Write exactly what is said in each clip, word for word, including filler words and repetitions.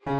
Chun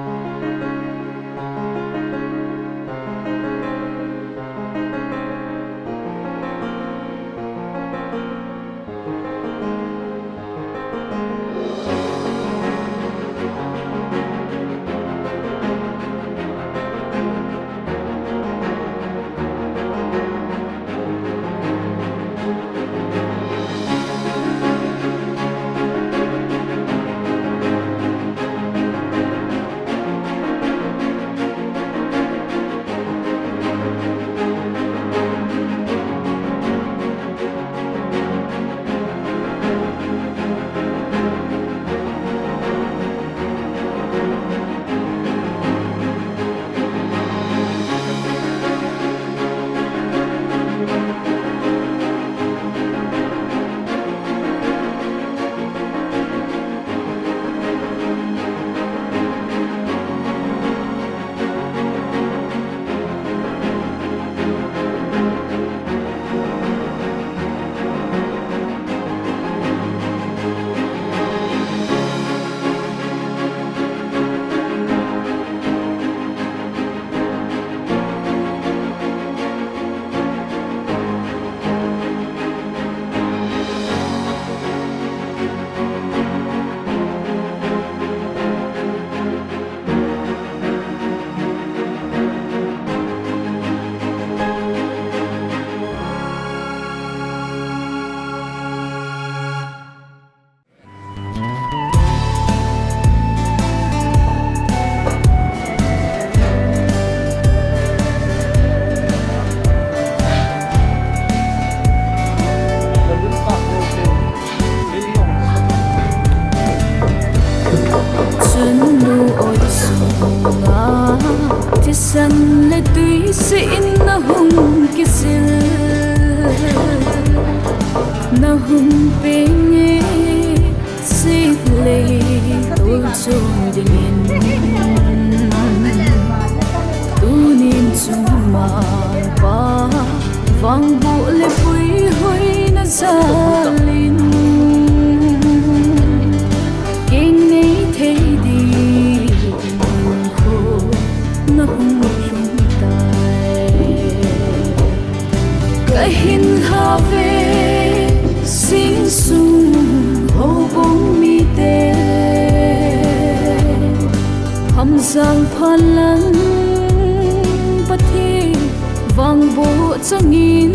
nu oi sunga thisan le tui se in na hung kisil, na hung penge. Sit lei tul chun dingin, tunin chun mangpa vangboh le puihoi na jalin, keng nei thei ding kho na hung lhung tai. Ka hin lha ve sing sung houbung mite, Hamjang phalang Pathen vangboh changin,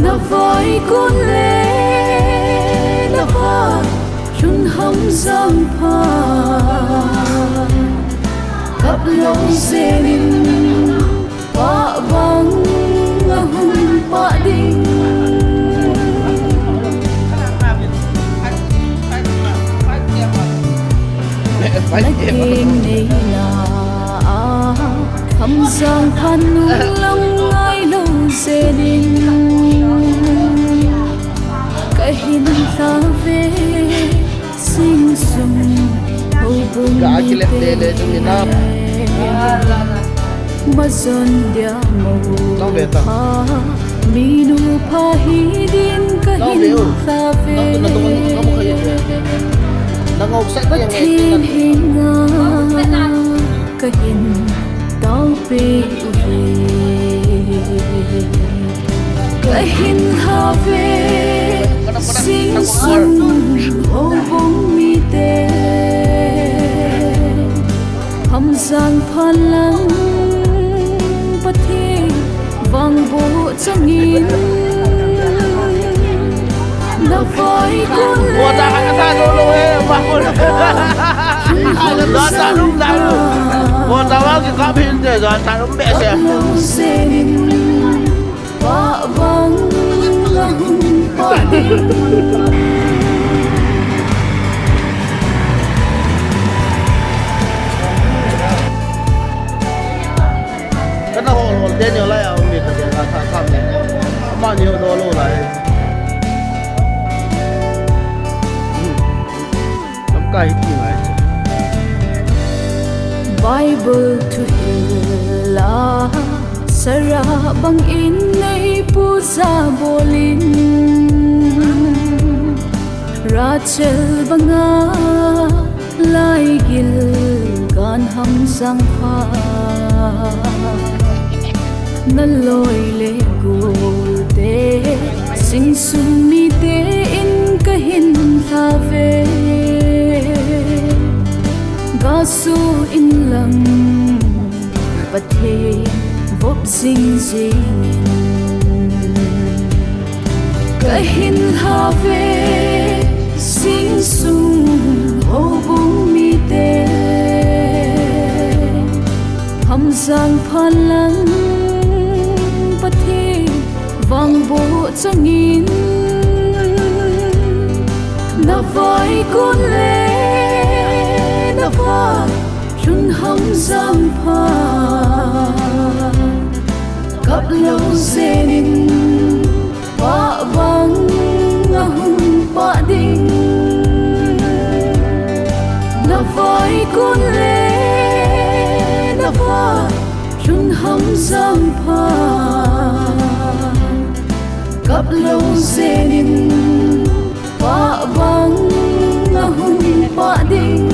na vaikon le na vai lhun Hamjang pha kap lou jengin, pah bang a hung pah ding. Na keng neina a Hamjang pha nung lam ngai lou jengin, ka hin lha ve sing sung houbung mite. Ka kilep le le chung ni na. Majon dia mo. Nang ve ta. Pha, minu pha hi din ka hin lha ve. Nang tu na tu na mo kha ye. Nang ngau sa dia ngai. Pathen henga ka hin tao pe uve. Ka hin lha ve sing sung houbung mite, Hamjang phalang Pathen vangboh changin, na vaikon le. Bo ta ka ta lo lo he, ba ko. Hamjang phalang. Bo ta wa ki ka phin de, ja ta lo be se. Pah bang a hung pah ding. Kana hol hol te ni lai a um ni ka dia ka tha tham ni. Ama ni ho do lo lai. Lamkai hi ngai. Bible thuhil a Sarah bangin nei puja bolin, Rachel banga Laigil kan hamsang pha, naloi le golte, singsung mite in kahin lhave. Gasu inlang Pathen vop jing jingin kahin lhave, singsung houbung mite. Hamsang phan lang Pathen vangboh changin, navaikon le nava lhun hamsang pha, kap lou jengin, pah bang ahung pah ding. Navaikon le nava lhun hamsang pha, kap lou jengin, pah bang ahung pah ding.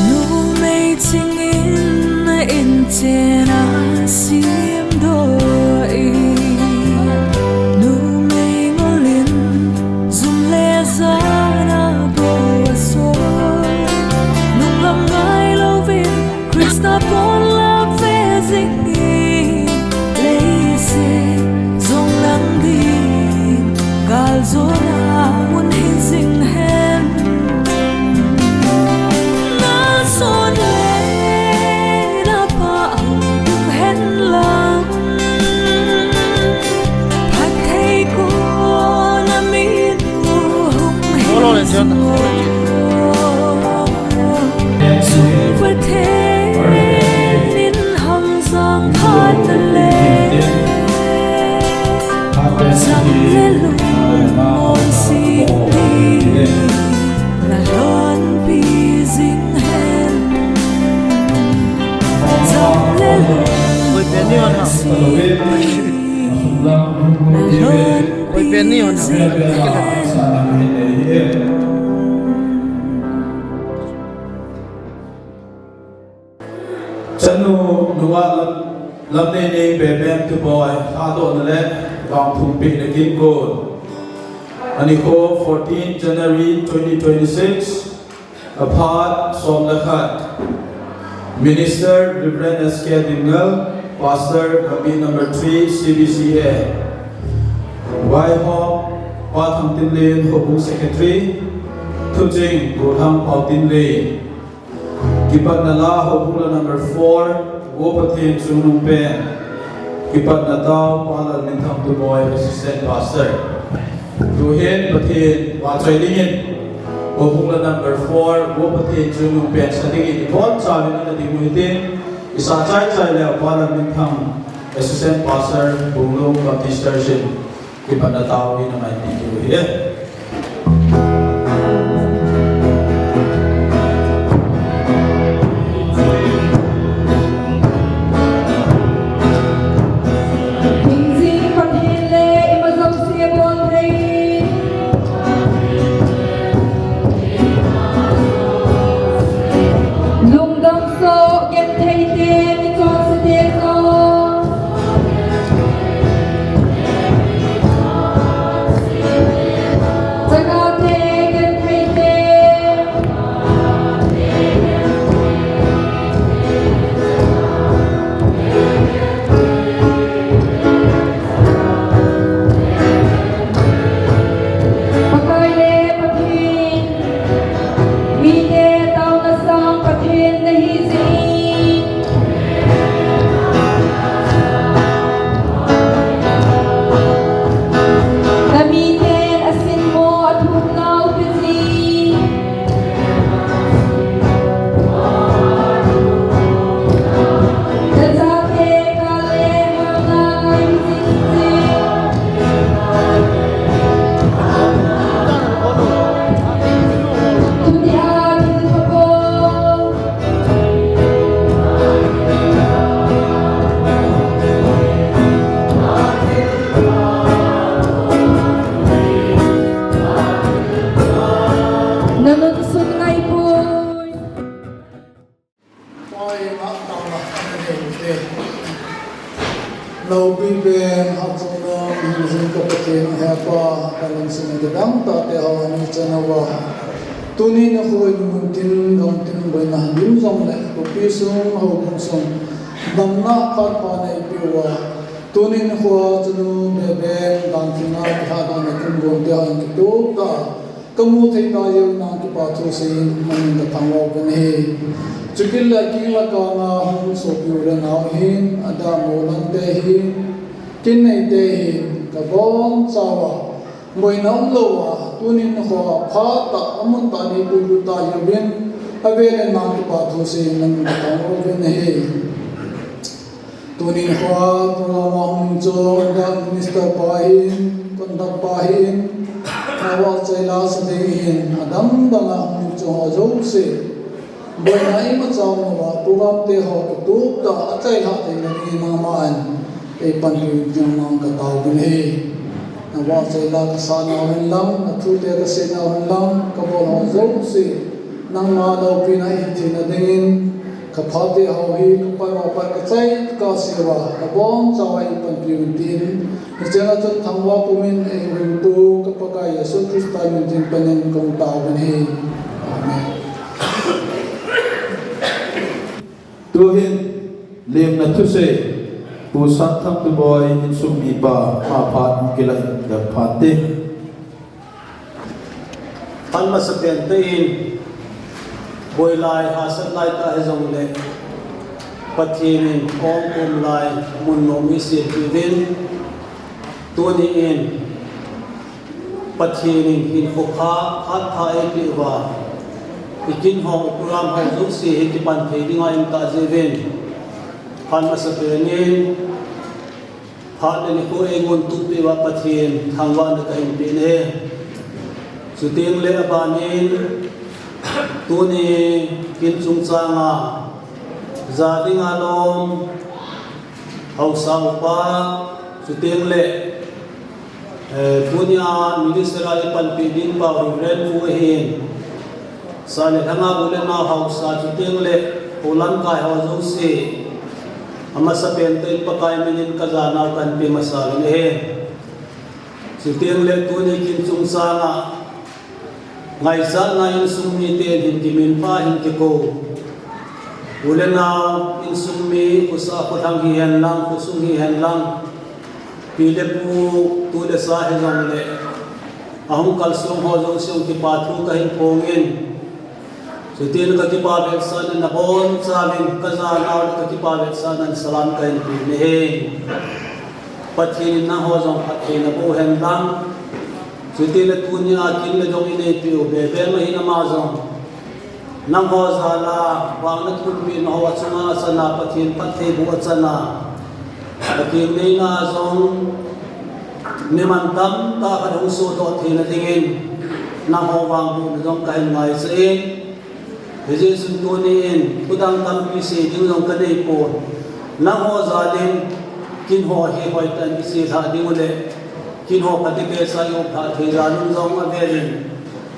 Numei chingin a inchen a simdoh in, numei ngolin zum le jan a bou a soi, nunglam ngai louvin Christa pon la ve jingin, leiset jong lang ding galjona mun hi jing hen. Na son le na pah hung hen lang, phatthei kona min u hung hen jing o. Chanu nunga lam, lam nei nei beben tu boy, ha do na le, vang thum pi na kin ko. Ani ko fourteen January twenty twenty-six, aphat som le khat. Minister Reverend S K Dingal, Pastor, Gambih number three, C B C A. Vaihom, Pa Thangtinlen, Houbung Secretary, Thuching, Gothang Paotinlen. Kipatna la Houbung la number four, Vo Pathen Chungnungpen. Kipatna tao Pa Lalminthang Tuboi, Assistant Pastor. Tuhin Pathen vachoi dingin, Houbung la number four, Vo Pathen Chungnungpen sa dingin, ibon chauvin ana ding u hitin, isa chai chai le Pa Lalminthang, Assistant Pastor, Bunglung Baptist Church in. Kipatna tao hi na mai ti hi. Hingjing Pathen le ima jouse bol thei. Lungdam soh, genthei te, mi chonse te jong. Jing ka Pathen, hepa, ka lungsim a kidang tahte ho ani chana uva. Tuni nikho in mun tin, gam tin, boina dim jong le, khopi sung, houbung sung, damna phat pha nei peh uva. Tuni nikho a chanu Beben, dan thina, kiha dan na kin bon te ho in kitup tah a kamu thei ta jeh un nang kipa thu seiyin nangin kathangvah uvin ahi. Chukit le kinglakang a hung sopi u le nau hin, adeh a molang te hin, kin nei te hin, kabonchauva, boina umlouva, tuni nikho a phat tah, amun tah a nei puilut ta jeh uvin, avel in nang kipa thu seiyin nangin kathangvah uvin ahi. Tuni nikho a program a hung chon, minister pa hin, conductor pa hin, nava chaila sa ding hin, adang dang a hung chon ho jouse. Boina imacha umlouva, program te ho kitup tah a achailhah theina dingin nangman eipanpi uvin nangma katao uvin ahi. Nava chaila kasah nau hin lang, nathute kasei nau hin lang, kabol ho jouse nangma loupina ihi theina dingin, kaphate ho hi, kapai ho pat kachai kasei uva, kabonchauva eipanpi uvin tin, hicheng a chun thangvah pumin eihuhhingtu ka Pakai Jesu Christa min tin panin kahung tao uvin ahi. Amen. Tuhin, lemna thusei, Pu Satthang Tuboi insung mipa, ama phat kilah in gaphat te. Phat masapen tein, boi lai, hahsat lai tah hijongle, Pathen in ongkom lai mun nom isempeh uvin, tuni in, Pathen in hinkho pha, phat pha eipeh uva, ikin ho, program ho jouse hi kipan thei dinga eimutah jeh uvin, phat masapen in, phat le nikho eigontup peh uva Pathen thangvahna kahin pe e. Chuteng le aban in, tuni kin chungchang a, ja dinga lom, haosa upa, chuteng le, eh, tunia minister a eipanpi ding pa Reverend Pu ahin, sa le lhanga u le nao haosa, chuteng le, u lamkai ho jouse, amasapen tein Pakai min in kajanau kahin pe masa uvin ahi. Chuteng le tuni kin chungchang a, ngaichatna insung miten hin kiminpha hin kikou. U le nao, insung mi, khosung kholhang hihen lang, khosung hihen lang, pi le pu, tu le sa hijongle, ahung kalsong ho jouse kipa thu kahin phong in, chutin kakipa vetsahnan nabonchauvin, kajanau le kakipa vetsahnan salam kahin pe e. Pathen in nangho jong phatthei naboh hen lang. Chuti le tunia kin le dong inei peh u Beben ahin ama jong, nangho jal a vang nathum pehna ho achunga achana, Pathen phatthei boh achana, Pathen neina jong mi mantam tah khat hung sohdoh theina dingin, nangho vang bohna jong kahin ngaicha e. Hijeh chun tuni in, thudang tampi sei ding jong kanei pon. Nangho jal in, kin ho hi hoitah in isei lhah ding u le, kin ho phatechan i-um lhah thei jal un jong avel in,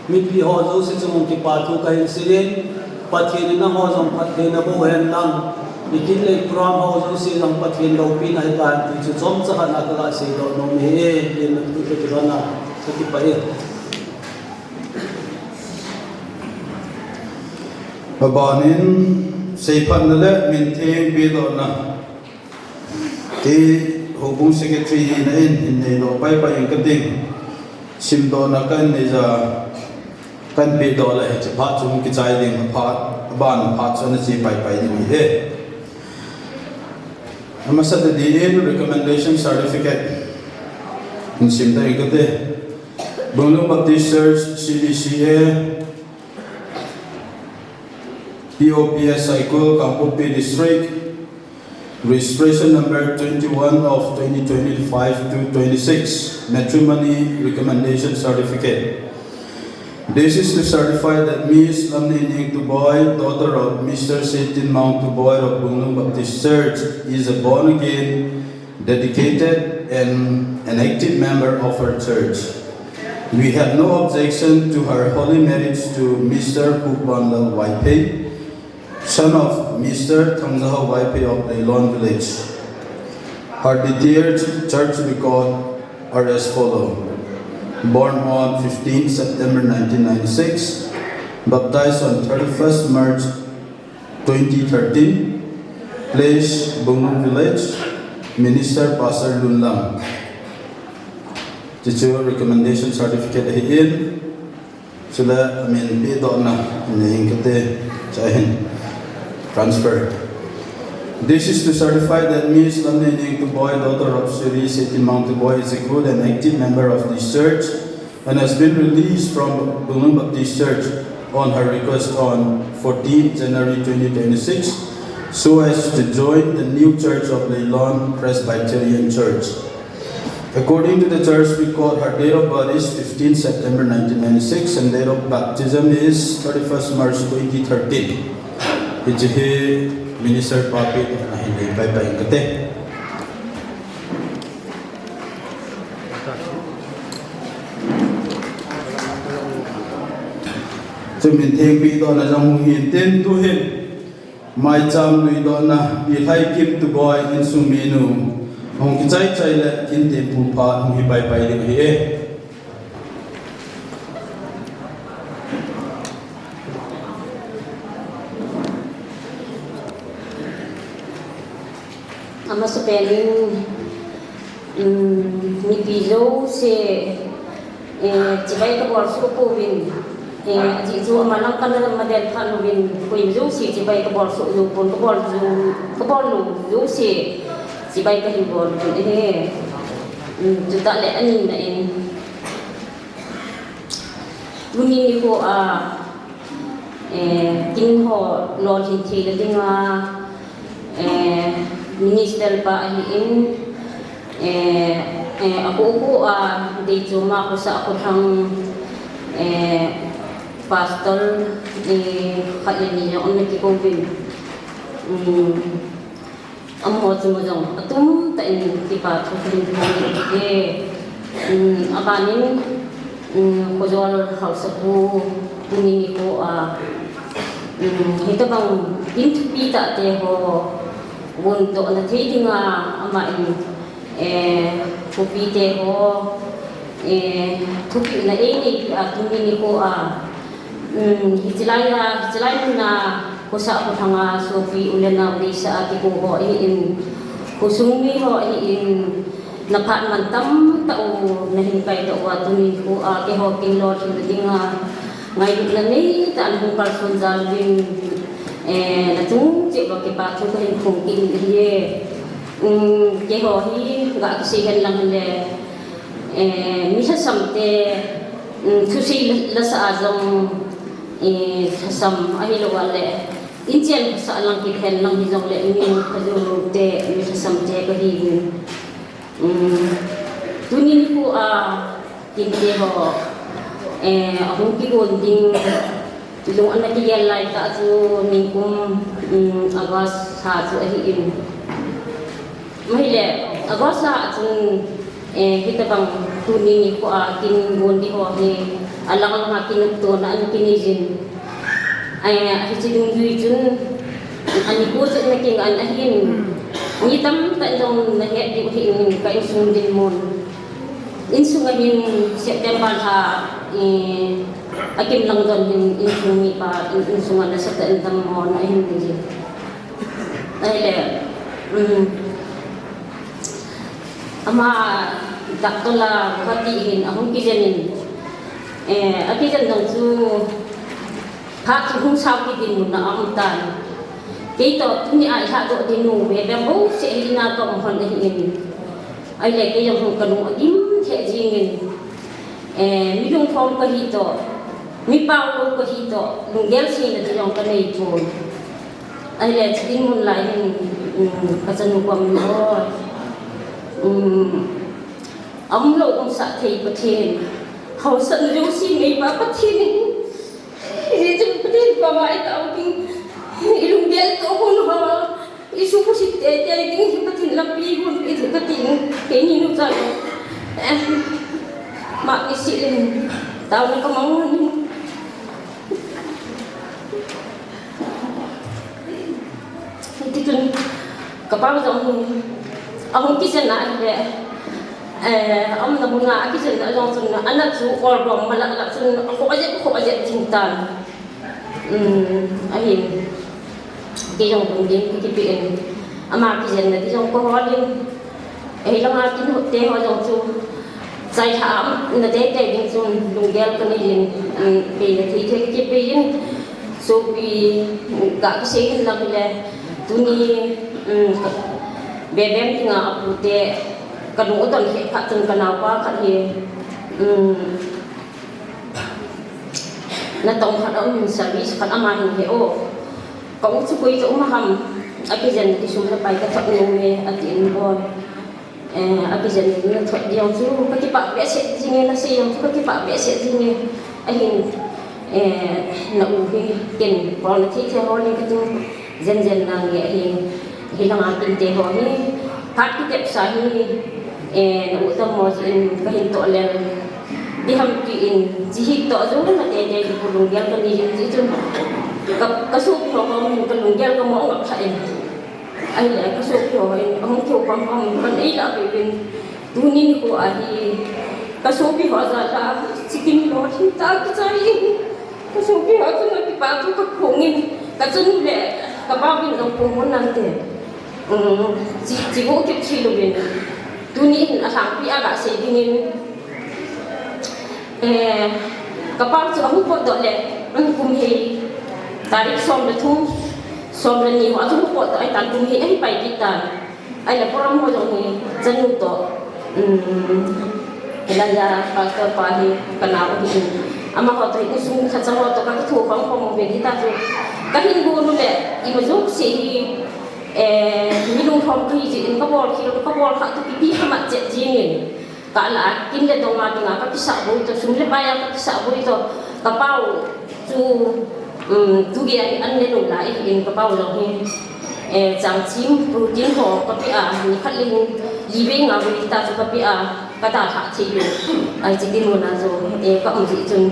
mipi ho jouse chunga kipa thu kahin sei in, Pathen in nangho jong phatthei naboh hen lang, ikin le iprogram ho jouse jong Pathen loupina hita hen ti chu chomcha khat na kaga seidoh nom e, tin na thu ka kibana, kakipah e. Abanin, seiphatna le mintheng pedohna. Kei houbung secretary hina in, hin neidoh paipai inge kating. Simdohna kahin nei jeh a, kahin pedoh le hiche phat chu kichai ding phat, aban phat chu ana che paipai ding ahi. Amasa tah in recommendation certificate. Hin simdoh inge kati. Bunglung Baptist Church, C B C A, P O P S Saikul, Kangpokpi District, registration number twenty-one of twenty twenty-five to twenty-six, matrimony recommendation certificate. This is to certify that Miss Lamneining Tuboi, daughter of Mister Seitinmaung Tuboi of Bunglung Baptist Church, is a born-again, dedicated, and an active member of her church. We have no objection to her holy marriage to Mister Hubanlal Vaiphei, son of Mister Thangjahao Vaiphei of Leilon village. Her detailed church record are as follow. Born on fifteen September nineteen ninety-six, baptized on thirty-first March twenty thirteen, place Bunglung Village, Minister Pastor Lunlam. Chuchu recommendation certificate ahin. Chule amin pedohna nei inge kati, chua hin transfer. This is to certify that Miss Lamneining Tuboi, daughter of Shri Setimang Tuboi, is a good and active member of this church and has been released from Bunglung Baptist Church on her request on fourteenth January twenty twenty-six, so as to join the new church of Leilon Presbyterian Church. According to the church record, her date of birth is fifteenth September nineteen ninety-six and date of baptism is thirty-first March twenty thirteen. Hiche hi Minister pa pedohna hin nei paipai inge kati. Chumin theng pedohna jong hung hintin, tuhin maicham luidohna, Pi Lhaikim Tuboi insung minu hung kichai chai le tin tempu phat hung hi paipai ding ahi e. Amasapen in, um, mipi jouse, eh, chibai kabol soh pouvin, eh, ajeh chu ama lang kana madan phat uvin, koima jouse chibai kabol soh jou pon, kabol jou, kabol lou jouse chibai kahin bol uvin ahi. Um, chutah le anina in, tuni nikho a, eh, kin ho lolhin theina dinga, eh, minister pa ahin, eh, eh, akhu khu a deichoma khosah khothang, eh, pastor, eh, khat le ni jong ana kikou vin. Um, Amaho chunga jong atum tah in kipa thu kahin phong e. Um, abanin, um, Khojol Haosapu tuni nikho a, um, hitobang in thupi tah te ho vondohna thei dinga aman, eh, thupite ho, eh, thupina einei peh a tuni nikho a, um, hichelai a, hichelai muna khosah khothanga sopi u le nao deisah a kikou ho ahin, khosung mi ho ahin, naphat man tamtah u nahin kaidoh uva tuni nikho a keiho kin lolhinna dinga ngailutna neitah a nahung kalson jal uvin, eh, nachung cheh uva kipa thu kahin phong kit in ahi e. Um, keiho hi ga kisei hen lang hile, eh, mi lhasam te, um, thusei la, lasah a jong, eh, lhasam ahilou a le, inchen lhasah lang kit hen lang hijongle, mi lhajou lou te, mi lhasam te kahiuvin. Um, tuni nikho a, kinte ho, eh, ahung kigon ding, lung ana kigel laitah chu nikum, um, August lha chu ahin. Ahile, August lha a chun, eh, hitobang tuni nikho a kin gon ding ho hi, alang lang a kinoptona ana kinei jin. Eh, hiche dungjui chun, ani ko chu ana kingan ahin, mi tamtah in jong nahet diu ahin, ka insung dinmun. Insunga hin September lha, eh, akim lang don hin insung mipa, in, insunga nasatah in dammo na ahin ding. Ahile, um, ama doctor la Guwahati hin ahung kijen in, eh, akijen jong chu phat chu hung sao kit dinmun na aum tan. Kei toh tuni a ilhahdoh ding nu veve bouseh hi ina kaum lhon ahin. Ahile kei jong hung kalung agim lheh jengin, eh, mi lungkhom kahi toh, mi paolou kahi toh, lunggel seina ding jong kanei pon. Ahile, chu dinmun lai hin, um, kachanu kom in o, um, aumlou umsah thei Pathen, haosatna jouse neipa Pathen in, hiche Pathen pa mai tao ding, ilunggel toh hun ho, isuhset teitei ding hi Pathen lampi hunpeh in kati, keini nucha jong, eh, ma isi len, taona kamang in. Hitichun, kapau jong hin, ahung kijen a ahile, Eh, aumna mun a akijenna jong chun, ana chu or bom malak lak chun, akhoh jep, akhoh jep jing tan. Um, ahin, kei jong lungdin kakipe in, ama kijenna ding jong kahol in, eh, langa kin ho te ho jong chu, chai tha am, na te te ding chun, lunggel kanei in, um, pe na thei thei kakipe in, sopi, um, ga kisei hin lang le, tuni, um, Bebem dinga apu te, kalung adon he khat chun kanaopa khat hi, um, natong khat aum in service khat ama hin he o. Ka u chu koi chu um ham, akijen kisum le pai kathot nom e, ati in boi. Eh, akijen nathot ding chu kakipah behseh jing e, nasei jong chu kakipah behseh jing e. Ahin, eh, na u hi ken, bol na thei thei ho le kating jen jen nange ahin, hilanga kinte ho hi, phat kitepsa hi, eh, na u tam mo jin kahin toh lel. Diham ti in, chi hi toh jong na te te pu lunggel kanei in ti chun. Ka, kasopi ho ho hin kalunggel kamo ngap tha in. Ahile, kasopi ho in, ahung keu pam pam, kanei la pe in. Tuni nikho ahi, kasopi ho jal a, chicken lo thim ta kichai in. Kasopi ho chun akipa chu kakhong in, kachanu le, kapau in jong khong hon nante. Um, chi, chi vo kep chi lo in. Tuni hin alhangpi a gasei ding in. Eh, kapau chu ahung potdoh le, um, kum hi, tarik som le thum, som le ni ho a chu hung potdoh ahitan kum hi, ahi pai kit tan. Ahile program ho jong hi, chanu toh, um, hilai a pastor pa hi, kanao hi, amaho toh hi, insung khacha ho toh, kakitho khom khom uvin hita chu. Kahin gon u le, ima jouse hi, eh, mi lunglhom kahi jeh in kabol khel, kabol kha toh kiti khamat chet jing in. Ka la a, kin le dong a dinga kakisah boi toh, sum le pai a kakisah boi toh, kapau chu, um, tu gei a hi an le lou lai ahin kapau jong hi, eh, chang chim, protein ho kape a, ni khat le hin, li vei nga vei ta chu kape a, kadalhah thei u. Ai, chi din muna chu, eh, ka um jeh chun,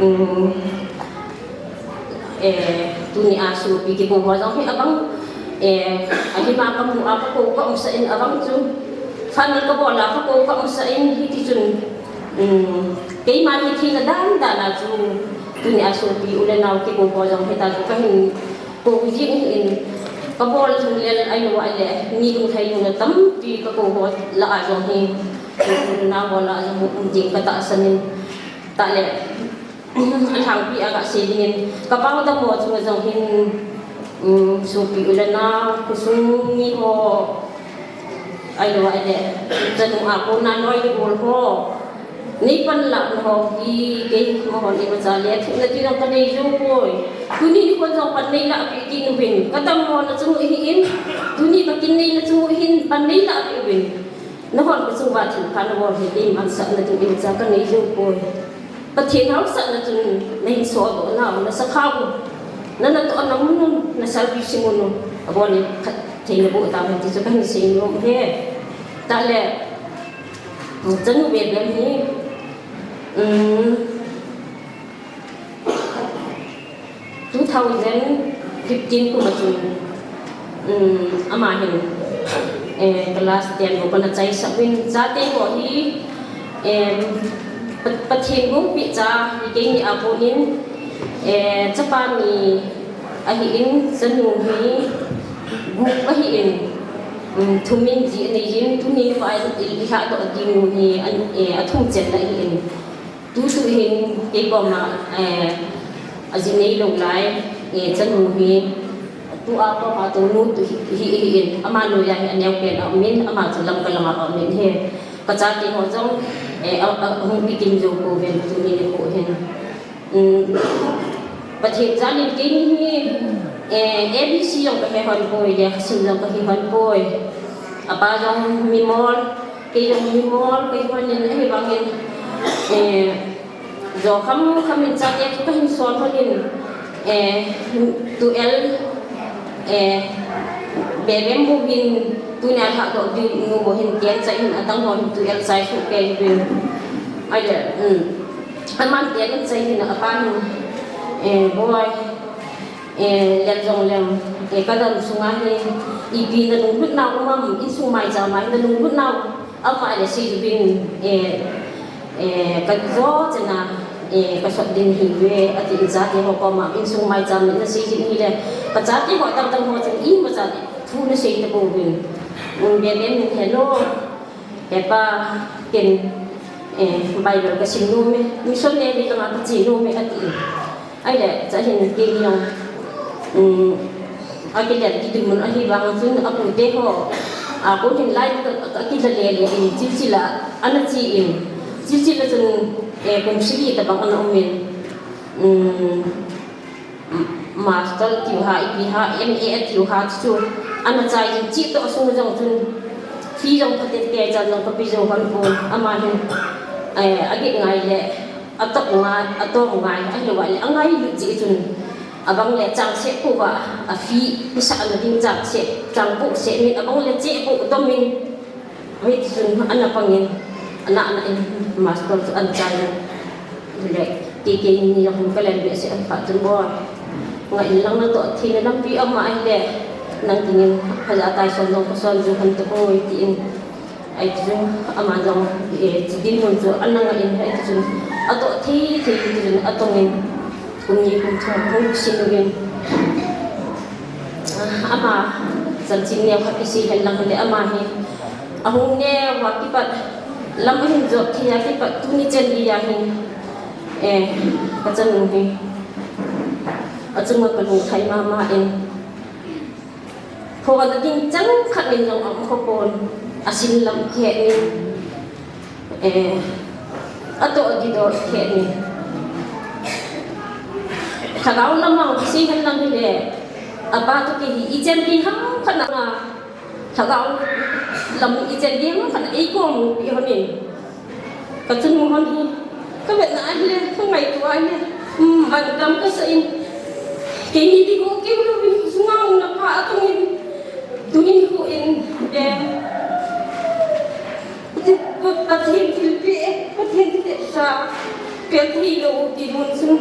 um, Eh, tuni a sopi kikou ho jong hi abang, eh, ahima kamu a kakou kaumsah in abang chu, final kabol a kakou kaumsah in hiti chun, um, keima hi thina dan dan a chu, tuni a sopi u le nao kikou ho jong hita chu kahin kou jing in, kabol jing lel ahilou le, mi lunglhai lou na tampi kakou ho lah a jong hi, u le nao ho lah a jong um ding katahsan in, tah le, Alhangpi a gasei ding in, kapau damo chunga jong hin, um, sopi u le nao, khosung mi ho, ahilou le, chanu a kona noi le gol ho, nei panlah na ho hi, kei mo hon imacha le, thuhna ti jong kanei jou poi. Tuni nikho jong pan nei lah peh kit uvin, kadam ho na chunga hin, tuni kakin nei na chunga hin, pan nei lah peh uvin. Nahon kachunga thilpha nabol hi, keiman sahna ding imacha kanei jou poi. Pathen haosatna chun nahin sodoh nau, nasakha u, nanatohna mun u, nasalvation mun u, abon in phatthei naboh tahen ti chu kahin sei nom e. Tah le, chanu Bebem hi, um, two thousand fifteen kum a chun, um, ama hin, eh, class ten bou kana chaisah uvin, chate ho hi, em, Pa-, Pathen gopeh cha hi keini a konin, eh, chapa ni ahin, chanu hi gup ahin, um, thum in ji anei in, tuni nikho a i, i, ilhahdoh ding u hi, an, eh, athum chenna ahin. Tutu hin kei koma, eh, aji neilou lai, eh, chanu hi, tua koma tonu tu hi, hi, hi in, ama noiya hi aneopen a um in, ama chu Lamka lama um in hi. Kachate ho jong, eh, a, a, ahung kikim jou pouvin tuni nikho hin. Um, Pathen jalin keini hi, eh, A B C jong kahe hon poi, lekhasim jong kahe hon poi. Apa jong mimol, kei jong mimol kahi hon in, ahivangin, eh, jo kham kham in chate chu kahin sol hon in, eh, twelve, eh, Bebem bou hin, tunia lhahdoh ding nu bou hin, ten chai hin, adang ho hin twelve chai suh kei uvin. Ahile, um, aman ten chai hin, apa hin, eh, boi, eh, lel jong leng, eh, kadam sunga hi, ipi nalunglut nau um am, insung maicham a hi nalunglut nau, Ama le sei uvin, eh, eh, ka jo chena, eh, ka sot ding ahi ve, ati in chate ho koma, insung maicham na sei ding ahile, ka chate ho dang dang ho chun imacha thu na sei tapouvin. Um, Bebe min, hello, hepa, ken, eh, Bible ka sim nom e, missionary langa ka che nom e, ati in. Ahile, cha hin kei jong, um, akilen kiding mun ahi vang chun apute ho, a, kon hin lai ka, ka, ka kila le le in, Silchil a, ana che in, Silchil a chun, eh, kum sagi tabang ana um in, um, master tiu ha, ipi ha, M A tiu ha, chu ana chai in, che toh sung jong chun, fee jong phaten pia chan jong ka pe jou hon pon, ama hin, eh, agit ngai le, Atok ngai, atom ngai, ahilou le angailut jeh chun. Abang le chang seh pouva, a fee, pisa ana ding chang seh, chang pouh seh min, abang le che pouh tomin. Hiti chun ana pangin, ana, ana in, master chu ana chai in. Le, kei kei ni jong ka len behseh an pha chun boi. Ngai in lang natoh theina lampi ama ahile, nang dingin, phaja tai son jong ka son ju hon tapoi tin. Ahi tichun, ama jong, eh, che ding mun chu, ana ngah in, ahi tichun, atoh thei thei tichun, atong in, kum ni kum thum, hung kisih uvin. Ah, ama, chanchin neo khat kisei hen lang hile, ama hi, ahung neo a kipat, lam ahin jot thei a kipat, tuni chen geiya hi, eh, ka chanu hi, achunga ka lungthai mama in. Phohna ding chang khat min jong aum kha pon, asin lam khe in, eh, atoh didor khe in. Lhagao lam a kisei hen lang hile, apa toh kei hi, ichen ding ham khat na, lhagao lam ichen ding ham khat na, eikompi hon in. Ka chanu hon hi, ka vetna ahile, ka ngaito ahile, um, man dam kasa in. Keini ding ho keu louvin, sunga hung na pha atong in, tuni nikho in, eh, Pathen thilpeh, Pathen thilpeh sa, pel thei lou ti mun chun.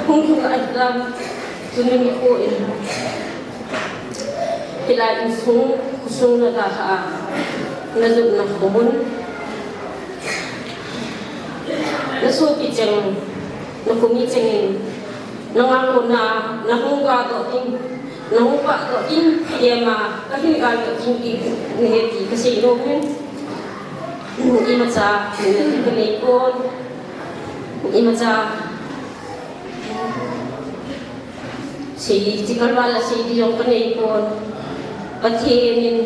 Hung hung a jam, tuni nikho in. Hilai insung, khosung na dalha a, na jotna khomun. Na sopi cheng, na khomi cheng in, na ngahna, na hung ga doh ding. Nang upa toh in, kei ma, ka hin gal toh in, ki, ni he ti, ka sei nom in. Imacha, ni na ti ka nei pon. Imacha, sei, chi kal val a sei di jong ka nei pon. Pathen in,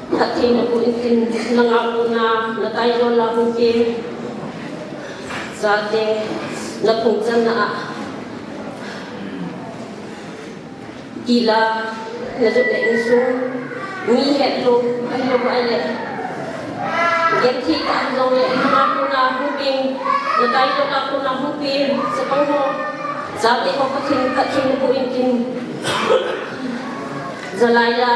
Pathen na pu in tin, na ngah u na, na tai lo la hu ke. Chate, na phung chan na a. Tila, na jot le insung, mi het lou, ahilou ahile. Genthei tah jong le, na kona hung peng, na tai jong le kona hung peng, chapang ho, chate ho Pathen, Pathen na pu in tin. Jalai la,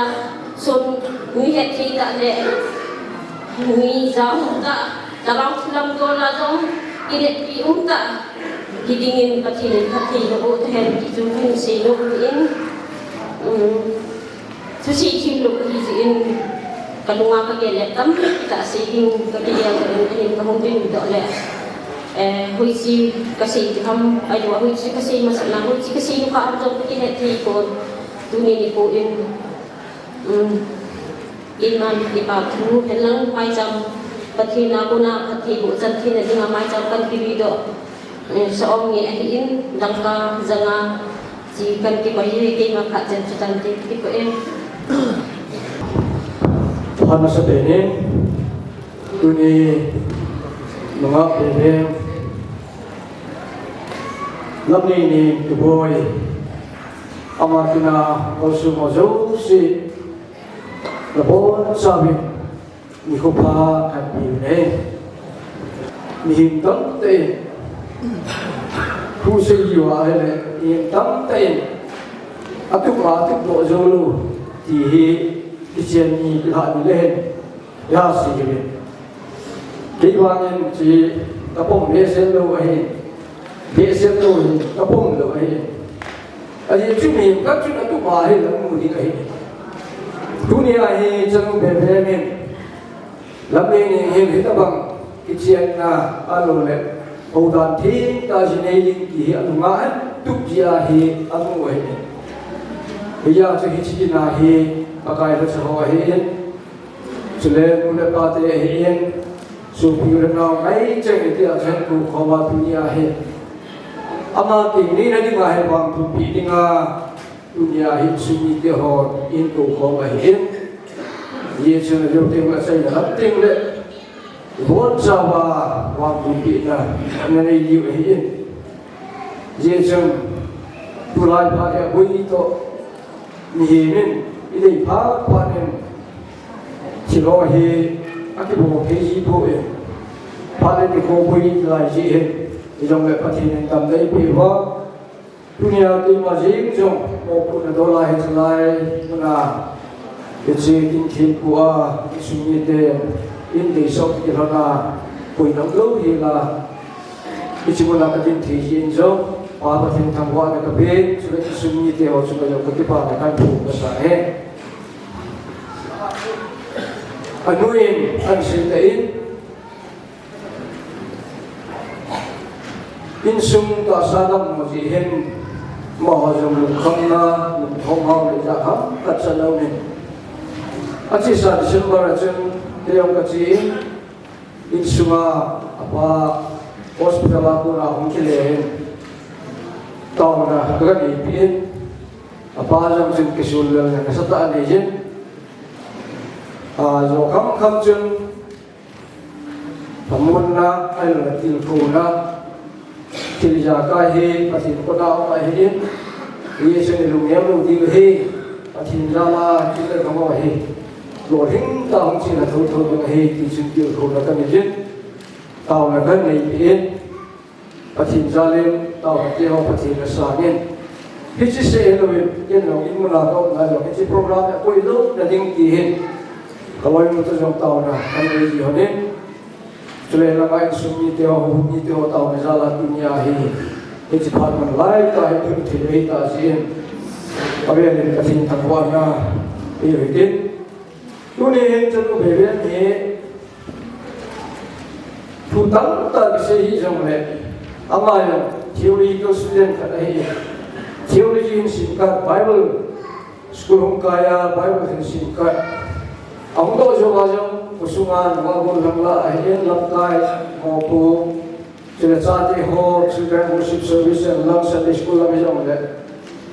sun, mi het thei tah le, mi ja um tah, tabang thu lam dol a jong, kineppi um tah. Hiding in Pathen in phatthei naboh tahen ti chu kahin sei nom in, um, thusei thim lou kahi jeh in kalunga kagel le tamtah sei ding kakigel in ahin kahung ding doh le, eh, hoiche kasei ding ham, ahilou, hoiche kasei masat na, hoiche kasei lukha ham jong kakihet thei pon, tuni nikho in, um, Iman kipa thu, henlang maicham, Pathen a kona phatthei boh chan theina dinga maicham kan kivi doh, eh, sa om nge ahin, dangka janga, chi kan kikoi e, keima phat chen chu tante, kikoi e. Phat masa pen in, tuni, nungah Bebe, Lamneini Tuboi, ama tina, Osu Mojo si, Nabonchauvin nikho pha kahin peh uve. Mihem tamtah in, thu sei uva ahile, mihem tamtah in, atup a atup doh jou lou, ti hi, kichen ni, kilhah ni le hen, ya sei uve. Kei vangin chi, Kapom behseh lou ahi. Behseh lou hi, kapom lou ahi. Ajeh chu mihem khat chun atup a hi lam mu ding ahi. Tunia hi chanu Bethlehem in Lamnei Neng hin hitabang kichenna ahilou le, houdan thengtah jinei ding ti hi alunga ahin tup jeh a hi amu ahi. Hijeh chun hiche dinga hi Pakai lhacha ho ahin, chule nu le pate ahin, sopi u le nao ngai cheng hitia chun kou khom a tunia hi ama teng neina dinga hi vangtunpeh dinga tunia hi insung mite ho eikou khom ahin, hijeh chun ajou teng le achaina lam teng le ibonchauva vangtunpehna nanei diu ahin. Hijeh chun tulai phat hi aboi toh mihem in idei phat phat in thil ho hi akibol thei ji poi. Phat le nikho boi lai jeh hin, hijongle Pathen in damna eipeh uva, tunia keima jeng jong mopohna dola hiche lai muna hiche kin thempu a insung miten deisah kilhona koi nam lou hela, hiche muna kadin thei jeh in jong Pa Pathen thangvahna kapen, chule insung mite ho chunga jong kakipana kahin phong kasah e. Anu in ahin seitah in, insung tahsa dammo jeh hin, amaho jong lungkhamna, lungthim hao le ijat ham khat cha lou in, achesa December a chun kei jong kache in, insunga apa hospital a kona hung kile in, taona kaneipeh in, apa jong chun kisul lelna nasatah anei jin, ajo khamkham chun lhamonna ahilou le tilkhouna, thil ijakai hi Pathen khut a um ahin, hiche hi lunggel lou diu ahi. Pathen jal a thil le khamo hi lolhing tah a hung chena thotho ding ahi ti chun tilkhouna kanei jin, taona kaneipeh in, Pathen jal in taona teho Pathen in asang in, hiche seh hilouvin ken jong in muna kaumna jong hiche program hi akoilouna ding ti hin kaloinu toh jong taona kanei ji lhonin, chule langa insung mite ho, houbung mite ho taona jal a tunia hi hiche phat man laitah hi thil thil ahitah jeh in, avel in Pathen thangvahna eihin tin, tuni hin chanu Bethlehem hi thu tamtah kisei hijongle, ama jong theological student khat ahi, theology hin sim khat, Bible school hung kai a Bible hin sim khat, ahung doh jouva jong khosunga nungah gollhang lah ahin, lamkai, mopo, chule chate ho Children Worship Service lam, Sunday School lam hijongle,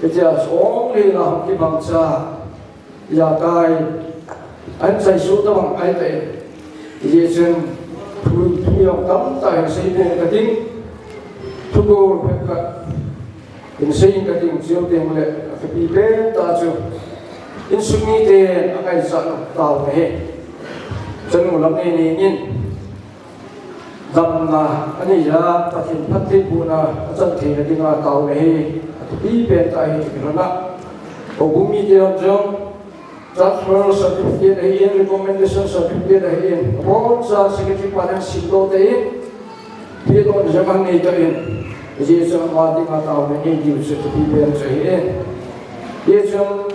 hitia chu only la hung kibang cha, ijakai ahin chaisoh tabang ahitai. Hijeh chun thu, thu jong tamtah hin seipong kating, thugol phabep khat hin seiyin kating, chuteng le akhapi pentah chu insung miten angaichat u taona ahi. Chanu Lamnei Neng in damna anei a, Pathen phattheibohna achan theina dinga taona hi athupi pentah ahi ti kilhon a, houbung mite hon jong transfer certificate ahin, recommendation certificate ahin, aboncha secretary pan ahin simdoh tan, pedohna jong anei tan, hijeh chun ama dinga taona nei diu chu athupi pen chu ahi. Hijeh chun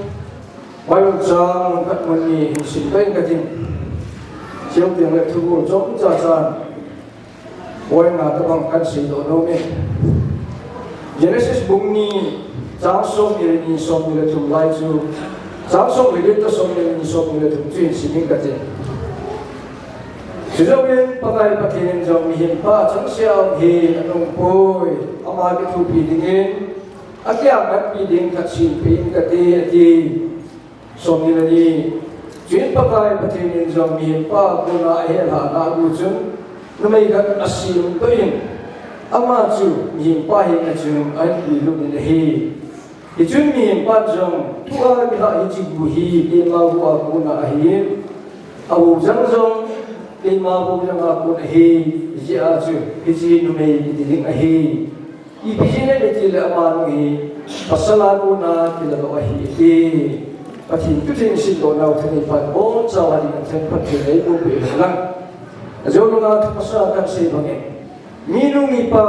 Bible chang mun khat mun ni hin sim kating, chuteng le thugol chomcha chan poina tabang kahin seidoh nom e. Genesis bung ni, chang somni le ni, somni le thum lai chu, chang somni le get toh somni le ni, somni le thum chu hin sim ing kate. Chujouvin Pakai Pathen in jong mihem pa changseh a um hi ana um poi, ama kithopi dingin, akiangangpi ding khat sempeh ing kate, ati. Somni le ni. Chuin Pakai Pathen in jong mihem pa kona ahelhahna agu chun numei khat asemdoh in, ama chu mihem pa henga chun ahin puilut in ahi. Hichun mihem pan jong, tua kilhah hiche gu hi keima gu a kona ahin, abou jang jong keima bou jang a kon ahi, hijeh a chu hiche numei kiti ding ahi. Ipi jeh inem itile ama nung hi pasal a kona kiladoh ahi ati. Pathen thutheng simdoh nau thanei pan bonchauva ding a themkhat thei nei bou peh hen lang. Ajou nunga thu pasal a kahin sei bangin, Minu mipa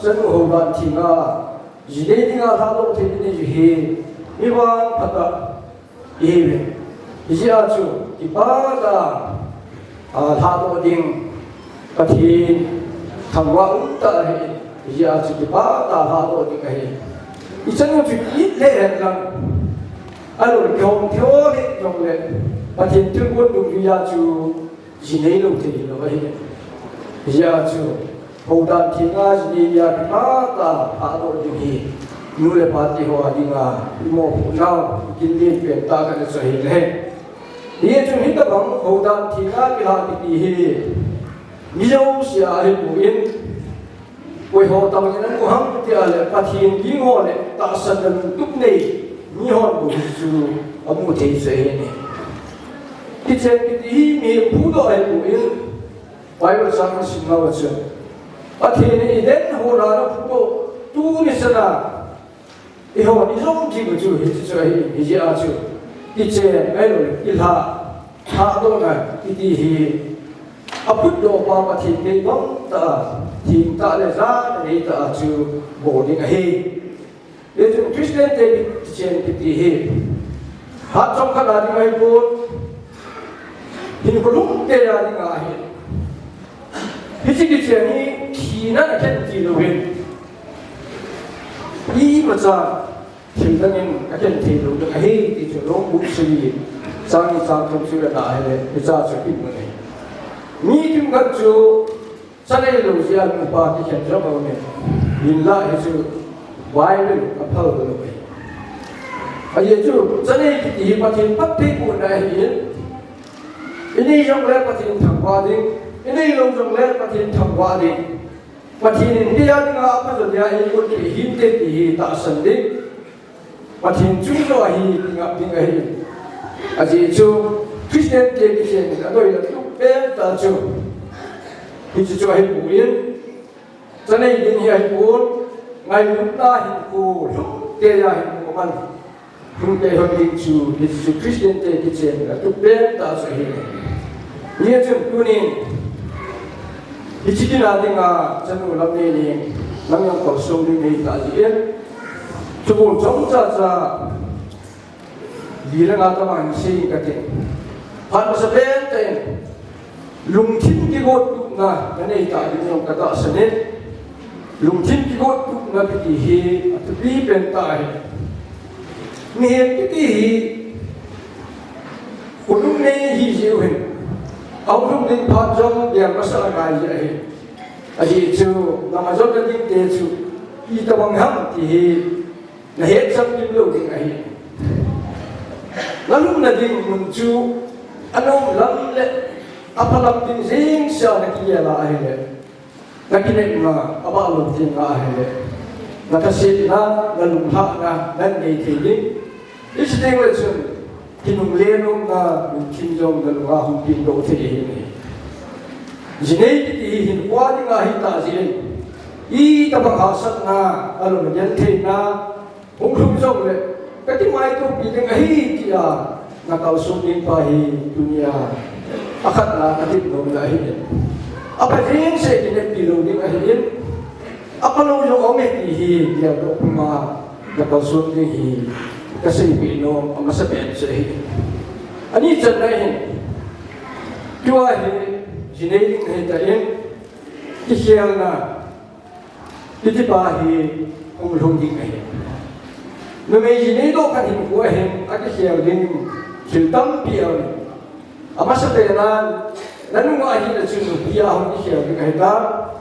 chanu houdan theng a, jinei dinga lhahdoh thei ding hi, mi vangphat a ihiuve. Hijeh a chu, kipah tah a, a, lhahdoh ding, Pathen thangvah um tah ahi. Hijeh a chu, kipah tah a lhahdoh ding ahi. Ichanu chu it le hen lang, ahilou le kihong thei le jongle, Pathen thilgon dungjui a chu, jinei lou thei lou ahi. Hijeh a chu, houdan theng a jinei dia kipah tah a lhahdoh ding hi, nu le pa te ho a dinga, imopohnau, ginlen pen tah khat chu ahi le. Hichun hitabang houdan theng a kilhah kiti hi, mi jouse a ahipoi, koi ho tobang in amu ham ti a le, Pathen ging ho le, tahsan lungtup nei, mi hon bou hichu amu thei chu ahi. Kichen kiti hi mihem phudoh ahipoi, Bible chang in sim uva chun, Pathen in Eden hon a aphudoh, tuni chan a, eihon ijom jiu chu hiche chu ahi, hijeh a chu, kichen ahilou le, kilhah, lhahdohna kiti hi, aphutdoh pa Pathen deibang tah a, theng tah le jana nei tah a chu bol ding ahi. Hichun Christian te kichen kiti hi, hatchomkhat a ding ahipon, hinkho lhung tei a ding ahi. Hiche kichen hi thina a khen thei louvin, imacha thil dang in akhen thei lou ding ahi ti chu Rom bung sagi chang ni chang thum chu ivet a ahile, hiche chu imu ahi. Mi kimkhat chu cha neilou jeh a nupa kikhen jong aume. Hinlah hichu Bible a phal lou ahi. Ajeh chu cha nei kiti hi Pathen phattheibohna ahin, inei jongle Pathen thangvah ding, inei lou jongle Pathen thangvah ding. Pathen in kei a dinga aphajo dia eigot peh hinte ti hi tahsan ding, Pathen chung joh a hi kingap ding ahi. Ajeh chu Christian te kichen in adei lhahdoh pen tah chu, hiche chu ahipoi, cha nei ding hi ahipon, ngailutna hinkho lhung tei a hinkho man, lhung tei hon ding chu, hiche chu Christian te kichen a thupen tah chu ahi. Hijeh chun tunin, hiche kin a dinga chanu lam nei ning, nang jong kalson ding nei tah jeh in, thubol chomcha cha, li le nga tobang hin sei inge kati. Phat masapen tah in, lungthim kigottupna nanei tah ding jong katahsan in, lungthim kigottupna kiti hi athupi pen tah ahi. Mihem kiti hi, khonung nei hi jeh u hin, ahung lhung ding phat jong gel masa angai jeh ahi. Ajeh chu, nangma jotna ding te chu, itobang ham ti hi, nahet chamkim lou ding ahi. Nalhunna ding mun chu anom lam le apha lam ding jeng sea nakigel a ahile, nakinepna abah lou ding ahile, nathasetna, nalunglhahna nanei thei ding. Hiche teng le chun, kinungle nomna lungthim jong nalunga hung pengdoh thei ahi. Jinei kiti hi hinkho dinga ahitah jeh in, itobang hahsatna, alung gentheina hung lhung jongle, kati maitopi ding ahi tia nakalson ding pa hi tunia akhatna katep nomna ahi. Apha jeng seh kineppi lou ding ahin, apha lou jong aume ti hi geldoh puma nakalson ding hi kaseipeh nom amasapen chu ahi. Ani channa hin, tua hi jinei ding ahitah in, kikhelna kiti pa hi hung lhung ding ahi. Numei jinei doh khat hinkho a hin akikhel ding thil tampi aum in, amasapen a, nanunga hin a chu nupi a hung kikhel ding ahitai.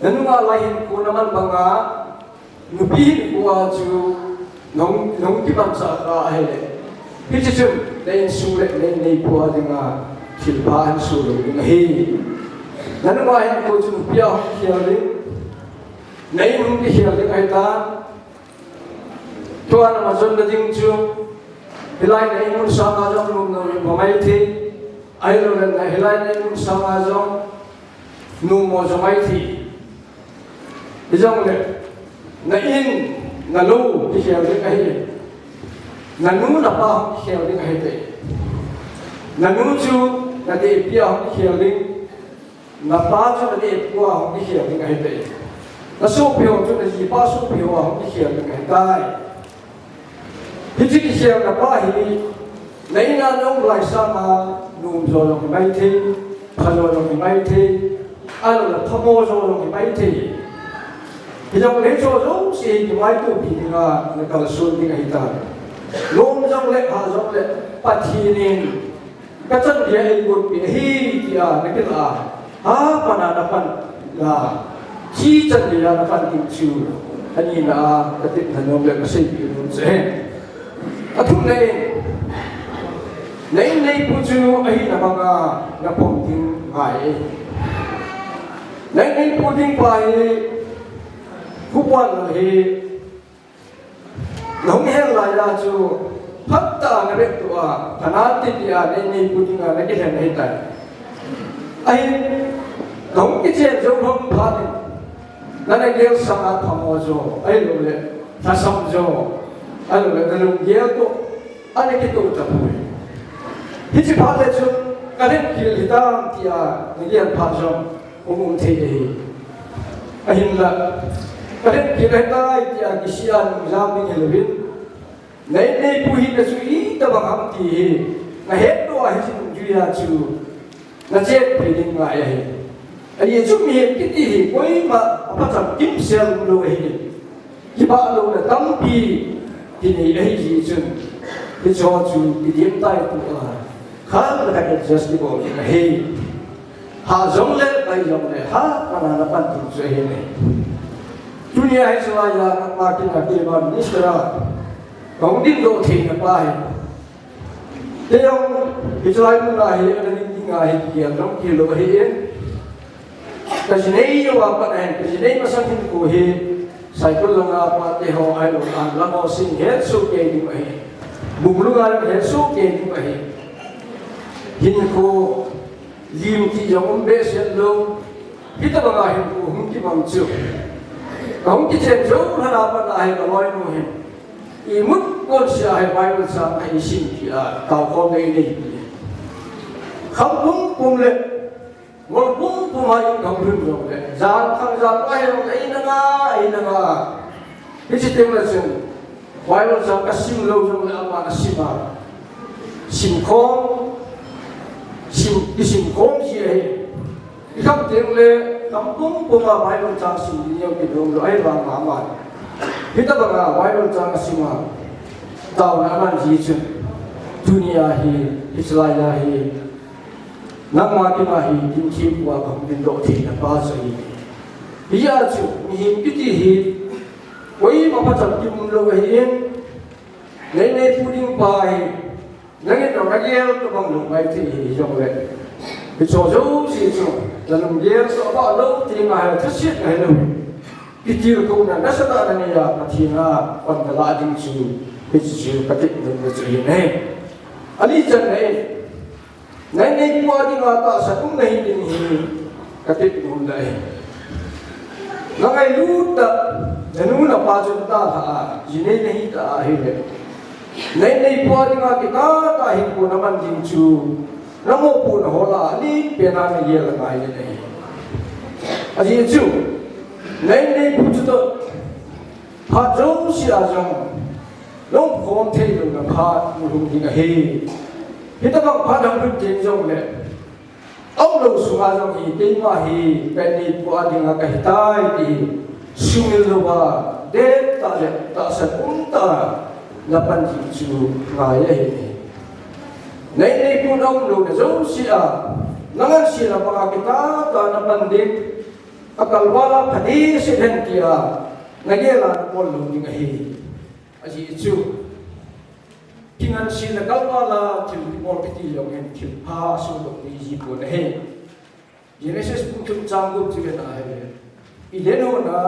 Nanunga lai hinkho naman banga, nupi hinkho a chu nahung, nahung kimanchah kha ahile, hiche chun na insung le na inneipu a dinga thilpha ahin soh lou ding ahi. Nanunga hinkho chu nupi a hung kikhel ding, na in hung kikhel ding ahitai. Tua nama jonna ding chu, hilai na in mun sanga jong nommo jong maithei, ahilouleh na hilai na in mun sanga jong nommo jong maithei. Hijongle, na in, na lou kikhel ding ahi. Na nu na pa hung kikhel ding ahi tai. Na nu chu na tehpi a hung kikhel ding. Napa chu naneh pua hung kikhel ding ahitai. Nasopi ho chu najipa sopi ho a hung kikhel ding ahitai. Hiche kikhelna pa hi, na in a naum lai sanga, nom jo jong hi maithei, pha jo jong hi maithei, ahilouleh phamo jo jong hi maithei. Hijongle hicheho jouse hi kingaito pi dinga nakalson ding ahitai. Nom jongle, pha jongle, Pathen in kachan geiya eigonpeh ahi tia nakilah a, hapan a napan a, hichan geiya napan ding chu, anina a katepna nom le kaseipeh nom chu ahi. Athumna in, na in neipu chu ahina banga napom ding ngai e. Na in neipu ding pa hi, Pu Puanlal hi, nahung hen laiya chu, phatah a nabep tua, phanate tia na in neipu dinga nakilhen ahitai. Ahin, nahung kichen jou lhon phat in, nana gel sanga phamo jo, ahilouleh lhasam jo, ahilouleh nalunggel toh, ana kitoh tapoi. Hiche phat le chun, kalhen khel hitam tia nagel phat jong hung um thei ahi. Ahinla, kalhen khel ahitai tia kisih a nung jam ding hilouvin, na in neipu hina chu itobang ham ti hi nahetdoh a hiche nungjuia chu nachenpi ding ngai ahi. Ajeh chu mihem kiti hi koima aphatcham kimsel umlou ahi. Kibahlouna tampi kinei ahijeh chun, hicheho chu kidem taitua, khat le khat adjust kibol ding ahi. Hah jongle, pai jongle, hapan a napan ding chu ahi ne. Tunia hiche laiya, nangma kin a keima minister a kahung dingdoh theina pa hi, kei jong hiche lai muna hi ana ding dinga hi kigel jong kihilou ahi e. Kajinei jouva pat ahin, kajinei masang hinkho hi, Saikul langa pate ho ahilou, Anlam ho sing het sohkei ding ahi. Bumlunga het sohkei ding ahi. Hinkho lim ti jong um behseh lou. Hitobanga hinkho hung kimang chu, kahung kichen jou lhon a pat a hi kaloinu hin, imut konsea hi Bible chang eisim tia taokhom nei neipi. Kham pumpum le ngol pumpum a in kahung lhun jongle, jan khang jan va hi jong eina nga, eina nga. Hiche teng le chun, Bible chang kasim lou jongle aman asim a, simkhom, sim, kisimkhom ji ahi. Ikham teng le, kham pumpum a Bible chang sim ding jong kinom lou ahi vang aman, hitobanga Bible chang asim a, taona aman ji chun, tunia hi, hiche laiya hi, nangma kin a hi, kin thempu a kahung dingdoh theina pa chu ahi. Hijeh chun, mihem kiti hi, koima phatcham kium lou ahin, na in neipu ding pa hi, nangin nagel tobang lou maithei hijongle, hicheho jouse chu, nalunggel toh abah lou ti ngai, thasetna hilou, kitilkhouna nasatah a nanei a, Pathen a pan nalah ding chu, hiche chu katepna chu ahi ne. Alichanna in, na in neipu a dinga tahsan um nahi ding hi katep nom ahi. Nangailut tah, nanu napa chu nadalhah a, jinei nahi tah ahile, na in neipu a dinga kitah tah hinkho naman ding chu, namopohna ho lah a alenpen a nagel angai ding ahi. Ajeh chu, na in neipu chutoh phat jouse a jong, naumkhom theilouna phat hung lhung ding ahi. Hitobang phat hung lhun teng jongle, aumlou sunga jong hi, keima hi, ka in neipu a dinga kahitai ti hi, sumil louva, dettah le tahsan umtah a napan ding chu ngai ahi. Na in neipun aumlouna jouse a, nangansena banga kitah tah a napan ding, akalval a phadehset hen tia nagel a nabol lou ding ahi. Ajeh chu, kingansena kalval a thil kibol kiti jong hin thilpha sohdoh ding jipon ahi. Genesis bung thum chang gup chu ven ahile, Eden hon a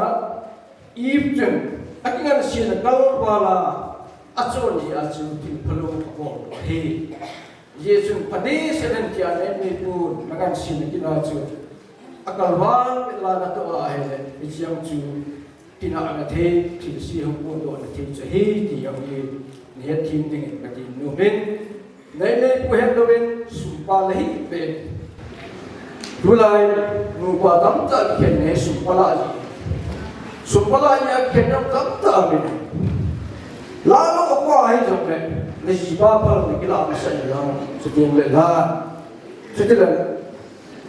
Eve chun akingansena kalval a achon jeh a chu thilphalou abol ahi. Hijeh chun phadehset hen tia na in neipun nangansena kin a chu akalval vet la natoh ahile, hiche jong chu tinahna thei, thilse hung potdohna thei chu ahi ti jong hi nahetthem dingin kati nom in, na in neipu hetlouvin sumpa nahi pen, Tulai nupa tamtah kikhen nei sum pala ji. Sum pala ji a kikhen tamtah amin. Lalo akwa hi jong le, na jipa phal na kila masa ni lang, chuti le la. Chuti le,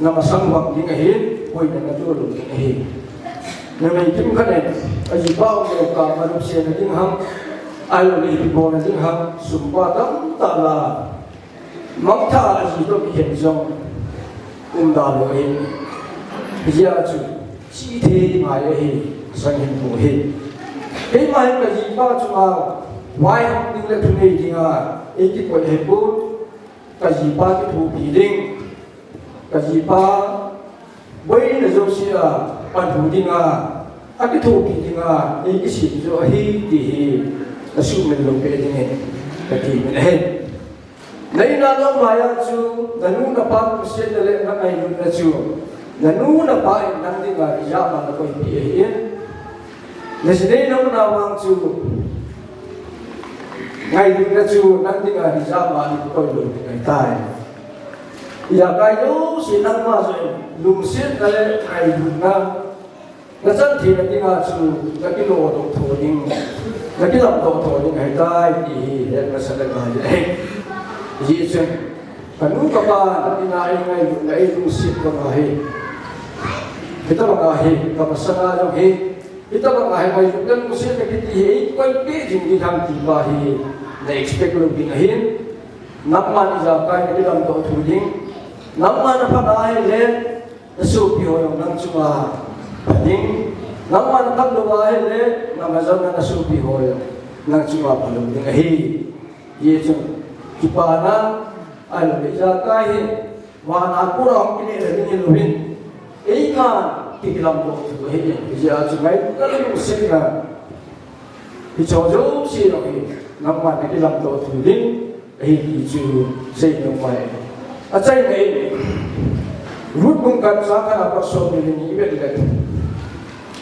na masang bang ding ahi, koi na na tu lu ding ahi. Na mei kim khat ne, a jipa u ka ma lu se na ding ham, ai lo le hi bo na ding ham, sum pa tamtah la. Mangthah a ji toh kikhen jong um da lou ahi. Hijeh a chu, chi thei ngai ahi, sang hin pu hi. Keima hin ka jipa chunga, vaihom ding le thunei dinga, eikikoi ahi pon, ka jipa kithopi ding, ka jipa boina jouse a, pan hu dinga, akithopi dinga, eikisem jo ahi, ti hi, na sumil lou peh dingin, kati min ahi. Na in a na um lai a chu, na nu na pa lungsetna le na ngailutna chu, na nu na pa in nang dinga ijat ma na koipeh ahi in. Na ji nei na umna vang chu, ngailutna chu nang dinga ijat ma na koi lou ding ahitai. Ijakai jouse nangma jong lungsetna le ngailutna na chan theina dinga chu na kilo doh tho ding, na kilam doh tho ding ahitai ti hi het masa le ngai ahi. Hijeh chun, ka nu ka pa in a eingailutna eilungset banga hi, hitabanga hi, ka masanga jong hi, hitabanga hi ngailutna lungsetna kiti hi eikoipeh jing ding ham ti pa hi, na expect lou ding ahin. Nangman ijakai na kilam doh tho ding, nangman na phat ahile, na sopi ho jong nang chunga pha ding. Nangman na phat lou ahile, na majon na sopi ho jong nang chunga pha lou ding ahi. Hijeh chun, kipana, ahilou le ijakai hi, vana kona hung kineh le ding hilou hin. Eiman, kikilam doh tho ahi, hijeh a chu ngailutna le lungsetna. Hicho jouse jong hi, nangman na kilam doh tho ding, ahi ti chu sei nom mai. Achaina in, Ruth bung khat chang khat a pat som ni le ni i vet le.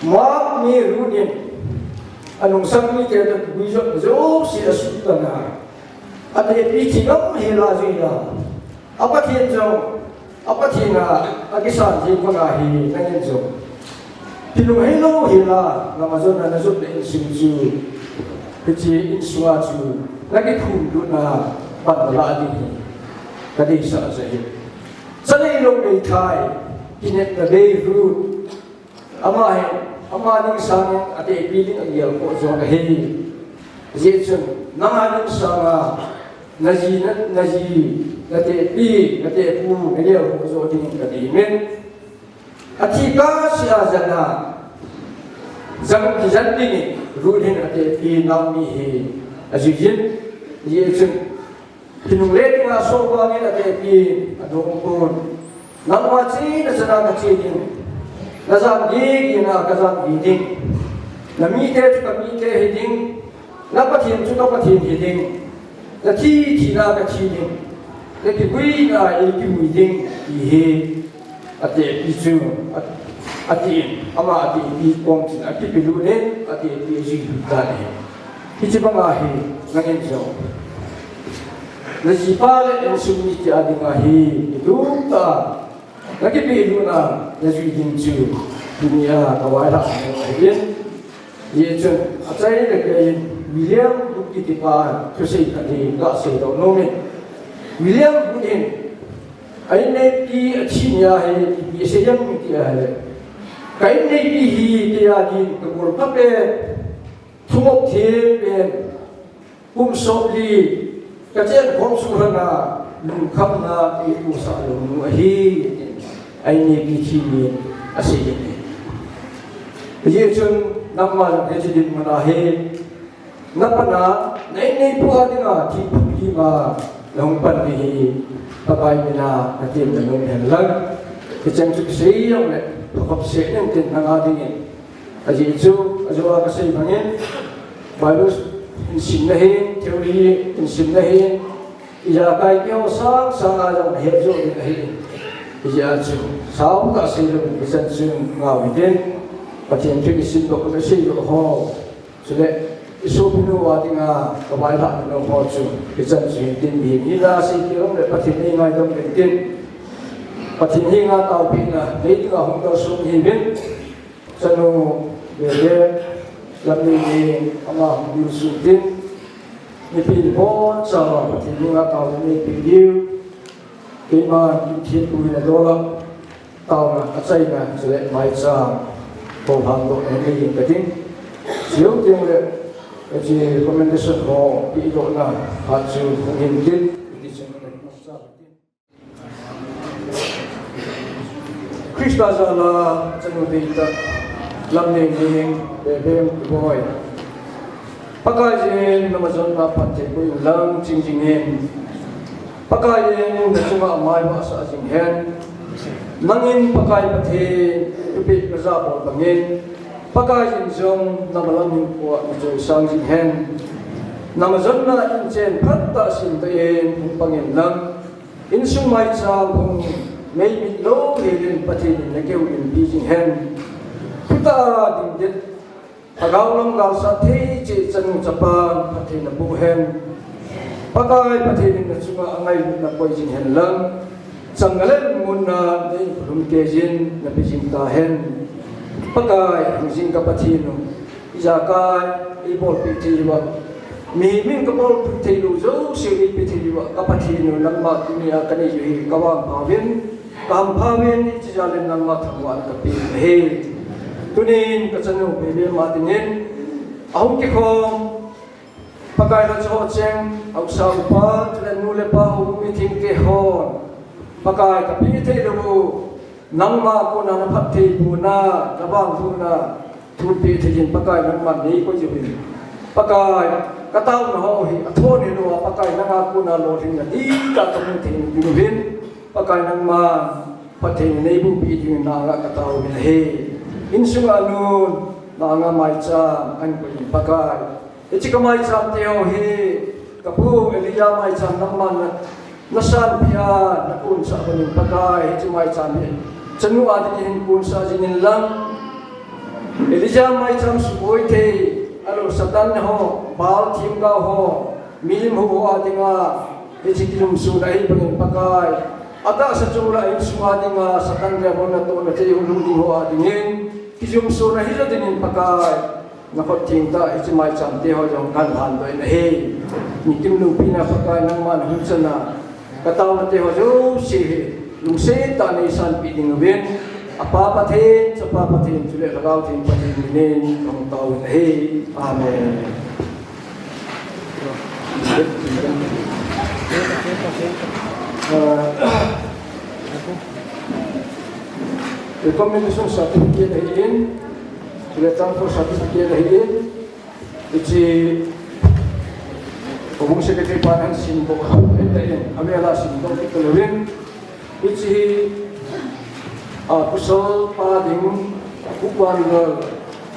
Moab mi Ruth in, anungsang mite toh kiguijopna jouse asuhtan a. Atepi thi ngam hel a jui a. A Pathen jong, a Pathen a, akisan jing banga hi nangin jong. Kilunghei lou hel a, na majon na jot le insung chu. Hiche insunga chu, na kithumlutna, pan na la ding hi. Ka deisah jeh hin. Chanei lou meithai, kinepna bei Ruth. Ama hi, ama ding sangin atepi ding agel khoh jo ahi. Hijeh chun, nanga ding sanga, naji, na, naji, natepi, natepu, nagel khoh jo ding kati min. Athi kasa a jan a, jan, jan dingin, Ruth hin atepi Naomi hi, ajui jin. Hijeh chun, Kinungle dinga soh vangin atepi, adong pon. Nangma chena chana kache ding. Najam gigin a kajam gi ding. Namite chu kamite hi ding. Na Pathen chu ka Pathen hi ding. Nathi thina kathi ding. Nakivui na eikivui ding. Ti hi. Atepi chu, a, atin, ama atepi kom chun, akipelut in, atepi ajui lut tan ahi. Hiche banga hi, nangin jong. Najipa le insung mite a dinga hi, kidum tah a, nakipelutna, najui ding chu, tunia, kavailhah ahin. Hijeh chun, achai le kei in, William Booth kiti pa, thusei khat hi, kasei doh nom in. William Booth in, a inneipi athi nia hi, ipi asei em ti ahile. Ka inneipi hi, kei a din, ka gol pha pen, thumop them pen, kum somli, kachen khom sung lhon a, lungkhamna, eipusah lou nu ahi, a inneipi thi nin, asei in. Hijeh chun, nangma jong hiche dinmun a hi, Na pan a, na inneipu a dinga, thiphu kima, nahung pan ding hi, Pakai mina, natem na nom hen lang. Hicheng chu kisei jong le, phakhop seh ning tin nanga dingin. Ajeh chu, ajo a kasei bangin, Bible in simna hin, theory in simna hin, ijakai keiho sang sang a jong nahet joh ding ahi. Hijeh a chu, sao kasei jong, hichan chu ngau hitin, Pathen thu kisim doh, kasei doh ho. Chule, isopinu a dinga, kavailhah nom ho chu, hichan chu hitin, mihem hina seikei lom le Pathen in eingaidam uvin tin. Pathen henga taopehna nei dinga hung kalson ihiuvin, chanu Bebe Lamneini ama hung dingsun tin, mipi ni bonchauva Pathen henga taona neipeh diu, keima Kimthenpu in adol a, taona achaina chule maicham ho lhandohna nei ding kating. Chuteng le, hiche commendation ho pedohna phat chu hung hin tin, hiti chun Christa jal'a chanu deitah Lamneini, Bebe Boi. Pakaiyin na majonna phatthei boh inlang ching jing in. Pakaiyin na chunga mai vahsah jing hen. Nangin Pakai Pathen, thupeh najah bol bangin, Pakaiyin jong na malam hinkhoa na choisang jing hen. Na majonna inchen phatah a simtah in hung pang inlang, insung maicham hung meimit louhel in Pathen in na keu in pi jing hen. Thutah a ding det, lhagao lam galsat thei cheh chanu chapa phatthei naboh hen. Pakai Pathen in na chunga angailutna koi jing hen lang, chang le mun a na inkhulum keiyin na pe jing tahen. Pakai, hingjing ka Pathen u, ijakai eibolpeh thei uva, mihem in kabolpeh thei lou jouse eipe thei uva, ka Pathen u, nangma tunia kanei u hi kavangphauvin, kahamphauvin, hiche jal in nangma thangvahna kapeh ahi. Tunin kachanu Bebe ma dingin ahung kikhom Pakai lhacha ho cheng, haosa upa, chule nu le pa, houbung mithengte hon, Pakai, kapeh thei lou u, nangma kona na phattheibohna, na vangbohna thu peh thei jin, Pakai, nangman neikoi jiuvin. Pakai, kataona ho hi athon hilou a, Pakai, nanga kona lolhinna dihtah kamu thei ding uvin, Pakai, nangman phatthei neibohpeh dingin na anga katao uvin ahi. Insunga nun, na anga maicham ahin koi in, Pakai, hiche ka maicham te ho hi, kapu Elijah maicham nangman na, nasanpeh a, nakonsah bangin, Pakai, hiche maicham hi chanu a dingin hin konsah jing inlang, Elijah maicham suboi thei, ahilou Satan ho, Baal themgao ho, mihem ho, ho a dinga hiche kijumsona ahi bangin, Pakai, atahsa chunga le insunga dinga Satan le abon natohna thei hung lhung ding ho a dingin kijumsona hijo dingin, Pakai, na khut theng tah a hiche maicham te ho jong kahin lhandoh in ahi. Nikim loupina Pakai, nangman hung chan a, kataona te ho jouse hi lungset tah a neisanpeh ding uvin, Apa Pathen, Chapa Pathen, chule Lhagao Theng Pathen minin kahung tao uvin ahi. Amen. Ah, recommendation certificate ahin, chule transfer certificate ahin, hiche houbung secretary pan ahin simdoh, ahin, avela simdoh kit louvin, hiche hi, ah, Kusol pa ding, Pu Wanlal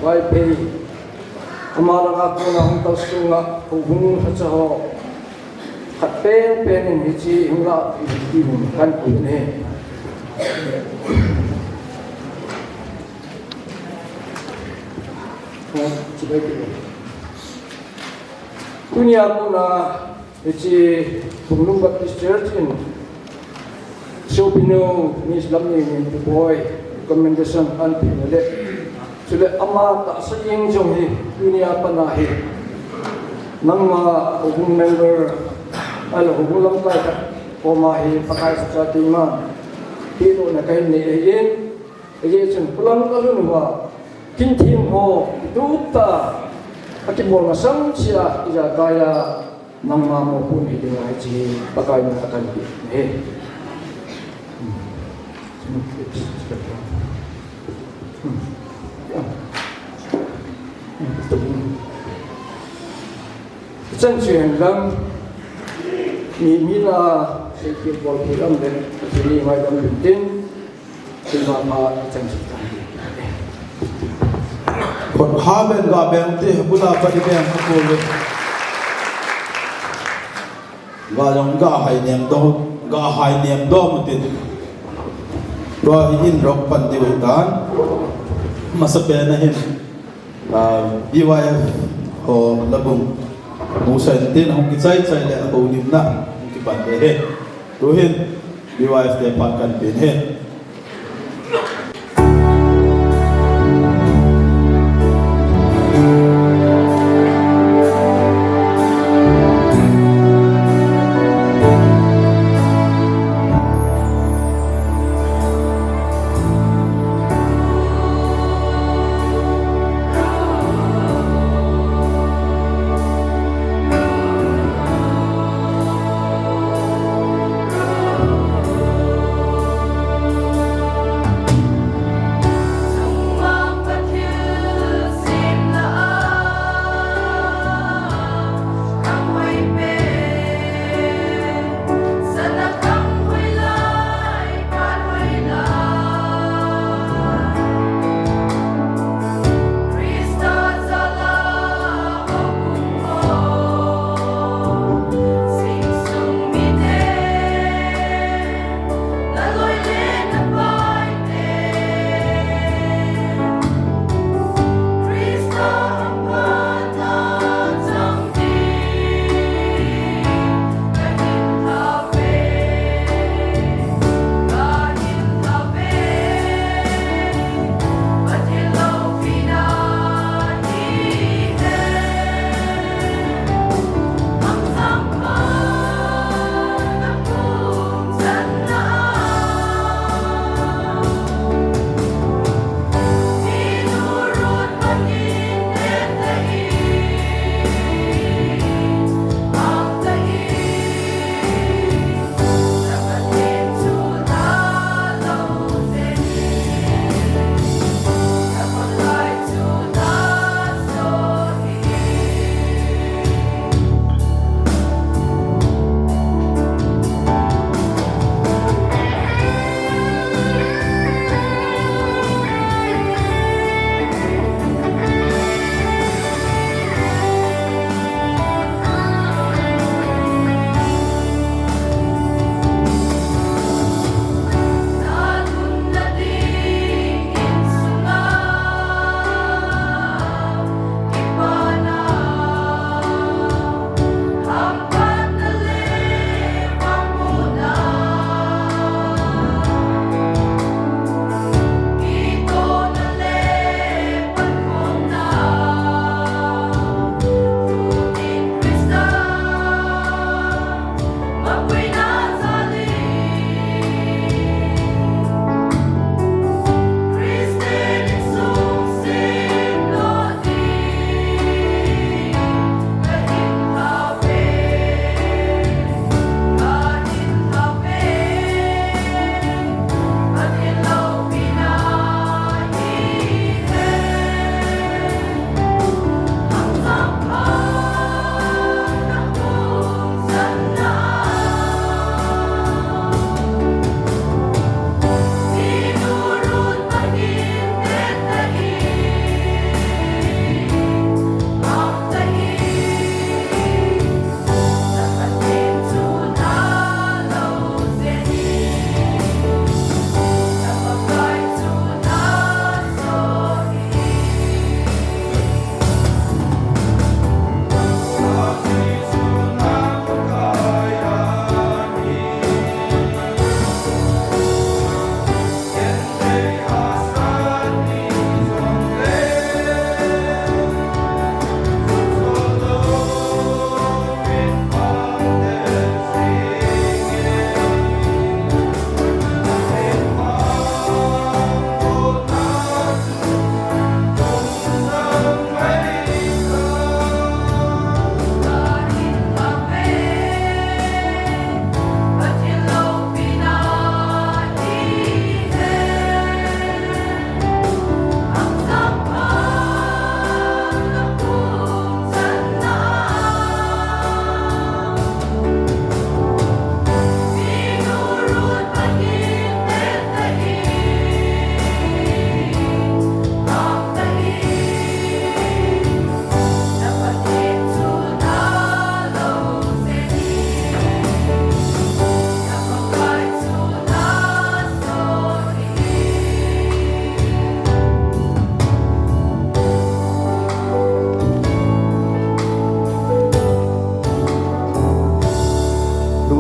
Vaiphei, ama langa kona hung kalsonga houbung lhacha ho khat penpen in hiche hung lah in ti hung kan pui ne. Tunia kona hiche Phunglung Baptist Church in Sopinu Miss Lamneini Boi commendation ahin peh na le, chule ama tahsa jeng jong hi tunia pat a hi nangma houbung member, ahilou houbung lamkai khat koma hi Pakai lhacha keima pedohna kahin nei ahin, ajeh chun khulang kalhun uva, kin thim ho, kitup tah a, akibol masang cheh a, ijakai a, nangma mopohna hi ding ahi, hiche Pakai min a kahin peh ahi. Chan chu hen lang, mi, mi la, sei kibol kit lam le, hiche ni ngai dam lim tin, Tua pha i chan chu ta. Khut ha beng ga beng te, bula pa di beng ka ko le. Ga jong ga hai nem do, ga hai nem do mu tin. Tua hi in rok pan di u tan. Masa pen a hin. Ah, B Y F ho labung. Musa in tin hung kichai chai le hung lim na. Hung kipan de he. Tu hin. Revive te phat kan pe in.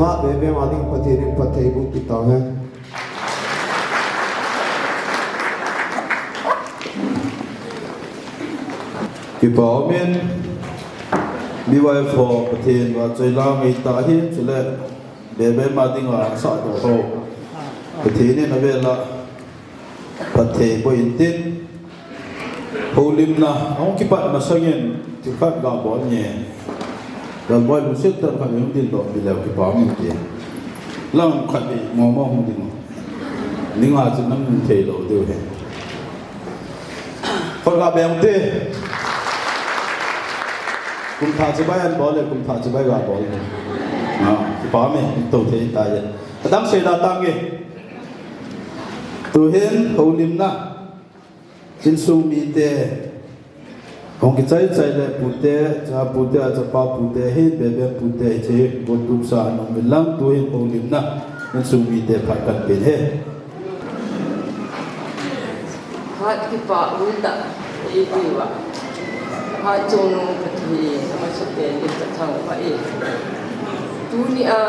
Bebe ma ding Pathen in phatthei boh peh tauhen. Kipa umin, B Y F ho Pathen vahchoi la ngai ta hi, chule Bebe ma dinga sah doh ho Pathen in avel a phatthei boh in tin, houlimna ahung kipat masangin thil khat ga bol nge. Lalboi lungset tah khat in hung dingdoh in ti leu kipa umin ti. Lang khat in mo mo hung ding. Dinga chu nang thei lou diu ahi. Khut ga beng te. Kum thah chibai an bol le, kum thah chibai ga bol le. Ah, kipa umin, tou thei ta ye. Adang sei da tang e. Tuhin houlimna. Insung mite. Hung kichai chai le pute, cha pute, a chapa pute, hi bebe pute, hiche hi, gon tum sa nung min lang, tuhin houlimna. Insung mite phat kan pe e. Phat kipa um tah, ipi uva. Phat chungnung Pathen, amasapen in kathangvah e. Tuni a,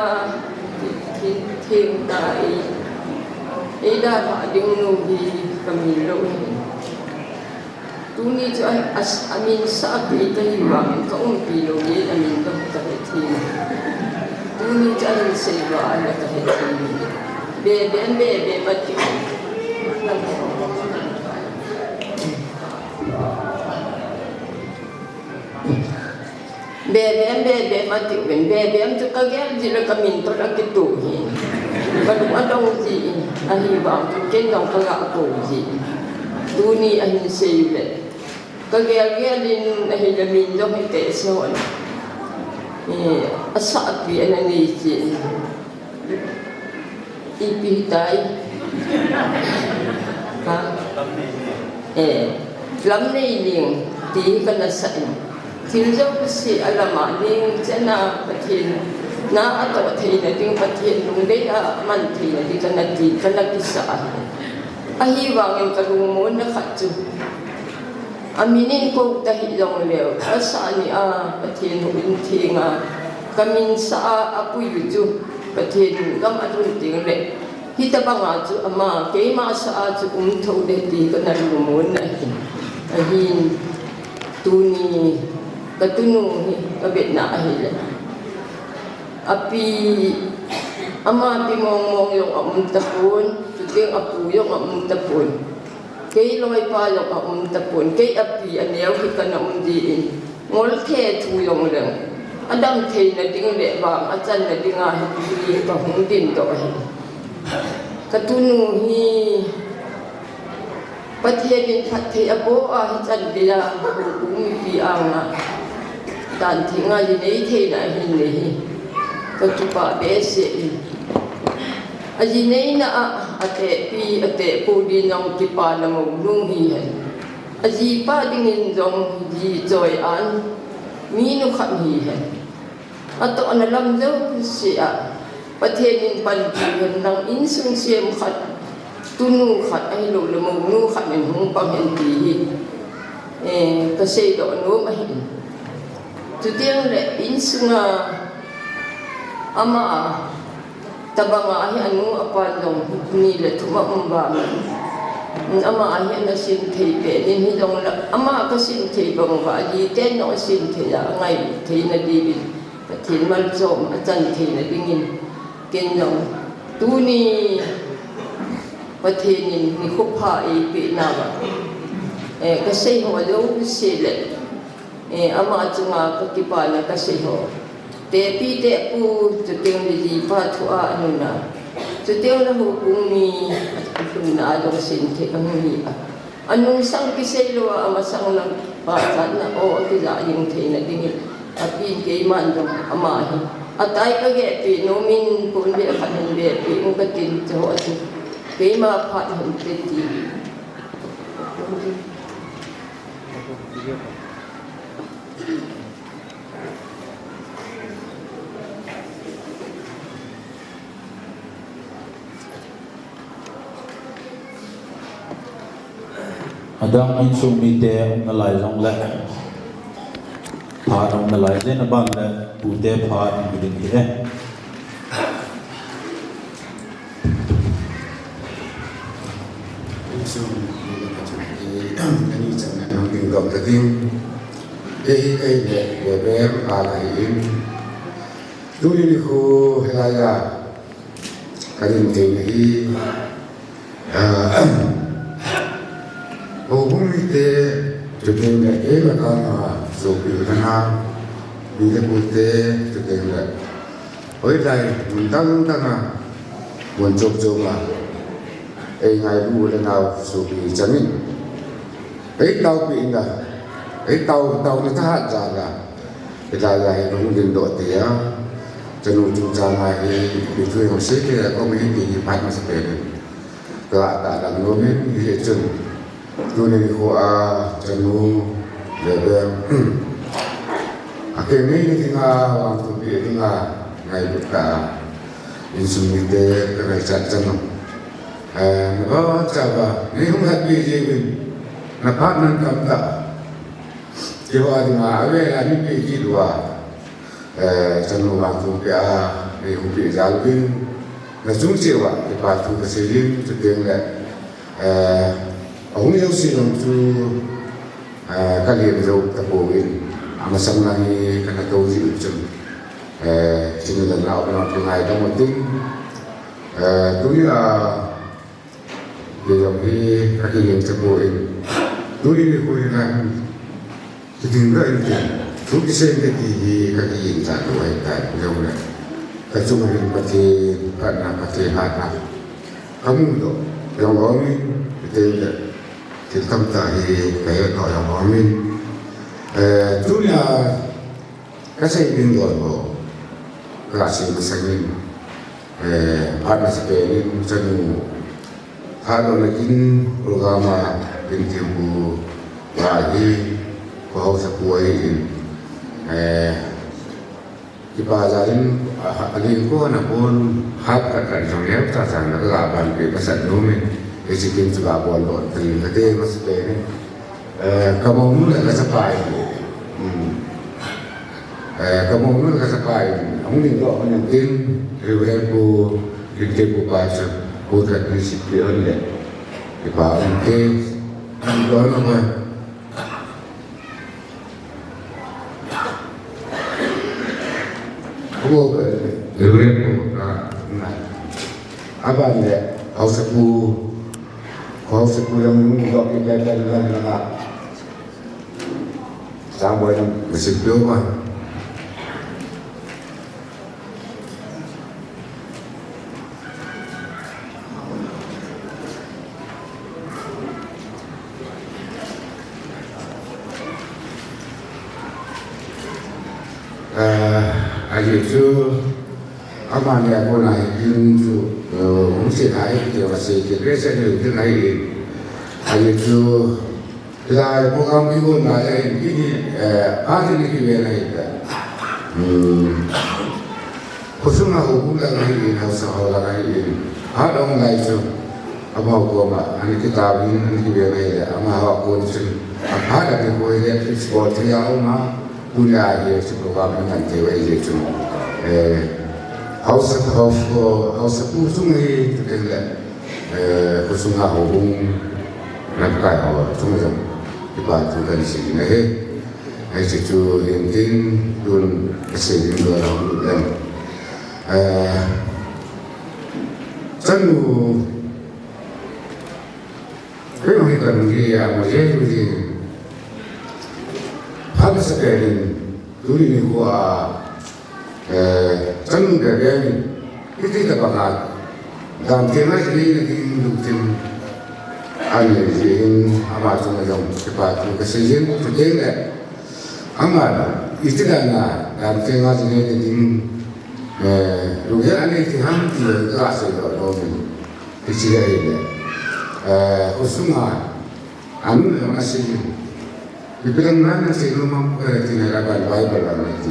thi-, thi-, theng tah e. Eidalhah ding nu hi kamin lou ahi. Tuni chu a, a, amin sah a peh kahi vangin ka umpi lou jeh in amin kahe thei. Tuni chu ahin sei uva ahile kahe thei. Bebe, bebe, mati. Bebe, bebe, mati uvin. Bebe chu kagel jeh le kamin toh akitoh ahi. Kalung adong jin, ahivang chun ken jong kaga kou jin. Tuni ahin sei uve. Kagel gel in ahile min jong hite se hon. Eh, asah pi ana nei jin. Ipi hitai. Ha? Eh, lam nei leng ti kana sa in. Thil jouse alam a ning chena Pathen na atoh theina ding, Pathen lungdei a man theina ding kana ti, kana kisa ahi. Ahivangin kalungmonna khat chu. Amin in kou ta hih jongleu, asah ni a, Pathen houin theng a, kamin sah a, apui u chu, Pathen gam alhun teng le, hitabang a chu ama, keima sah a chu um thou ding ti kana lungmon ahi. Ahin, tuni, katunu hi, kavetna ahile. Api, ama pi mong mong jong aum tapon, chuteng apu jong aum tapon. Kei loipa jong aum tapon, kei api aneo hi kana um jin, ngol the thu jong leng, adam theina ding le vang achanna ding a hi kahung dingdoh ahi. Katunu hi Pathen in phatthei aboh a hichan geiya houbung mipi anga dan theng a ji nei theina ahin nei hi. Kakipah behseh in. Aji neina a, atehpi, atehpu din jong kipana mounu hihen. Ajipa dingin jong ji choi an, minu khat hihen. Atohna lam jouse a, Pathen in panpi hen lang insung sem khat, tunu khat, ahilou le mounu khat in hung pang hen ti hi. Eh, kasei doh nom ahi. Chuteng le insunga ama a, tabang a hi anu apa jong ni le thum aum vangin. Ama a hi ana sim thei pen in hijongle ama kasim thei bang uva, ajiten jong asim thei a, angai theina diuvin. Pathen malchom achan theina dingin. Ken jong tuni Pathen in nikho pha eipeh nauva. Eh, kasei ho jouse le. Eh, ama chunga kakipana kasei ho. Tehpi tehpu, chuteng le jipa thu a anuna. Chuteng le houbung mi alhunna a jong sin thei ahi a. Anungsang kisei lou a, amasang lang pachatna o akija jing theina dingin. Apin keiman jong ama hi. Atai kagehpi nomin, pon beh khat hin behpi ung katin, cheho a chu. Keima phat hin te ti. Adang insung mite um nalai jongle, phat um nalai jeh in aban le, pute phat um ding ahi e. Kei hi kei le, le bem a ka hi in. Tuni nikho hilai a ka din thei na hi. Ah, houbung mite, chuteng le kei le ka na sopi u te na, mi le pu te, chuteng le hoilai mun dang dang a, mun chom chom a, ei ngailu u le nao sopi chang in, ei taopi in a, ei tao, taona thahat jal a, hilai a hi hung dingdoh te a, chanu chungchang a hi ipi thu hung sei te a, ka mi hi ti hi phat masapen in ka la tah lang nom in, hijeh chun tuni nikho a chanu le bem a kei ngei ni dinga, vangthupi dinga ngailut tah a insung mite ka ngaichat chan u. Eh, na ba cha ba, nei hung hatpi jiuvin, na phat nan tam tah. Keiho a dinga avel a nei pi kit uva, eh, chanu vangthupi a nei hung pi jal uvin, na chung cheh uva kipa thu ka sei in, chuteng le, eh, ahung jouse jong chu, eh, ka lem jou tapouvin, amasang lang hi ka na tou jiu chun, eh, chini le nao, nao thu ngaidam u tin, eh, tuni a, kei jong hi ka kilem tapon, tuni nikho hi nang kiding doh in tin, thu kisei in kati hi ka kigin cha lou ahitai, jong le ka chung hin Pathen phatna, Pathen hatna ka mudoh jong um in, kei le thil tamtah hi ka hetdoh jong um in, eh, tunia ka sei ding don ho ka sei masang in, eh, phat masapen in chanu Phat lona kin program a kin thempu va hi, ko haosapu ahin, eh, kipa jal in, a, a ling ko na kon hat kat kat jong leu ta jang na ka ban pe pasal nu min, e chikin chu ga bol lo, tin ka te masapen in. Eh, ka mounu le ka chapa in. Hmm. Eh, ka mounu le ka chapa in. Ahung ding doh hon in tin, Reverend Pu, Pu Pu pa chu, Pu That ni si pi hon le. Kipa um te. Hung doh na ba. Pu, Reverend Pu, ah, na. Aban le, haosapu, haosapu jong hung doh kit le, le, le, le, le. Samboi nang masipeu ma. Eh, ahi chu, amani a kona hi kin chu, eh, hung sei thei, ti va sei, ti ve sei, ti ngai. Ahi chu, Hilai program kigon lai ahin, kini, eh, phat in kiven ahi ta. Hmm. Khosung a houbung lang ahin, haosa ho lang ahin. Phat ahung lai chu, amaho koma, ana kitao in, ana kiven ahi le, amaho a kon chun. Aphat a kikoi le, fix bol thei a um a, tuni a hi chu program ana man thei u ahi chu. Eh, haosa, haosa, haosapu chung hi, tu teng le. Eh, khosung a houbung lamkai ho chunga jong kipa thu kan sei in ahi. Hiche chu hin tin tun ka sei ding doh a hung lut em. Eh, chanu, kei jong hi ka nung hi a mo je tu ji. Phat masapen in, tuni nikho a, eh, chanu bebe in, hiti tabang a, dan thenga jinei na ding lungthim anei jeh in, ama chunga jong kipa thu ka sei in, chuteng le, ama, iti dan a, dan thenga jinei na ding, eh, lunggel anei ti ham ti ka sei lou lou in, hiche ahile, eh, khosung a, Anu le ama sei in. Ipi lam nana sei nom am, eh, ti na la ban Bible lam ti.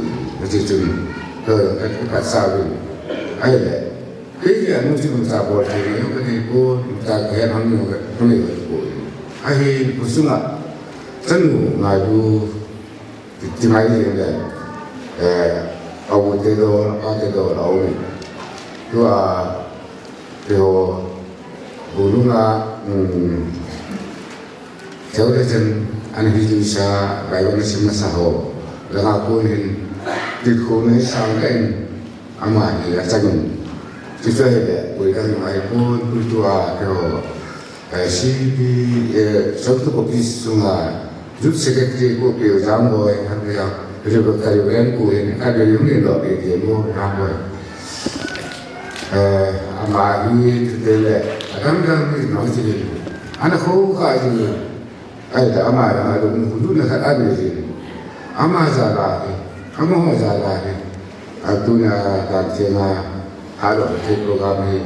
Ti chun. Eh, ka, ka sa uvin. Ahile. Kei anu chu nungcha bol thei na jong ka nei pon, nungcha ka het ham jong ka nei pon. Ahin, khosung a. Chanu ngailu. Ti, ti ngai jeng le, eh, a u te dol, a pa te dol a um. Tua, keiho, bu nunga, um, theologian, Ana hilsa, Bible ana sim masa ho langa kon hin, tilkhouna hi sang tah in ama hi achan un. Chuchu ahile, koi dang ahipon, tutua keiho, eh, C B, eh, South Copy sunga Youth Secretary Pu Pi Jamboi, Reverend Pu hin, Reverend Pu hin lo Pi Jamboi. Eh, ama hi chuteng le, adang dang hi nao chi hin. Ana khoukhah jing. Ahile ama langa lunglut na khat anei jin. Ama jal a hi, amaho jal a hi, atuna dan chenga, halo thei program hi,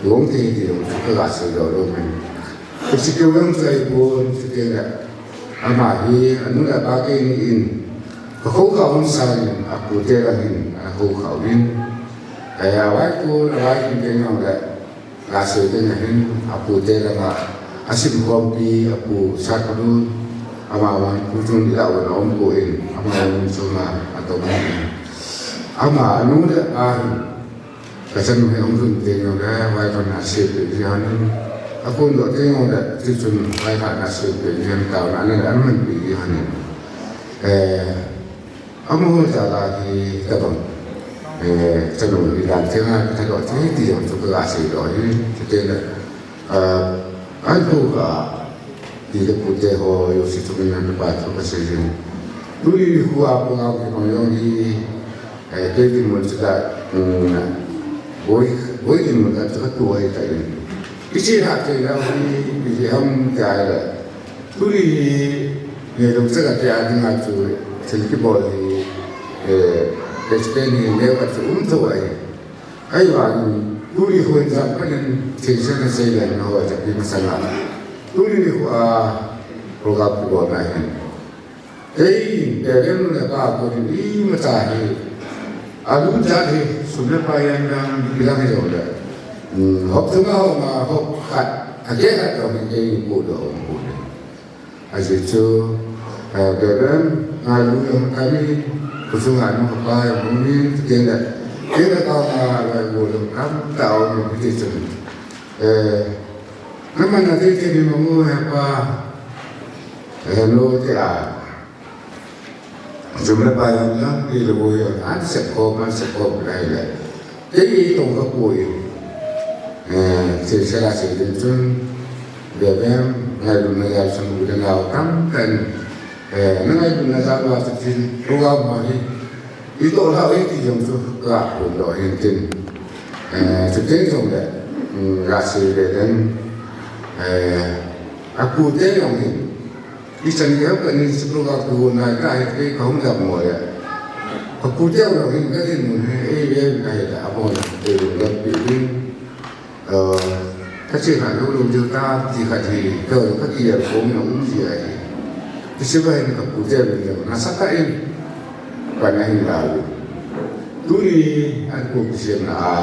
gong thei ti jong chu kaga seidoh lou men. Ka sikeu jong chu ahipon, chuteng le, ama hi, anu le apa keini in, ka khoukhah hon sangin, apute lang hin, akhoukhah uvin. Kaya vai ko, vai kin teng jong le, Ga sei ding ahin, apute langa, asimkhompi, apu Satkhonun, amavang Pu Chunglhang ila ula umpon, amavang chunga atong ahin. Ama anu le apa hin, kachanu hi ahung lhun teng jongle, vai kon asei peh ji lhonin, aphondoh teng jongle, tichun vai khat asei peh ji lhon, taona le amanpeh ji lhonin. Eh, Amaho jal a hi tabang, eh, chanu hi dan chenga kithadoh thei ti jong chu kaga seidoh ahi, chuteng le, ah, ahin khoukhah ti le pute ho jouse chunga kipa thu kasei jing. Tuni nikho a program kibang jong hi, eh, kei dinmun chu ka, um, boi, boi dinmun ka chu katoh ahi tan. Iche lhah thei lou hi, ipi ham tia le. Tuni hi, ngailut chang a tia dinga chu thil kibol hi, eh, explain hi neo khat chu um thou ahi. Ahivangin, tuni hoi jam panin thil sena sei le na ho ja pi masanga. Tuni nikho a program kibolna hin. Kei, Reverend nu le pa, koi imacha hi, alut jat hi, sum le pai jong dang, ilang hi jongle. Hmm, hop thuma hop nga, hop khat, akeh khat jong hi kei podoh um poi. Ajeh chu, eh, Reverend, ngailu jong kami, khosung a nu le pa jong um in, kei le, kei le ka nga, ngailu jong tamtah um in, hiti chun. Eh, naman na titi ni mamu he pa, eh, no te a. Sum le pai jong lang, ti le bo jong, an sep khom, an sep khom, lai le. Kei tong kha poi. Eh, se se la se din chun, Reverend, ngailutna jal sung u le nao tamtah in, eh, na ngailutna jal uva chu tin, program ho hi, itoh lhah u hiti jong chu, kaga phondoh ahin tin. Eh, chuteng jongle, um, ga sei le den, eh, apute jong hin, Ichan gei khat ni school ga kigonna ka hi kei kahung dammo le. Kapute jong hin kadinmun hi, ei ve kahi le, abon, ei ve pi in. Eh, kache kha lou lou diu tam ti khat hi, kei kakigel khom jong um ji ahi. Hiche va hin kapute jong hin, nasatah in, pan ahin la u. Tuni, an ko kisemna a,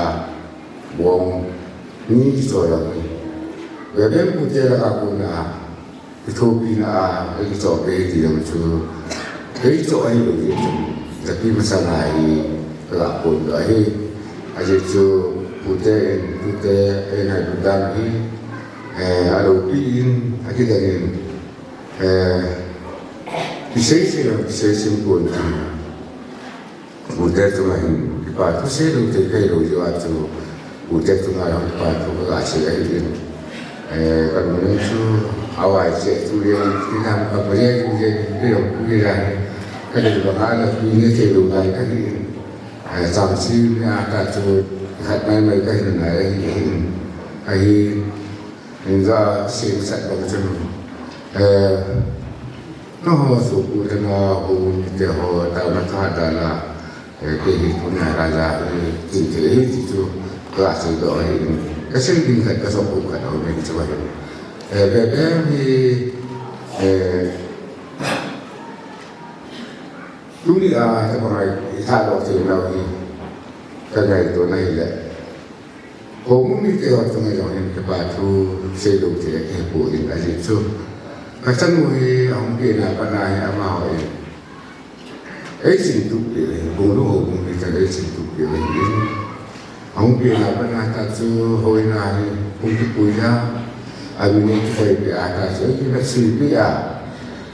bong, ni kichoi jong hi. Ve ve pute la kakonna a. Kithopina a, eikichoh peh ti jong chu, eichoh ahilou jeh chun, japi masanga hi, kaga phondoh ahi. Ajeh chu, pute in, pute, eingailut dan hi, eh, aloupi in, akidang in, eh, kisei sei jong, kisei sei pon ti. Pute chunga hin, kipa thu seilou thei kahilou jeh a chu, pute chunga jong kipa thu kaga sei ahi in. Eh, kanung chu, avai che chu jeng, ti ham ka pa jeng, jeng, jeng, jong pu jeng ahi. Kadei banga la pi ne theilou lai kahi in. Eh, chang chi ni a ta chu, khat mai mai kahi nalai ahi in. Ahi, Inja sing sat bang chun, eh, nangho sopi te, nangho mite ho, taona kadan a, eh, kei hi tunia raja, eh, chingthei ahi ti chu, kaseidoh ahi, kasei ding khat, kasopkhum khat aum in chu ahi. Eh, Bethlehem hi, eh, tunia, tabang a, ithahdoh thei nau hi, kangaito na hile. Houbung mite ho chunga jong hin kipa thu seilou thei kahipoi, ajeh chu kachanu hi ahung penna pat a hi amaho in eichingtup peh u ahi, Bunglu houbung miten eichingtup peh u ahi. Ahung penna pat a ta chu houin a hi hung kipui a, amin kikoi peh a ta chu eikivetsuipeh a,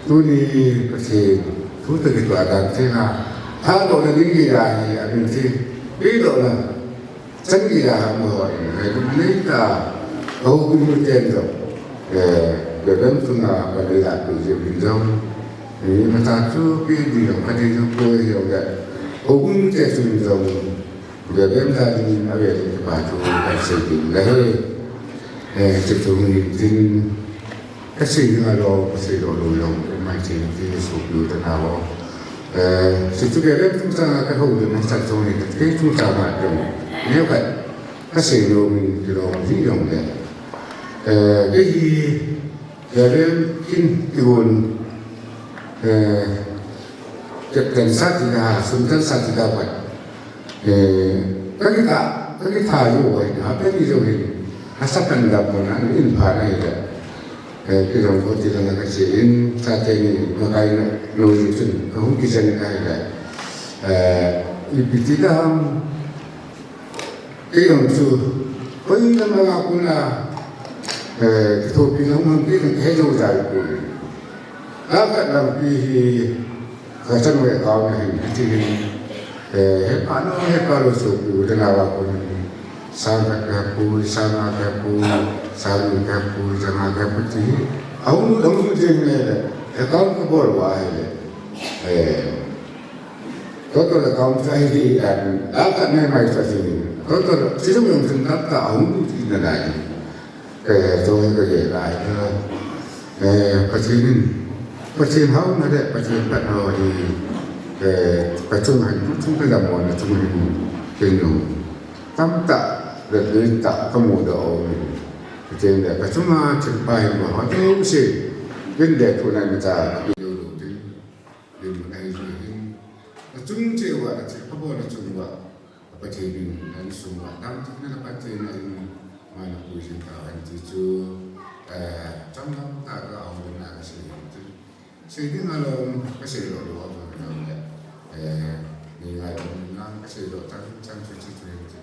Tuni Pathen thu toh kitoh dan thei a, thadohna ding geiya hi amin thei, pehdohna chan geiya amu ho in, hei, neita, houbung miten jong, eh, Reverend chunga phalna peh jeh in jong, eh, imacha chu peh ding jong kati jong koi jong le, houbung mite chun jong, Reverend ja ding in ave ding kipa thu kasei ding le, eh, chu chu hin tin, kasei ding alou, kasei lou lou jong, mai thei ti sopi u te nao. Eh, chu chu Reverend chungchang a kahoulimna chan chungin, kei chungchang a jong, neokhat kasei lou min kilom ji jong le. Eh, kei hi Reverend Kin Kiun, eh, Captain Satida, Sultan Satida pai. Eh, kakitha, kakitha jou ahi, hapta ni jou hin, asa kan dam kona, in pha na hi le. Eh, kei jong koti lang kache in, chate ni, makai na, lou ji chun, kahung kijen na hi le. Eh, ipi ti dam, kei jong chu, koi lam a kona, eh, kithopi lang mang kei jong he jou jai ko. Kakhat lampi hi, Kachanu account a hin, hiti hin, eh, hepa lou, hepa lou sopi u te nao a kon, sang khat kahe poi, sang nga kahe poi, sang ni kahe poi, sang nga kahe poi ti hi. Ahung, ahung jeng le, account kabol uva ahile. Eh, total account chu ahi, em, lakh khat mai mai chu ahi. Total, chu jong jong chun tamtah ahung lut in alai. Eh, chong ka gel lai, eh, Pathen in, Pathen haona le Pathen phatna hi, eh, kachung han, chung ka lamon, chung hin, ken jong tamtah le lentah kamu doh u ahi. Pathen le kachunga thilpha hin mo, ha, tu se, ken le tu nai mata, ken jong tin. Lim ahi jeh hin, achung cheh uva, acheh phabol achung uva, Pathen in, insung uva, damtheina le Pathen in, mana puijin tauhen ti chu, eh, chomlam tah a houlimna kasei hin ti. Sei ding alom, kasei lou lou a bol lou le, eh, nei ngaidam lang, kasei lou chang chang chu chu chu hin ti.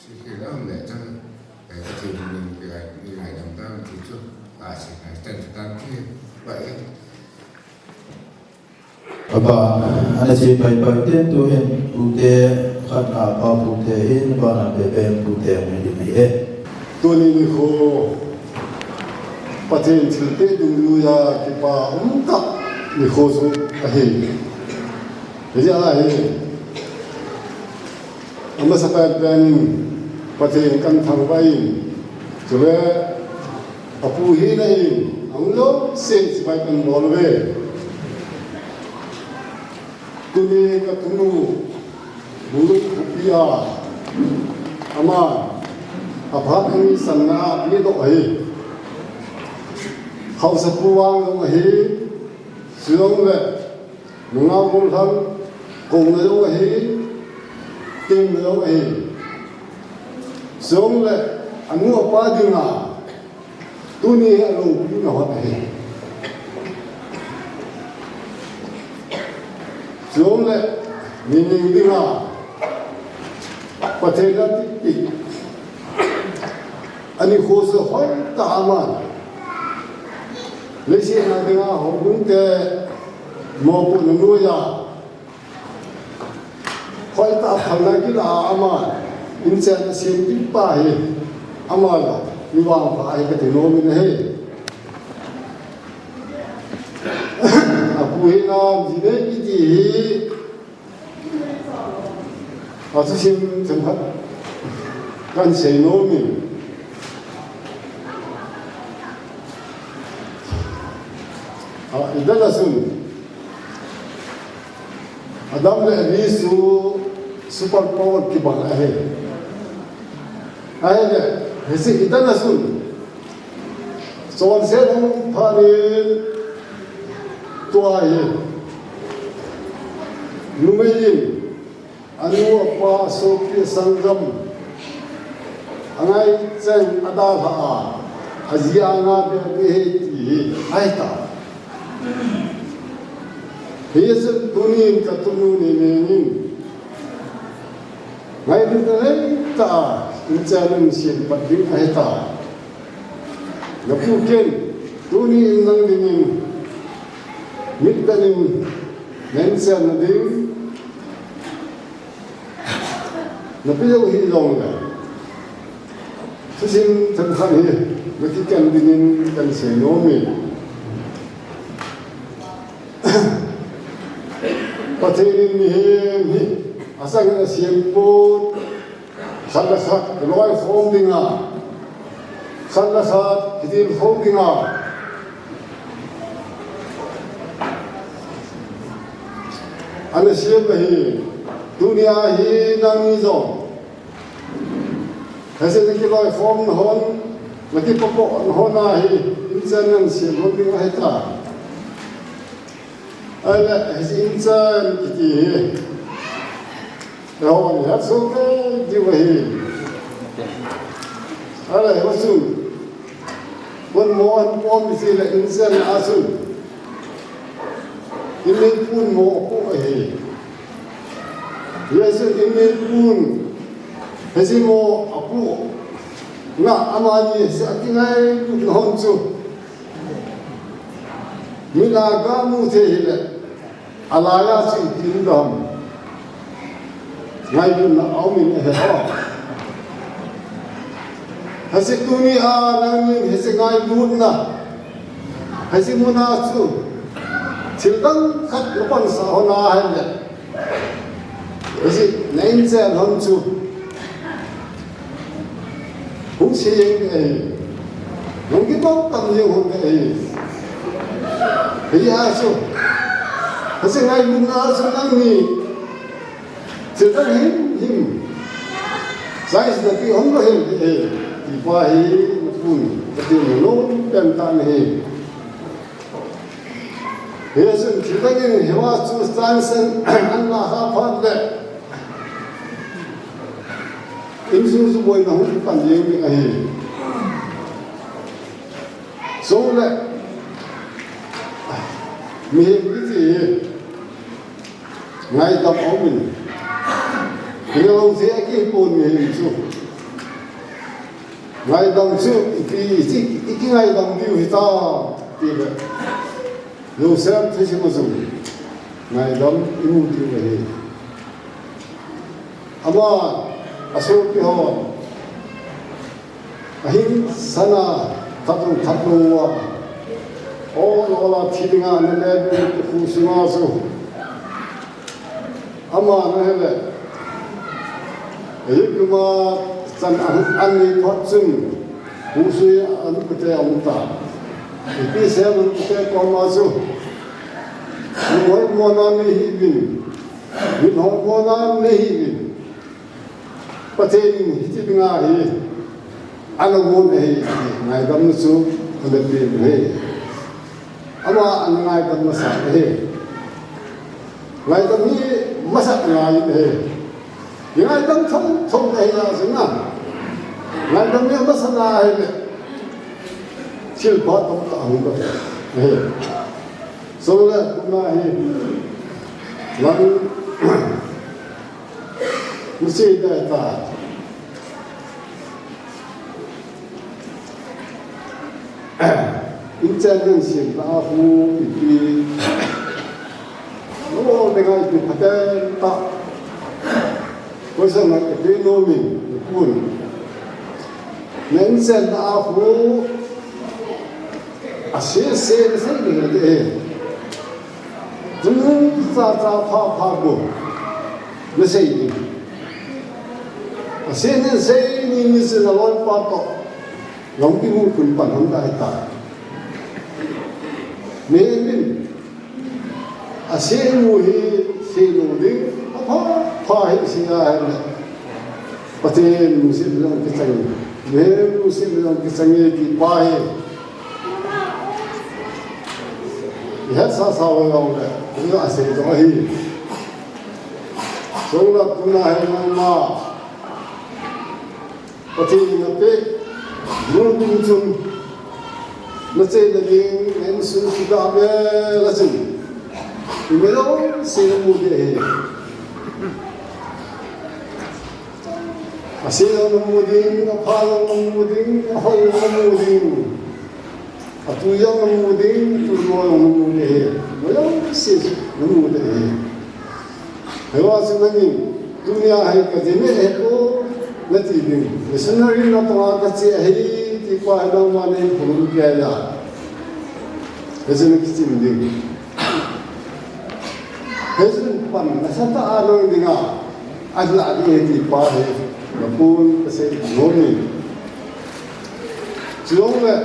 Sei khel a um le chang, eh, Pathen in nei ngai, nei ngaidam tauhen ti chu, asei ngai chan chu tauhen ti, bai. Aban, ana che pai pai ten tu hin, pute, khat a pa pute hin, aban a pepen pute hung hi ding ahi e. Tuni nikho, Pathen thilpeh dungjuiya kipa umtah nikho chu ahi. Hijeh a hi, amasa pen pen in, Pathen kan thangvah in, chule, apu hina in, ahung jouse chibai kan bol uve. Tuni katunu, Bunglut khopi a, ama, aphat ani sanna a pehdoh ahi. Haosapu vang jong ahi, chujongle, Nungah Golhang, kouna jong ahi, temna jong ahi. Chujongle, anu apa dinga, tuni hi aloupina hot ahi. Chujongle, mining dinga, Pathen a titi, ani khosa hoitah a aman, leiset a dinga houbung te mopohna noiya, hoitah a phalna kilah a aman, inchen asem ding pa hi, ama jong mi vangpha ahi kati nom in ahi. Apu hina, jinei kiti hi, athusim themkhat kan sei nom in. A, idan a chun, Adam le Evi chu super power kibang ahi. Ahile, hiche idan a chun, chonset hung phat in tua hi, numei in, anu apa, asopi, asanggam, angai cheng adalhah a, aji anga beh beh ahi ti hi ahitai. Hiche tunin katunu Neimeng in, ngailutna leitah a, inchen in sem pat ding ahitai. Napu Ken, tunin nang dingin, Mittan in na inchen nading na pe jou hih jongle, thusim themkhat hi na kiken dingin kan sei nom e. Pathen in mihem hi asang in asem pon, khat le khat kiloikhom dinga, khat le khat kidilkhom dinga ana sem ahi. Tunia hi nangni jong hiche na kiloikhomna hon, na kipapohna hon ahi, inchen na sem lhon ding ahitai. Ahile hiche inchen kiti hi eihon ihet soh kei diu ahi. Ahile hichun ponmo ahin pom jeh le inchen a chun inneipun mo apoh ahi. Hijeh chun inneipun hiche mo apohna, amani hiche akingailutna hon chu mit a gamu thei hile, alai a chu ipi um dem? Ngailutna aumin ahi ho. Hiche tunia nangnin hiche ngailutna, hiche muna chu thil dang khat na pansah hon ahile, hiche na inchen hon chu hung se jeng ding ahi. Nung kitoh tam jeng hon ding ahi. Hijeh a chu, hiche ngailutna a chu nangni thil dang himhim, chance na pe hon lou hel ding ahi, ti pa hi, na pun, Pathen in anom pen tan ahi. Hichun thil dang in hiva chu chance in ana la kha phat le, insung chu boina hung pan jeng ding ahi. Chule mihem kiti hi ngaidam aumin, kinelou thei akipon mihem chu. Ngaidam chu ipi, iti, ikingaidam diu hitam tile, Joseph thusim a chun ngaidam imu diu ahi. Ama asopi hon ahin sana that lou that lou a, ol ol a thi dinga ana lemu khuh sunga chu, ama nahile Egypt gam a chan a, anei phat chun, khuh sung a anute aum ta. Ipi sei a anute koma chu, lunghoi mona nei hih uvin, mit hoi mona nei hih uvin. Pathen in hiche dinga hi ana gon ahi, ngaidamna chu ana pen ahi. Ama ana ngaidam masat ahi. Ngaidam hi masat ngai ahi. Ngaidam thong thong ahi a chu na. Ngaidam hi masat ngai ahile, thil pha tamtah ahung ahi. Chule tuna hi lang Musi dai ta. Inchen ding sem na a khu ipi. Lo de ngai pi phaten ta. Koisa na ipi no min pun. Na inchen na a khu. Ase se na sei ding de. Tum cha cha pha pha bo. Na sei ding. Ase na sei ni ni se na loi pa to. Long ki mu kun pan hong dai ta. Me min. Ase mu hi sei lou ding. Pha pha hi sei a hi. Pathen lungset jong kichang e, mihem lungset jong kichang e ti pa hi. Ihetsasa ho jong le, iga sei jong ahi. Chule tuna hi nangma Pathen in apeh mun ding chun, nacheina ding, na insung kiga vel a chun, imel jouse namu ding ahi. Ase jong namu ding, apha jong namu ding, ahoi jong namu ding. Atu jong namu ding, atu jong namu ding ahi. Mo jong si namu ding ahi. Hei va si nangin, tunia hei ka jin e ko, nati ding. Missionary na tonga kache ahi, ti pa hei nangma nei phulun kei a. Hei si na kichim ding. Hei si pan, nasatah a nang dinga. Alah ding ahi ti pa hei, napun kasei nom e. Chulong le,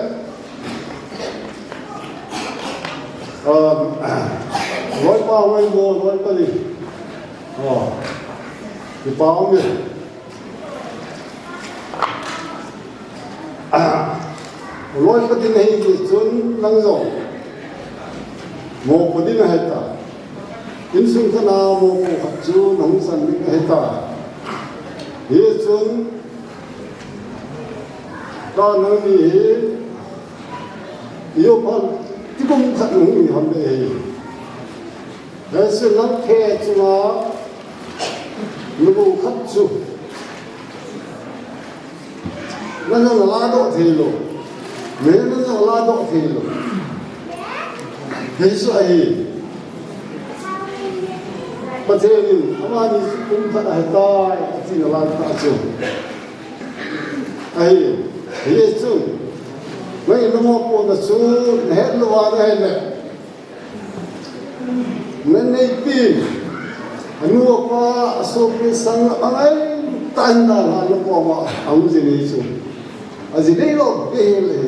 Um, loipa, loipa, loipa ni. Oh, kipa um e. Loipa ding ahi jeh chun nang jong mopo ding ahi ta. Insung khat a mopo khat chu nahung san ding ahi ta. Hichun, ka nang ni hi, Io phan, ti kum khat nung ni ham be hei. Hei si nang khe chunga, nung khat chu. Nang nang la doh thei lou. Me nang nang la doh thei lou. Hei su ahi. Pathen in, amani kum khat ahi tai, ati na la ta chu. Ahi, hichun, nang in namopo na chu, nahet lou va nahet le. Nanei pi, anu apa, asopi sang, angai, tan dan, anu apa, ang jin nei chu. Ajin nei lou, be le.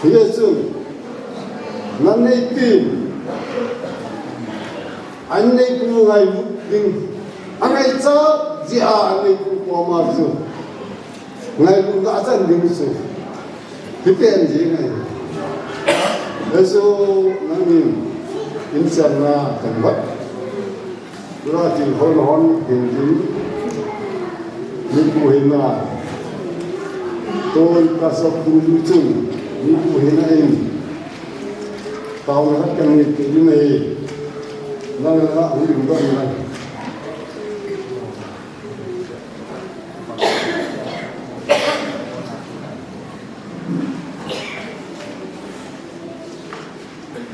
Hichun, nanei pi, An neipu ngailut ding. Angaicha jeh a an neipu koma chu. Ngailutna achan ding chu. Hipen jeng ahi. Jesu nangin insiatna kan vat. Tura ti hon hon hin ding. Mipu hina. Ton ka sop ding chun. Mipu hina in. Taona khat kan nit kit ding ahi. Nang, nang, nang, hung ding doh in lang.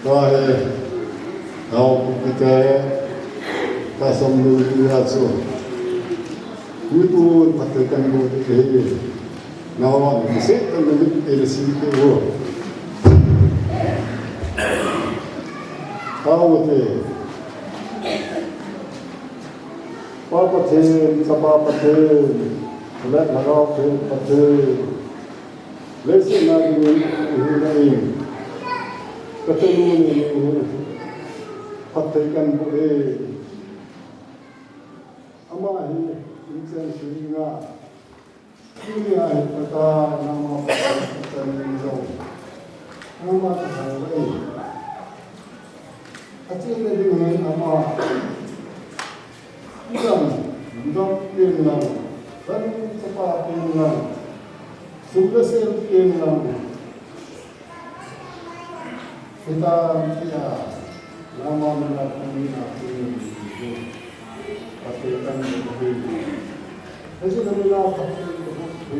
Tua hi, nao pu kite, ka som lu lu ya chu. Mipu phatthei kan boh ding ahi. Nao a mi se kan lu lu e le si ke wo. Tao te. Pa Pathen, Chapa Pathen, le Lhagao Theng Pathen, leiset na dingin hina in, ka chanu ni ni phatthei kan boh e. Ama hi inchen sui nga. Tunia hi kata, nangma phatthei kan boh e. Nangma phatthei kan boh e. Achena ding hi ama. Ilang, dok pen lang, san chapa pen lang, sum le sel pen lang. Kita kia, nangma mina pen lang. Phatthei kan boh e. Hijeh a mina phatthei kan boh e.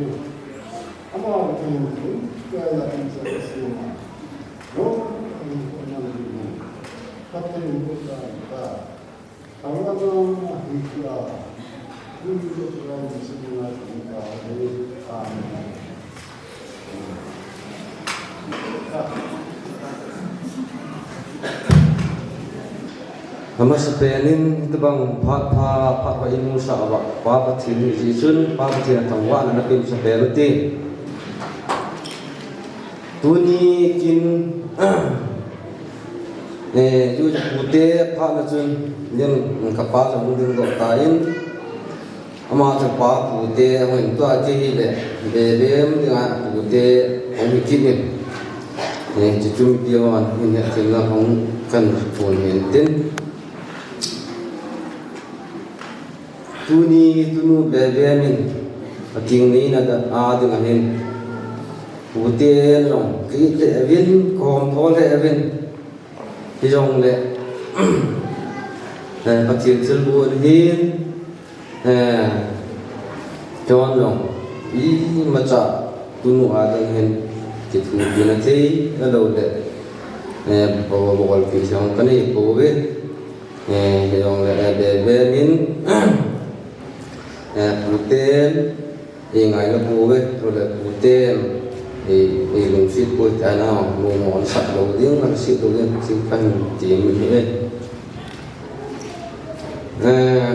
Ama phatthei kan boh e. Kaya kan sa sima. No, kan boh e. Phatthei kan boh e. Amen. Amasapen in hitobang phat pha, phat pha imusah uva, Pa Pathen hi jeh chun, Pa Pathen athangvahna napeh masapen ute. Tuni kin, eh, ju ju pute phatna chun, nin kapa jong ding doh tan, ama chapa pute, ahung in tua kihile, bebem dinga pute, ahung hi kit in. Eh, chuchu mipi hon, in hetthemna hung kan pon hen tin. Tuni tunu bebe min, ating neina da a ding ahin. Puten jong, ka it lheh uvin, ka hom tho lheh uvin. Hijongle, eh, Pathen thilbol ahin, eh, John jong, Imacha tunu a ding hin kithopina thei alou le, eh, bol, bolpi jong kanei pouve. Eh, hijongle, eh, Bebem in, eh, puten, eh, ngaina pouve, chule puten, eh, eh, lungset pou tana, lungmon sah lou ding, lungset lou ding, ti kahin ti ahi. Eh,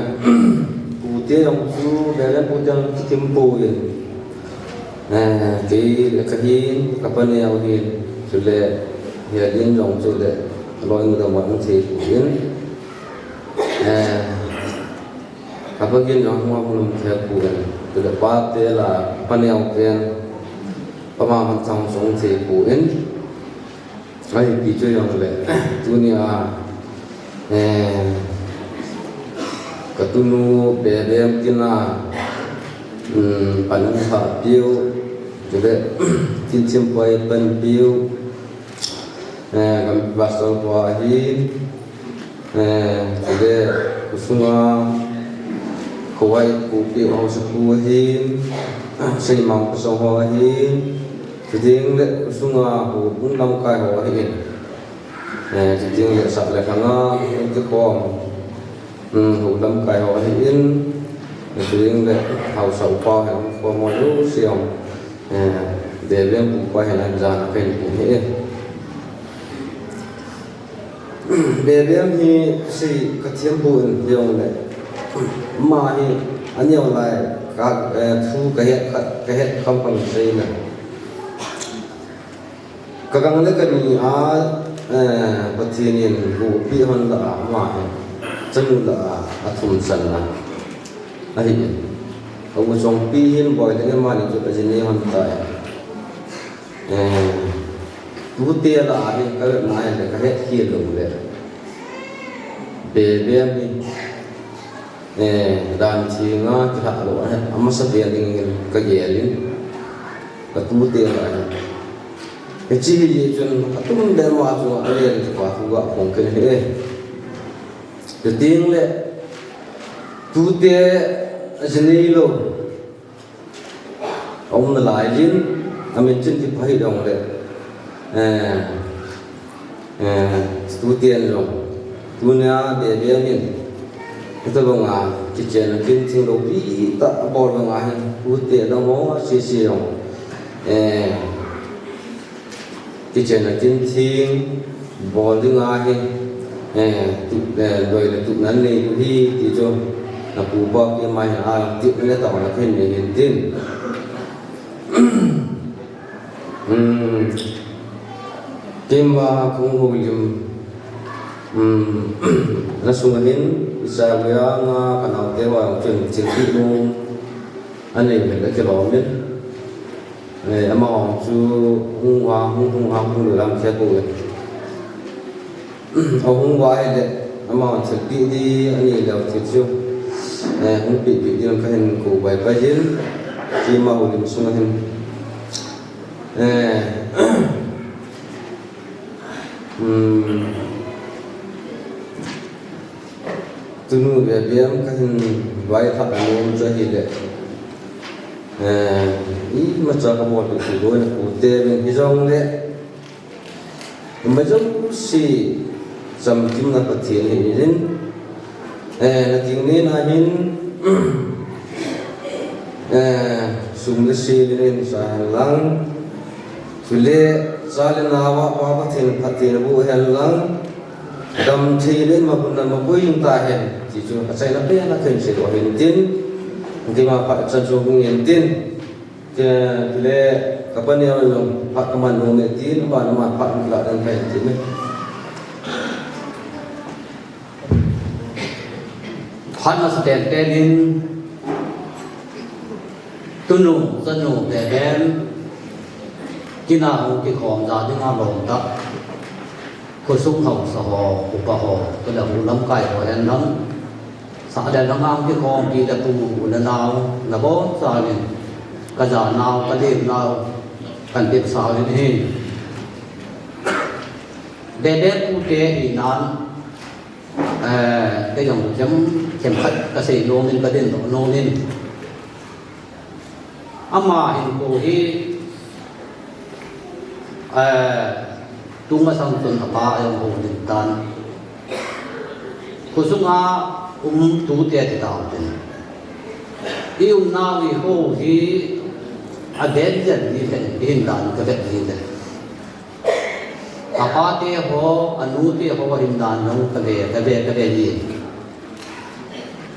pute jong chu, Bebem pute jong chu kim pouvin. Eh, kei le kahin, kapa neo hin, chule, Hialin jong chule, aloi mudam a um thei pouvin. Eh, kapa gin jong hung a hung um thei pouvin. Chule, pate la, pa neo pen, pama man chang song thei pouvin. Ahi pi chu jongle, tunia, eh, katunu Bebem tina, um, panun pha piu, chule, tin thim poi pan piu, eh, gam pastor pa ahi, eh, chule, kusunga, kawai ku piu hausa pu ahi, seimang pastor ho ahi, Chuteng le, khosung a houbung lamkai ho ahin. Eh, chuteng le, sah le lhang a, hung kikhom. Hmm, hou lamkai ho ahin. Chuteng le, haosa upa hi hung khom ho jouse jong. Eh, Bebem pu pa hin ahin jana kahin pu ahi. Bebem hi sei kathem pon hijongle. Ama hi aneo lai ka, eh, thu kahet khat, kahet kham kham sei na. Ka gang le kani a, eh, Pathen in huhpi hon la a, ama hi chanu la a, athum channa ahi. A u Chongpi hin boi le mani chu ajinei hon tai. Eh, tute la a hi ka vet na hi le ka het khel lou le. Bebem hi, eh, dan theng a kilhah lou a hi, amasa pen ding in ka gel in. Ka tute la a hi. Hiche hi chun atum le ama chunga alen kipa thu ga phong kit ahi. Chuteng le tute ajinei lou. Aum nalai jin, amin chun kipa hi dong le. Eh, eh, tuten jong. Tunia Bebem in. Hitabanga, kichenna kin thing loupi tah abol banga hin. Tute dong ho, sese jong. Eh, Kichenna kin thing bol ding ahi, eh, tu, eh, loi le tupna nei diu ahi ti chu, na pu pa keima hin a, tepna le taona kahin nei hin tin. Hmm, keima kahung houlim, hmm, na sunga hin, icha gui a nga ka naote ho chun thilpeh nom anei uvin akilom in. Eh, amahon chu hung vang, hung, hung vang, hung lou lam khe pou ve. Ahung vang ahile, amahon thilpeh di, ani lou thil chu. Eh, hung pehpeh di, kahin kou bai pai jin. Keima houlim sunga hin. Eh, hmm. Tunu Bebem kahin vailhah nom chu ahile. Eh, imacha kabol peh peh lou na pute vin hijongle. Ima jouse chamkimna Pathen ahin. Eh, na tingnena hin, eh, sum le sil le hin sa hen lang. Chule, cha le nao a Pa Pathen phatthei naboh hen lang. Damthei le mabunna maboi in tahen, ti chu achaina pen a kahin seidoh ahin tin, keima phat chan chu hung in tin, ke le kapa neo jong phat kaman nom e tin, ama, ama phat kalah dan kahin tin. Phat masa tenten in, tunu, chanu, Bebem, kin a hung kikhom ja dinga lom tah. Khosung haosa ho, upa ho, chule hou lamkai ho hen lang. Sah le lhang a hung kikhom pi le pu, u le nao, nabonchauvin, kajanau, kalemnau, kahin tepsau ahi. Bebem pute hinan, eh, kei jong themkhat kasei nom in, kadindoh nom in. Ama hinkho hi, eh, tumasang chun apa a hung houlim tan. Khosunga um tute ti tau tin. I umnau i kho hi a danger di hen, i hin dan ka vet di le. A pate ho, a nute ho hin dan jong ka ve, ka ve, ka ve di.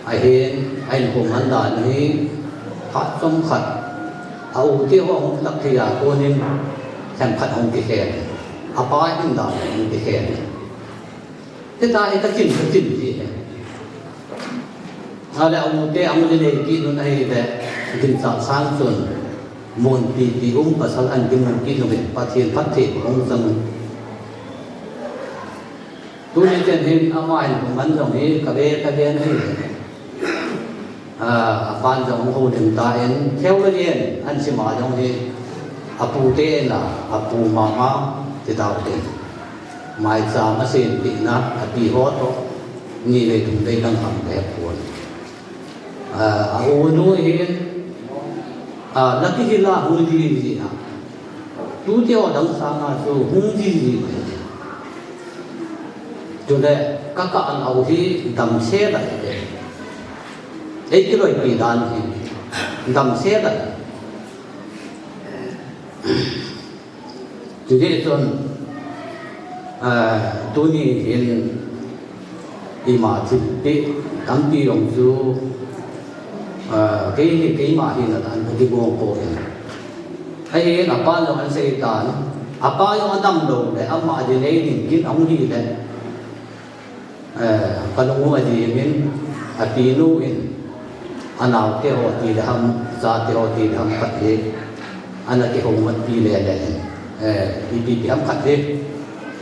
Ahin, ahin hung man dan hi, khat chom khat. A ute ho hung lak thei a konin, themkhat hung kikhen. A pa hin dan hung kikhen. Hita hi ka kin, ka kin ji he. Ahile a ute, a ute nei ki nun ahi le, kin sa sang chun. Mun pi pi um pasal an ki mun ki nun, Pathen phatthei hung sang. Tuni chen hin ama hin hung man jong hi ka ve, ka ve na hi. A, a pan jong hung houlim tan, theologian an sima jong hi, a pute na, a pu mama, ti tau te. Maicham a sem pi na, a pi ho to, ni le thum le dang ham le pon. A, a u nu hin, a, laki hi la hung di di na. Tute ho dang sanga chu hung di di. Chule, ka ka an au hi dam se la hi. Ei kiloipi dan hi dam se la. Tujeh chun, ah, tuni hin ima thilpeh tampi jong chu, ah, kei hi keima hi na dan ka kibol ko in. Ahin apa jong an sei tan, apa jong a damlou le ama dinei ding kin ahung hi le. Eh, ka nung u a jing in, a pinu in, a naote ho ti le ham, chate ho ti le ham khat hi, ana kihoumat pi le le in, eh, ipi ti ham khat hi,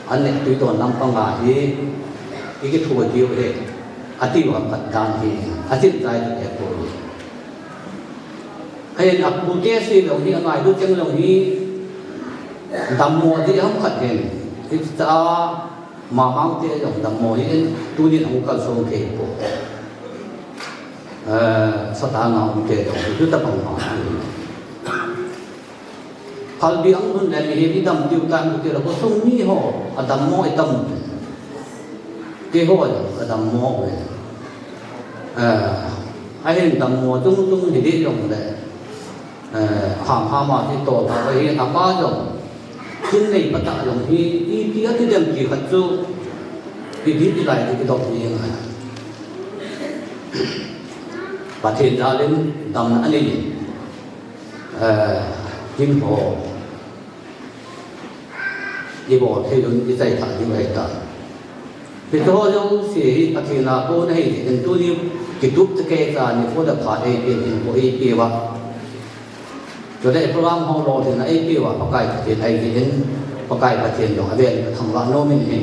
an nehtui don lampang a hi, i kithu a tiu hi, a tiu ham khat dan hi, a chin chai tu e ko. Ahin a pute sei lou hi, a ngailut cheng lou hi, dammo di ham khat hin, hiche a, Mamang te jong dammo hi in, tunin ahung kalson thei po. Eh, Satan a um te jong hi, tuta bang ma hi. Phalbi ang nun le mihem i dam tiu tan te la, khosung mi ho, a dammo i tam. Keiho jong, ka dammo ve. Eh, ahin dammo chung chung hi di jong le. Eh, ham ham a ti to ta hi, a pa jong. Kin nei pata jong hi, ipi ati dem ti khat chu, i di i lai ti dok ni ngai. Pathen jal in damna anei. Eh, kin ho. I bol thei lun i chai thah ding ahi tai. Hiche ho jouse hi Pathen a kon ahi jeh in tuni kitup te kei cha ni kho le pha eipeh in ko eipeh uva. Chule program ho lolhinna eipeh uva Pakai Pathen ahi jeh in Pakai Pathen jong avel in ka thangvah nom in ahi.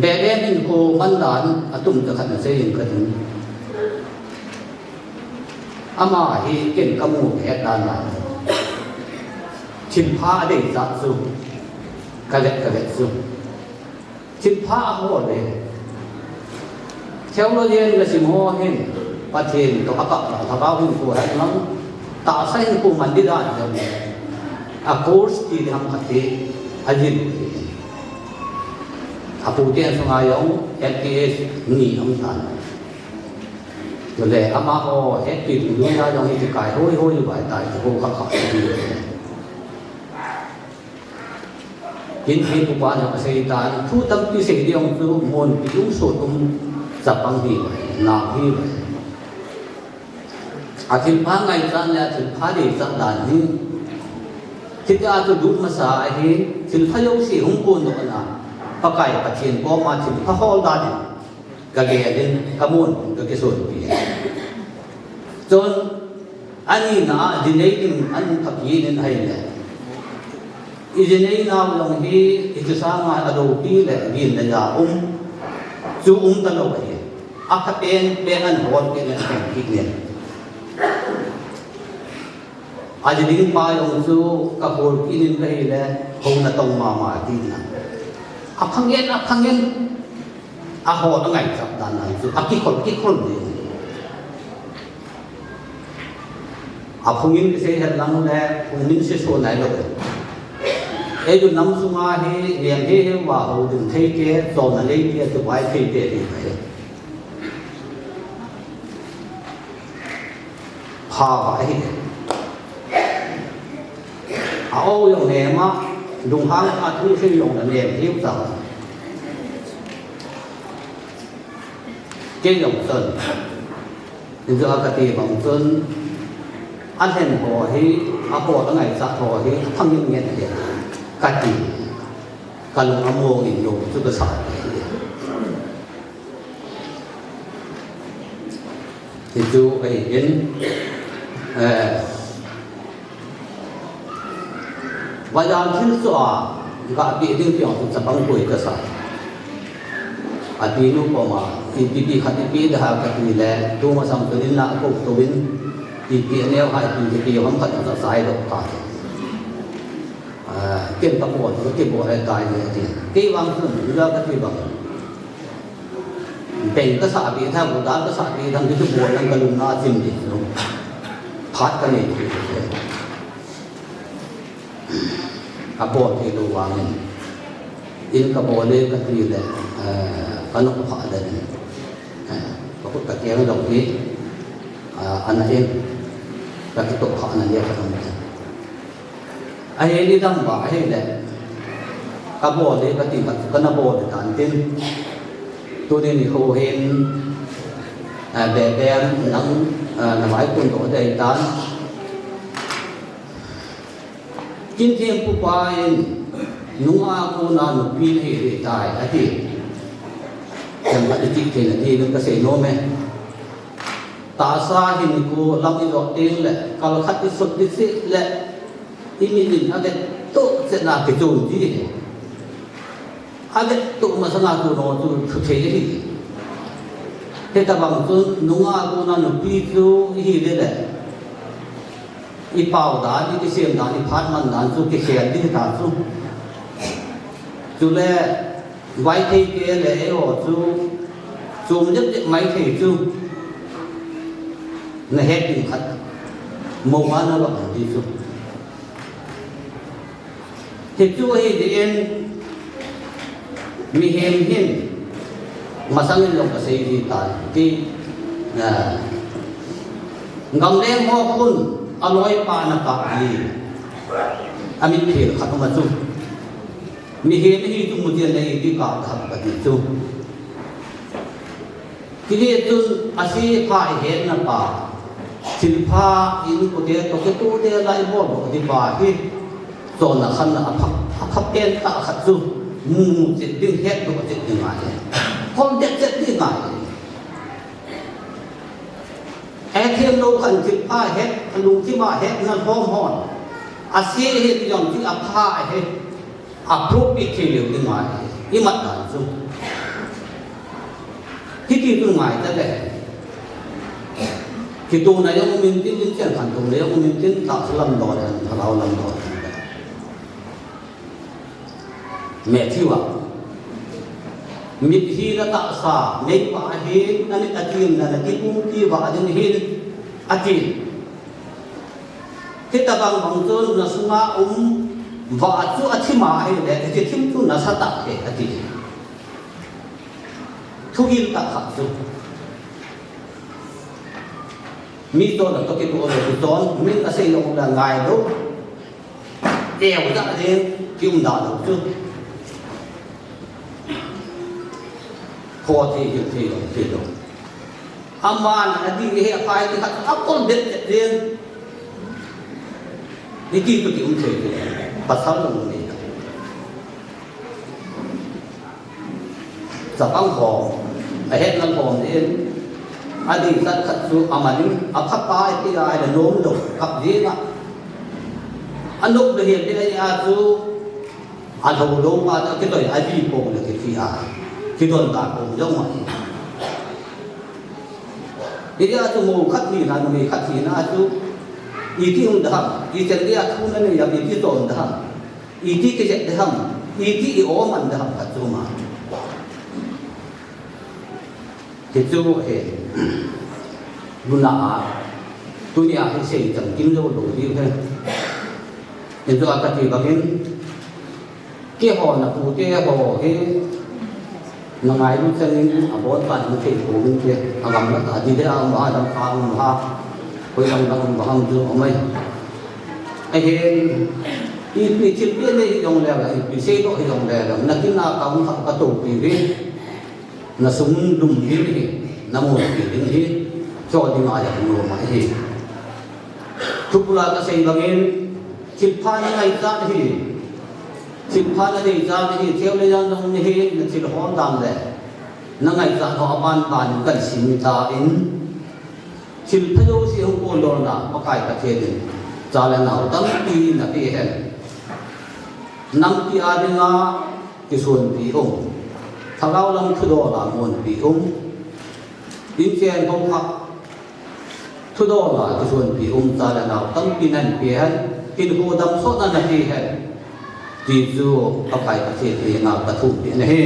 Beben in ko man dan atum cha khat na sei in ka tin. Ama hi ken ka mu het dan a. Thilpha a dei jat chu. Ka vet, ka vet chu. Thilpha a hol le. Theologian le sim ho hin. Pathen to a kap la, Lhagao hin ko het lang. Tahsa hin ko man di dan jong. A course ti di ham khat hi. A jin. A pu te an sunga jong, F T S ni am tan. Chule amaho, happy dunia jong hi kikai hoi hoi bai tai, ho kha kha. Kin hi pu pa jong asei tan, thu tampi sei ding chu mun pi um sot um, chapang hi bai, nau hi bai. A thilpha ngaichat le a thilpha deichat dan hi. Hitia chu lut masa ahi, thilpha jouse hung kon doh na. Pakai Pathen koma thilpha hol dan in. Ka gel in, ka mun, ka kisonpi. Chun, ani na, dinei ding, an pha kit in ahi le. I dinei nau jong hi, hiche sanga a loupi le, gin le ja um. Chu um talou ahi. A pha pen, pen an hol pen, an pen kit in. A ji ding pa jong chu ka hol kit in ka hi le, hung na tong mama kit na. A pha ngen, a pha ngen. A hol a ngaichat dan a chu, a kikhol, kikhol ding. Aphung in kisei het lang le, phung min se so nai lo. Ei chu nam sunga hi, nem he he va ho ding thei te, chon na lei te, tu vai thei te, ti thei. Pha va hi. A o yong ne ma, dung hang a thu se yong na nem hiu ta. Kei jong chun, injo a kati bang chun, a lhen ho hi, a ko a ngaichat ho hi, a thang ngen ngen hi, kati, ka lung a mong in jong chu ka sa hi. Hichu ahin, eh, Vajan thil chu a, ga pi ding piang chu chapang koi ka sa. A pi nu ko ma, ipi pi khat ipi da ha ka ti le, tu ma sam tu din la ko tu bin, ipi ne ha ipi pi ham khat ka sai do ka. Ah, ken ka ko, ke bo ai tai ne ti. Ke wang sun, ga ka ti bang. Beng ka sa pi tha, bu dan ka sa pi tha, ti tu bo nan ka lung na chim ti chu. Phat ka nei ti. Ka bol thei lou vangin, in ka bol e ka ti le, eh, ka nok pha le, eh, ka khut ka keng lou hi, ah, ana in, ka kitoh pha ana le ka dam le. Ahi ni dam ba, ahi le, ka bol e ka ti ka, ka na bol le tan tin. Tuni nikho hin, eh, be be nang, eh, na vai kun to dei tan. Kin Thempu pa in, nunga kona nupi nahi ding tai, ati. Kem ati ti thei na ti, nung ka sei nom e. Tahsa hin ko lam i jot teng le, kal khat i sut i sih le, i mit in a vet toh chet na kichun ti hi. A vet toh masanga chu no chu thu thei hi. Hitabang chun nunga kona nupi chu i hi le le. I pau dan, i kisem dan, i phat man dan chu kikhel ding ta chu. Chule, vai thei ke le eiho chu, chom jep jep mai thei chu. Na het ding khat. Mo ma na va ti chu. Hichu ahi ding in, mihem hin, masang in jong ka sei ji tai, ti, ah, gamleng ho khun, a loi pa na kap ji, a mitphel khat um a chu. Mihem hi chu mu jeng le i ti kap thap ka ti chu. Kile chun a se pha i hetna pa, thilpha in kote toh kitoh te lai bol doh ding pa hi, chonna khanna a pha, a pha pen tah khat chu, mu chet ding het doh chet ding ngai. Khom det chet ding ngai. Hethem lou khan thilpha het, lungthim a hetna lhom hon. A se hi jong ti a pha hi. A proof pi thei leu ding ngai, i mat dan chu. Hiti chu ngai ta le. Kitohna jong um in tin, tin chen khan tohna jong um in tin, tahsa lam don hen, thagau lam don hen. Matthew a. Mit hi na tahsa, neipa hi, na mit a thim na, na kipumpi va ding hin, a ti. Hitabang bang chun na sunga um vah chu a thim a ahile, hiche thim chu nasa tah e, ati. Thuhil tah khat chu. Mi chonna toh kitoh le, chon, min a sei lou le ngai lou. Teo ja jeng, kium da lou chu. Ho thei, hil thei lou, thei lou. Aman a ding hi a pai ti khat a kol det det ding. Ni ti tu ti um thei tu. Pasal lo ni. Chapang ho, a het nal ho ni. A ding sat khat chu a man in a pha pai ti ai le nom lo kap ding a. A nop le hian te a chu a lo lo pa ta ki toi a ji pong le ki ti a. Ki don ta pong jong ma. Iti a chu mo khat ni na, numei khat ni na chu, iti um da ham, iti chen dia thu na ni ya, iti ton da ham, iti ki jet da ham, iti i o man da ham khat chu ma. Hichu hi, nuna a, Tunia hi sei chang kim jou lou diu ahi. Hichu akati bangin, keiho na pute ho hi, na ngailu changin, abon pan na thei pouvinte, agamla tah a Delhi a um ham, Lamka a um ham, hoilang a um ham chu aum e. Ahin, ipi thil pen nei hijongle, ipi sei lou hijongle, na kin a ka um kha ka toupi uve. Na sung lum ding hi, na monpi ding hi, cho ding a jong nom ahi. Thupha ka sei bangin, thilpha na ngaichat hi, thilpha na deichat hi, thil le jang jong hi, na thil hom dan le, na ngaichat ho aban ban in kan sim tan, thilpha jouse hung kondolna, Pakai Pathen in, cha le nao tampi na pe hen. Nampi a dinga kisonpi um. Thagau lam thudol a monpi um. Inchen hung kha thudol a kisonpi um, cha le nao tampi nan pe hen. Hinkho damsotna na pe hen. Ti chu Pakai Pathen henga ka thumpi ahi.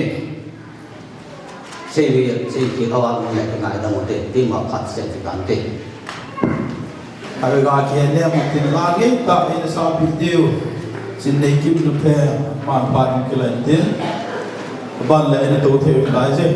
Sei ve, sei kit a um le ka ngaidam ute, ti ma phat sei ti kan te. Awe ga ki ne ma tin la nge ta in sa pi tiu. Sin nei kim lu phe, man pa ding ki lan tin. Ban le ne to the u dai je.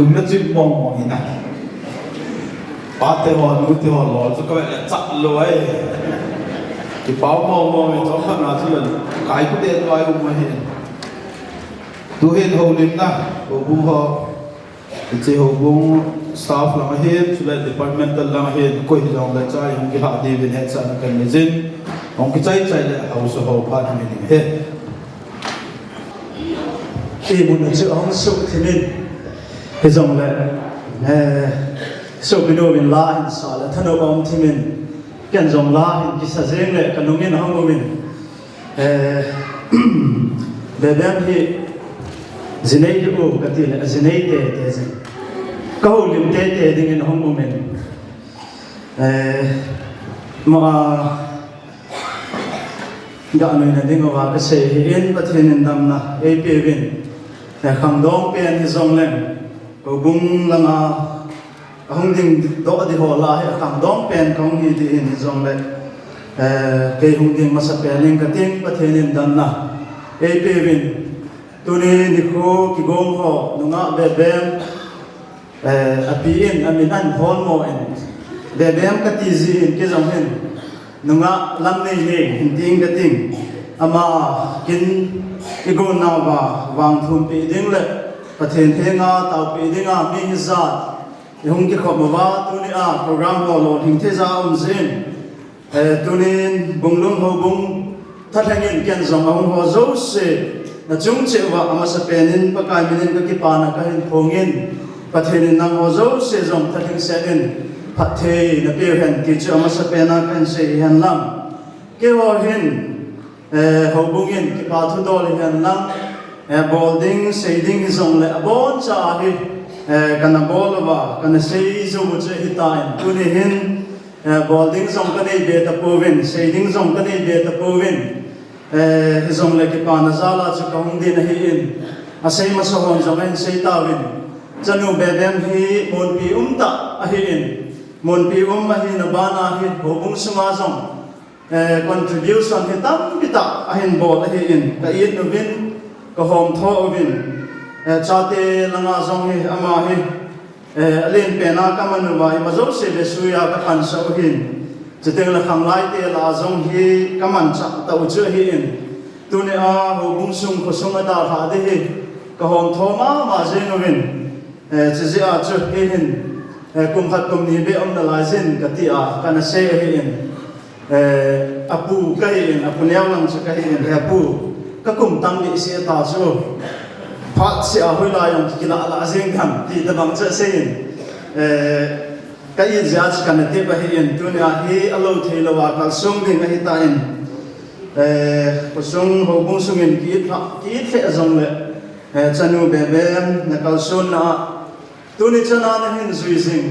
Lungna chim mong mong ina. Pate ho, nute ho, lol chu ka ve le chak lou ai. Kipa mong mong e, chom khat na chu le. Kai ku te tu ai um ahi. Tu hin holimna, houbung ho. Hiche houbung staff lang ahin, chule departmental lang ahin, koi hijongle chai hung kilhah diuvin hetsahna kanei jin. Hung kichai chai le haosa ho phat hung hi ding ahi. Imutna chu ahung suhthimin, hijongle, eh, sopinu vin la hin sa le thanop aum thimin, ken jong la hin kisa jeng le kanungin ahung umin, eh, Bebem hi jinei diu kati le, ajinei tete jing. Ka holim tete dingin ahung umin, eh, ma Gah nuina dinguva kasei ahin, Pathen in damna eipeuvin. Eh, khangdong pen hijongleng, houbung langa ahung ding doh di ho lah a hi khangdong pen kahung hi ding ahin, hijongle, eh, kei hung ding masapen in kating, Pathen in damna eipeuvin. Tuni nikho kigong ho, nungah Bebem, eh, api in, amin ahin holmo in, Bebem kati jin, kei jong hin, nungah Lamneinei hin ting kating. Ama kin igon nauva vangthum peh ding le Pathen henga taopeh dinga mi hijat ihung kikhop uva, tunia program ho lolhing thei jeh a um jin. Eh, tunin Bunglung houbung thalheng in ken jong ahung ho jouse nachung cheh uva amasapen in Pakai min in kakipana kahin phong in, Pathen in nangho jouse jong thalheng set in phatthei napeu hen ti chu amasapen a kahin sei hen lang. Keiho hin, eh, houbung in kipa thu dol hihen lang, eh, bol ding, sei ding hijongle aboncha hi, eh, kana bol uva, kana sei jou u chu ahitan, tuni hin, eh, bol ding jong kanei be tapouvin, sei ding jong kanei be tapouvin, eh, hijongle kipana jal a chu kahung ding ahin, asei masa hon jong ahin sei tauvin, chanu Bebem hi monpi umtah ahin, monpi um ahina bana hi houbung sunga jong eh, contribution hi tampi tah ahin bol ahin, ka it uvin, ka homtho uvin, eh, chate langa jong hi ama hi, eh, alen pen a kaman uva, ima jouse vesuia kapansah u ahin, chuteng le khanglai te lah a jong hi kamanchah tah u chu ahin, tunia houbung sung khosung adalhah ding hi ka homtho mama jeng uvin, Eh, chujeh a chu kei hin, eh, kum khat kum ni beh um nalai jin kati a, kana sei ahin. Eh, apu kahin, apu neo lang chu kahin, he apu, kakum tam behseh ta chu. Phat seh a hoilai jong kilah lah jeng ding ti tabang chu asei in. Eh, ka it jeh a chu kana tep ahin, tunia hi alou thei louva kalsong ding ahitan. Eh, khosung houbung sungin ki it lheh, ki it lheh jongle, eh, chanu Bebem nakalsonna a, tuni chana nahin jui jing,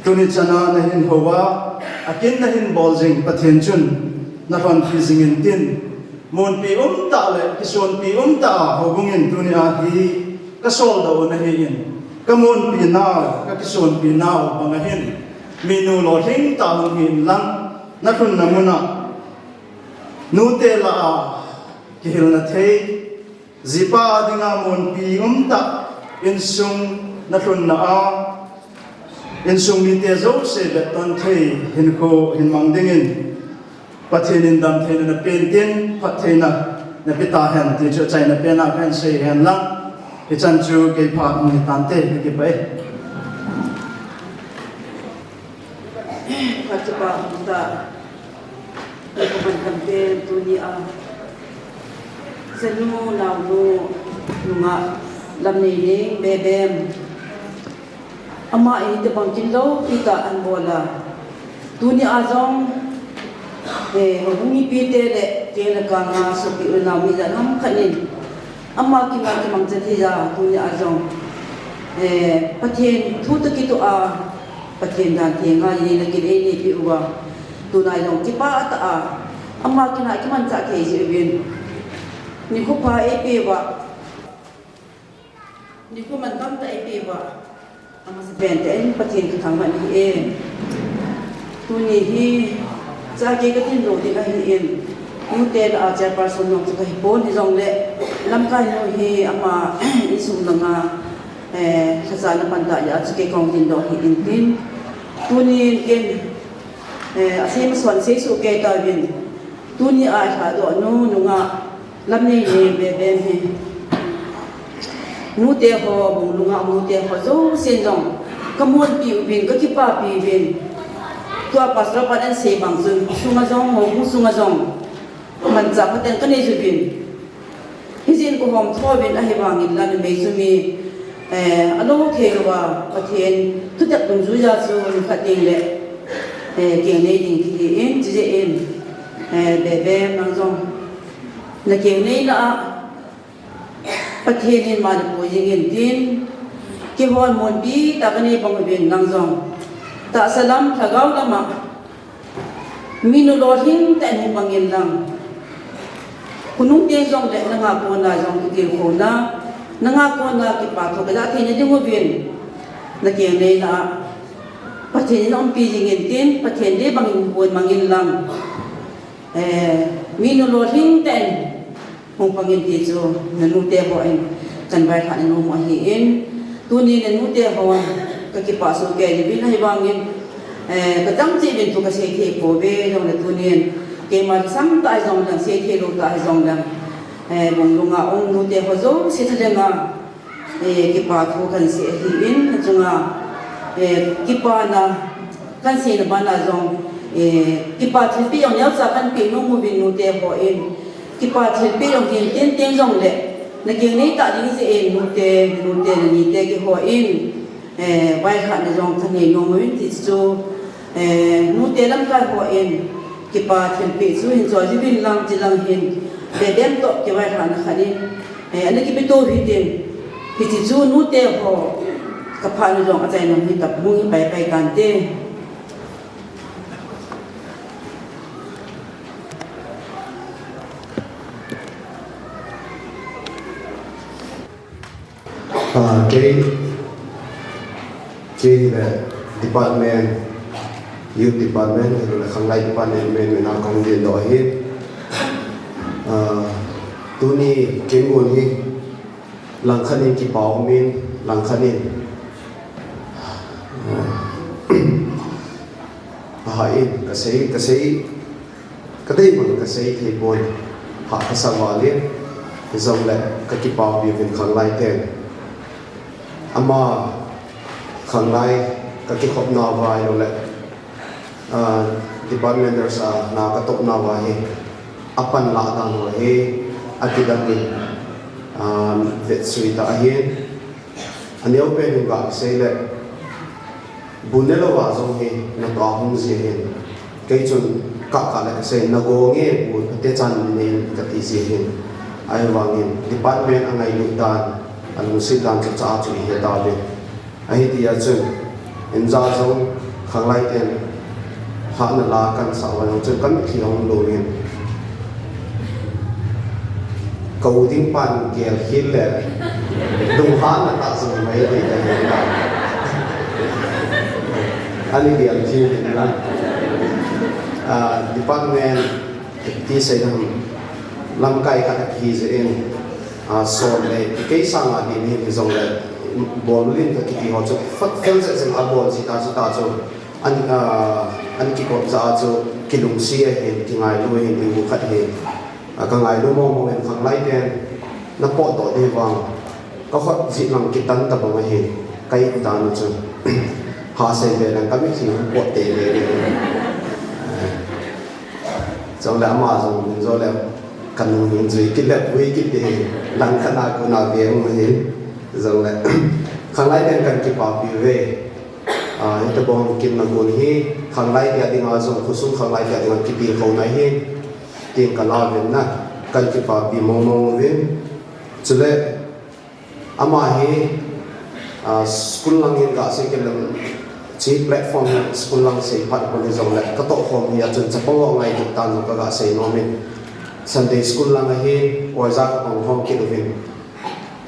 tuni chana nahin houva, akin nahin bol jing, Pathen chun nalhonpi jing intin, monpi umtah le kisonpi umtah a houbung in tunia hi kasoldoh u nahin, kamonpi nau, kakisonpi nau banga hin, minu lolhing tah hung hih in lang, nalhunna mun a, nute lah a kihilna thei, jipa dinga monpi umtah, insung nalhunna a, insung mite jouse vetton thei hinkho hin mang dingin, Pathen in damtheina napen tin, phattheina nape tahen ti chu achaina pen a kahin sei hen lang, hichan chu kei phat hung hitante, kakipah e. Phat chu pha hung ta. Kei kaman kante tunia chanu naonu nungah Lamneinei Bebem. Ama in hitobang kin loupi tah ahin bol a, tunia jong, eh, houbung mipite le keng le kang a sopi unau mi jat ham khat in ama kin a kimangcha thei a, tunia jong, eh, Pathen thu toh kitoh a, Pathen dan thenga neina kin einei peh uva, tuna jong kipah tah a, ama kin a kimanchah thei jeh uvin, nikho pha eipeh uva, nikho mantam tah eipeh uva, amasapen tah in Pathen kathangvah in ahi e. Tuni hi cha kei katin lou ding ahin, nute lah a chairperson jong chu kahipon, hijongle lamkai nu hi ama insung langa Eh, lhachana panta ya chu kei kong din doh hi in tin. Tuni in ken, eh, asei masuan sei su kei ta vin. Tuni a lha doh nu, nunga lam nei nei be be hi. Nute ho, bung lunga nute ho, zo sen zong. Ka muan pi u vin, ka kipa pi vin. Tua pastor pa den sei bang zun, sunga zong, ho, bu sunga zong. Mancha phaten ka nei zu vin. Hijin ko hom tho vin ahi vangin la numei chu mi, eh, a lo thei lova Pathen thutak dungjuia chu ni khat ding le, eh, keng nei ding ti hi in, chi je in, eh, be be nang zong. Na keng nei na a, Pathen in ma na pui jing in tin, kihol mun pi ta ka nei bang vin nang zong. Ta salam thagau lama, Minu lolhing tah in hung pang in lang. Khonung teng jong le nanga kona jong kitilkhouna, nanga kona kipa thu kaja theina ding uvin. Na keng neina a Pathen in umpi jing in tin, Pathen dei bangin hung pang in lang. Eh, minu lolhing tah in hung pang in ti chu, na nute ho in kan vaihahna nom ahi in. Tuni na nute ho ka kipah soh kei uvin ahi vangin, eh, ka dam cheh uvin thu ka sei thei pouve, jong le tuni in keima lhasam tah ahi jong leng, sei thei lou tah ahi jong leng, eh, bung lunga um nute ho jouse thalhenga, eh, kipa thu kan sei ahi in, achunga, eh, kipana kan seina bana jong, eh, kipa thilpeh jong neocha kan peh nom uvin nute ho in, kipa thilpeh jong hin teng teng jong le, na keng nei tah ding jeh in nute, nute na nite kihou in, eh, vaihahna jong kan nei nom uvin ti chu, eh, nute lamkai ho in, kipa thilpeh chu hin choi ji uvin lang chi lang hin, be dem toh kivaihahna khat in, eh, ana kipe to u hitin, hiti chu nute ho, ka phat nu jong achaina hung hi tap, hung hi pai pai tante. Ah, kei, kei le department, youth department, le khanglai department, men, men a kong din doh ahi. Ah, tuni kin gun hi, langkhat in kipa um in, langkhat in, ah, aha in, ka sei, ka sei, Ka dei bang ka sei thei pon, ha ka sa val in, jong le ka kipa pi uvin khanglai ten. Ama khanglai ka kikhop nauva ahilou le, ah, department leaders a na ka toh nauva hi, a panlah dan ho hi, a kidang in, ah, vetsui ta ahin, a neo pen in ka sei le, Bu ne louva jong hi, na toh a hung jia hin. Kei chun, ka, ka le ka sei, na go nge, bu, te chan nen, ka ti jia hin. Ahivangin, department a ngailut dan, a lungset dan chu cha chu i he ta ve. Ahi tia chun, in ja jong, khanglai ten, hahna la kan sa uva jong chun, ka mitlhi hung lom in. Ka u ding pan gel khel le, lunghanna tah jong mai thei ta hi ta. Ani gel khel hin lang. Ah, department ti sei ham, lamkai khat a kihi jeh in, ah, son le, kei sanga din hi jong le, bol lin ka kiti ho chu, fat fel jeh jeh a bol ji ta chu ta chu. An, ah, an kikop cha chu kilungsi ahin, kingailu ahin, i u khat hi. Ah, ka ngailu mong mong in khanglai ten, na potdoh ding vang. Ka hot jeh lang kitan tabang ahin, ka it dan u chu. Ha sei ve lang ka mitlhi hung pot tei ve ve. Chule ama jong min jo le, ka nung hin jui kit le pui kit te, langkhat a kona ve hung hin. Jong le, khanglai ten kan kipa pi ve. Ah, hitabang kin na gun hi, khanglai tia dinga jong, khosung khanglai tia dinga kitilkhouna hi, tin ka la uvin na, kan kipa pi mong mong uvin. Chule, ama hi, ah, school lang hin ka sei kei lem, chi platform hi school lang sei phat kon hi jong le, ka toh khom hi a chun chapang ho ngailut dan jong ka ga sei nom in. Sunday school lang ahi, oja ka pang khom kit uvin.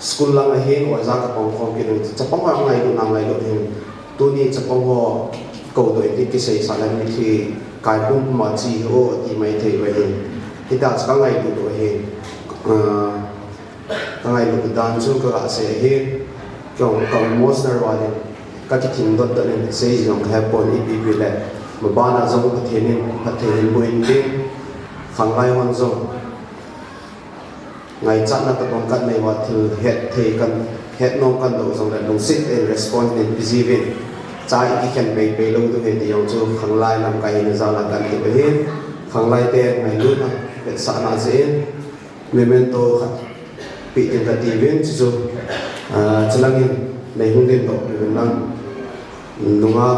School lang ahin, oja ka pang khom kit un, chapang ho ngailut na ngailut hin. Tuni chapang ho ko doi ti kisei sa le mitlhi kai pum pum a chi ho ti mai thei uva hin. Hita chu ka ngailut u ahin. Ah, ka ngailut dan chu ka ga sei ahin. Kong kong emotional val in, ka kithing dot dot in, sei jong ka hepon ipi pi le, mabana jong Pathen in, Pathen in bu in ding, khanglai hon jong, ngaichatna ka tong kan nei va thil het thei kan, het nom kan do jong le, lungset in response in busy vin, cha i kikhen pei pei lo du he ti jong chu khanglai lamkai in jala kan ti be hin, khanglai te ngailutna, vetsahna jeh in, memento khat pi ding ka ti vin, chu chu, ah, chulangin nei hung din to, vin lang, nunga,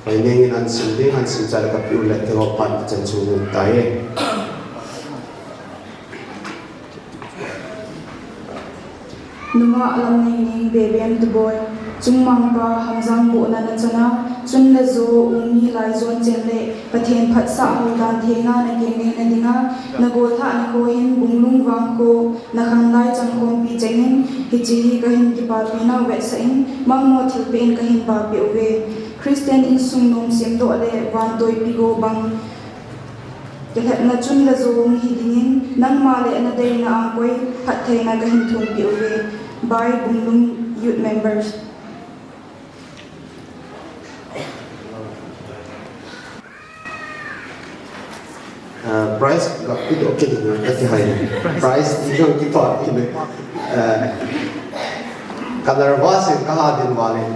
pai neng in an sim ding, an sim cha le ka piu le, ke ho pan chan chu ngun ta e. Nungah Lamneining Bebem Tuboi, Chungmangpa Hamjang Bohna na chana, chun le jo Ummi Laijon Chenle, Pathen phatsah hou dan thei nga na keng nei na dinga, na golhah na kho hin Bunglung Vangkho, na khanglai chang khompi chengin, hiche hi ka hin kipapi nau vetsah in, mangmo thilpeh in ka hin papi uve. Christian insung nom semdoh le, vantoipi go bang, Kilhepna chun le jo hung hi dingin, nangma le na deina a koi, phattheina ka hin thumpi uve. By Bunglung Youth Members. Ah, prize ka pi do ke ding ka ti hai. Prize ti jong kipa ti le. Ah, ka nervous in ka ha din vale.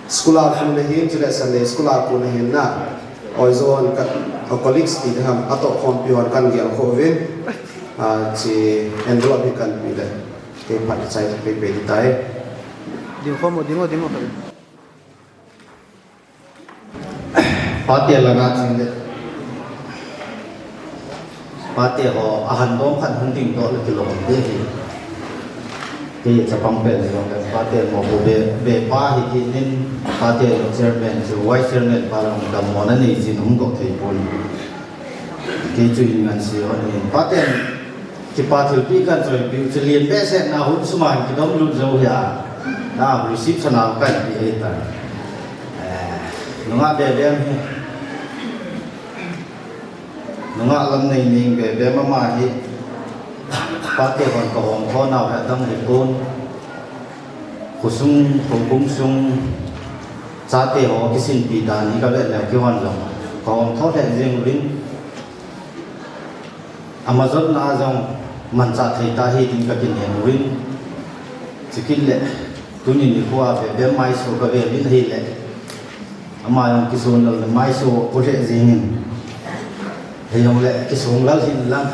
School a pu na hin, chule Sunday school a pu na hin na. Oi, zon ka, a colleagues ti ham, a tohkhompi hon kan gel kho uvin. Ah, chi envelope hi kan pe le. Kei phat chai pe pe tai. Ding kho mo, ding mo, ding mo. Pate la na ching le. Pate ho, ahan dom khat hung ding doh le kilom de hi. Kei chapang pen jong le, pate mo ko be, be pa hi kinin, pate lo chairman chu, vice chairman pa long dam mo na nei jin hung doh thei pon. Kei chu hin ngan si hon hin. Pate kipa thilpeh kan choipi u chu lien behseh na hun suma kidom lut jou hi a. Na receive sana kan pi hi ta. Eh, nunga Bebem hi. Nungah Lamneining Bebem ama hi, pate hon ka hom tho nau hi adang hi pon. Khosung, khogum sung, chate ho kisinpi dan hi ka vet leh kihon jong ka hom tho lheh jeng uvin. Ama jotna a jong manchah thei ta hi tin ka kinem uvin. Chukit le, tuni nikho a Bebem maiso ka ve uvin ahile. Ama jong kisonlal le maiso pu lheh jeng in. Hijongle kisonglal hih in lang,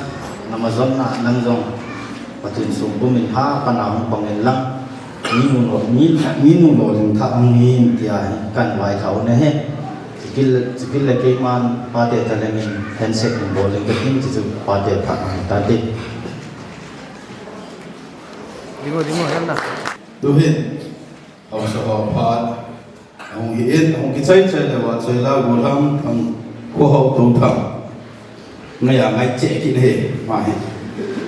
nama jotna nang jong Pathen songpum in ha pan a hung pang in lang, mi nu lo, mi, mi nu lo ling thah hung hi in tia hi kan vaithah u ahi. Chukit le, chukit le keiman pate thalheng in handshake hung bol ding kating, chuchu pate phat hung tante. Ding o, ding o, hen na. Tu hin. Haosa ho phat ahung hi in, ahung kichai chai le Vahchoila, Golhang, Thang, Khuhao, Touthang. Ngai a ngai cheh kit e, ama hi.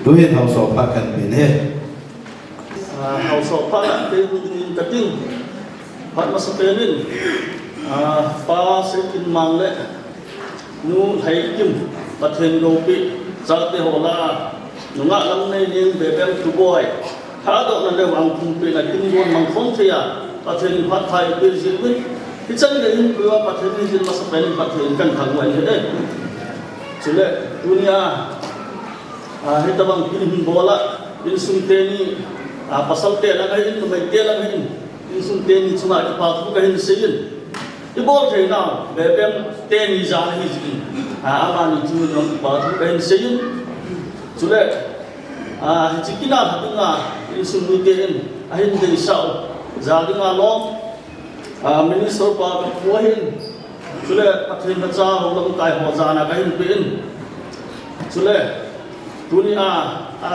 Tu hin haosa ho phat kan pe e. Ah, haosa ho phat kan pe ding in kating. Phat masapen in, ah, Pa Seitinmang le Nu Lhaikim, Pathen loupeh, chate ho lah a, Nungah Lamneining Bebem Tuboi, thadohna le vangphumpehna kin gon mangkhom thei a, Pathen in phatthei eipeh jeh uvin, hichan gei hin pui uva Pathen in jin masapen in phatthei in kan thangvah in ahi. Chule, tunia, ah, hitobang kin hin bol a, insung teni, ah, pasal te lang ahin, numei te lang ahin, insung teni chunga kipa thu kahin sei in. Ibol thei nau, Bebem teni jal ahi jeh in. A, amani chunga jong kipa thu kahin sei in. Chule, a, hiche kin a lha dinga, insung mite in, ahin deisah u. Jal dinga lom, a, minister pa kapu ahin. Chule, Pathen na cha ho lamkai ho jana kahin pe in. Chule, Tunia, a,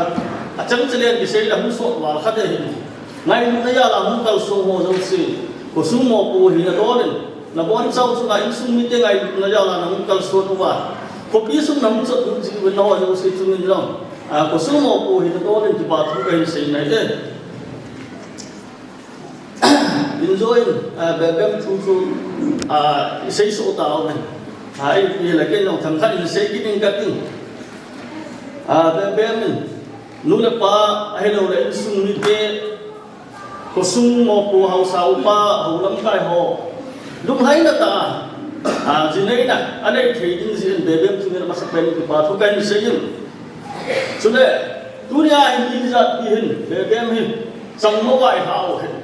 achang chalen kisei le hung sot val khat ahin. Ngailutna jal a hung kalsong ho jouse. Khosung mopo hina dol in. Nabonchau chunga insung mite ngailutna jal a nahung kalson uva. Khopi sung nahung chot lut jeh uvin naho jouse chungin jong. A, khosung mopo hina dol in kipa thu kahin sei nahi e. Injoin, ah, Bebem thu chu, ah, isei soh tauve. Ah, ipi le kei jong themkhat isei kit ing kating. Ah, Bebem in, nu le pa, ahilou le insung mite, Khosung mopo haosa upa, hou lamkai ho lunglhaina tah a, a, jineina anei thei ding jeh in Bebem chunga amasapen in kipa thu kahin seiyin. Chule, tunia hi mi ijat pi hin Bebem hi changmo vaihah u hin.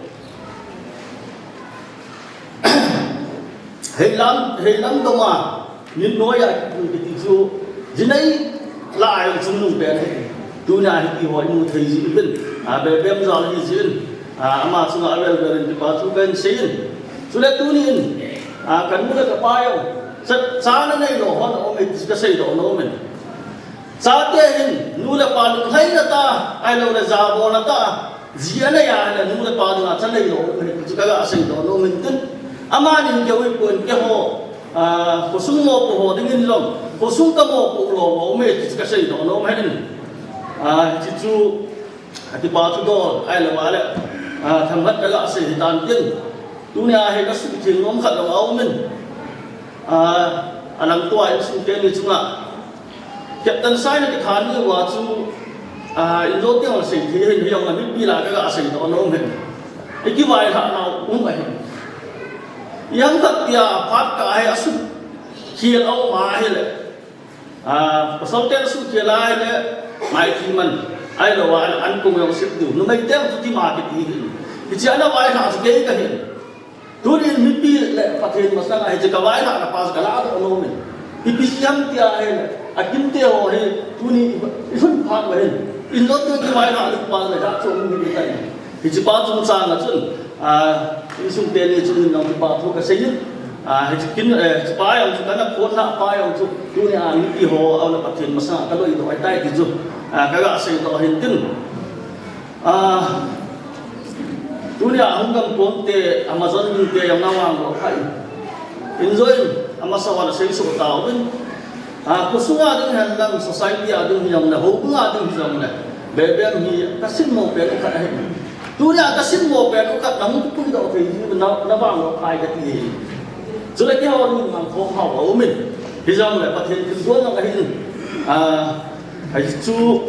Heilam, heilam doma, min noiya kipui kiti chu, jinei lah a jong chungnung pen ahi. Tunia hi kihou imu thei jeh uvin, a, Bebem jal ahi jeh in, a, ama chunga avel vel in kipa thu kahin seiyin. Chule tunin, a, kanu le kapa jong, cha, cha nanei lou ho ana um e ti kasei doh nom in. Chate hin, nu le pa lunglhaina tah a, ahilou le jabolna tah a, ji anei a ahile nu le pa dinga cha neilou um ahi ti chu kaga seidoh nom in tin. Amani keu hipon keiho, a, khosung mopo ho dingin jong, khosung kamopo lou ho um e ti chu kaseidoh nom in. A, hiche chu, a, kipa thu dol, ahilou le, a, themkhat kaga sei hitan tin. Tunia hi kasuhtheng nom khat jong aum in. A, alangtoa insung teni chunga Captain Saina kithat ni uva chu, a, injo teng a sei thei hin, hijongle mipi lah a kaga seidoh nom hin. Ikivaihah nau um ahi. Ijemtia phat kah a hi asuhkhel aum ahile, a, pasal ten asuhkhel ahile, maiti man, ahilou le ankong jong sep diu. Numei ten chu tima kiti hin. Hiche ana vaihah chu kei kahin. Tunin mipi le Pathen masanga hiche kavaihahna pa chu kaladoh nom in. Ipi jeh ham tia ahile, akimte ho hi tuni ilhun phat uva hin, injo teng kivaihah le pa le jat chu um hi tai. Hiche pa chungchang a chun, a, insung teni chun jong kipa thu kaseiyin. A, hiche kin, eh, hiche pa jong chu kana phonna pa jong chu tunia mipi ho auna Pathen masanga kaloidoh ahitai ti chu, a, kaga seidoh hin tin. A, tunia hung gam ponte, Amazon dingte jong navang lou khai. Injo in, amasa uva nasei soh tauvin. A, khosunga ding henlang, society a ding hijongle, houbunga ding hijongle, Bebem hi kasimmo pen u khat ahi. Tunia kasimmo pen u khat nahung kipuidoh thei ji na, navang lou khai kati hi. Chule keiho ding mang khom hao aum in. Hijongle Pathen thilgon jong ahin. A, hichu,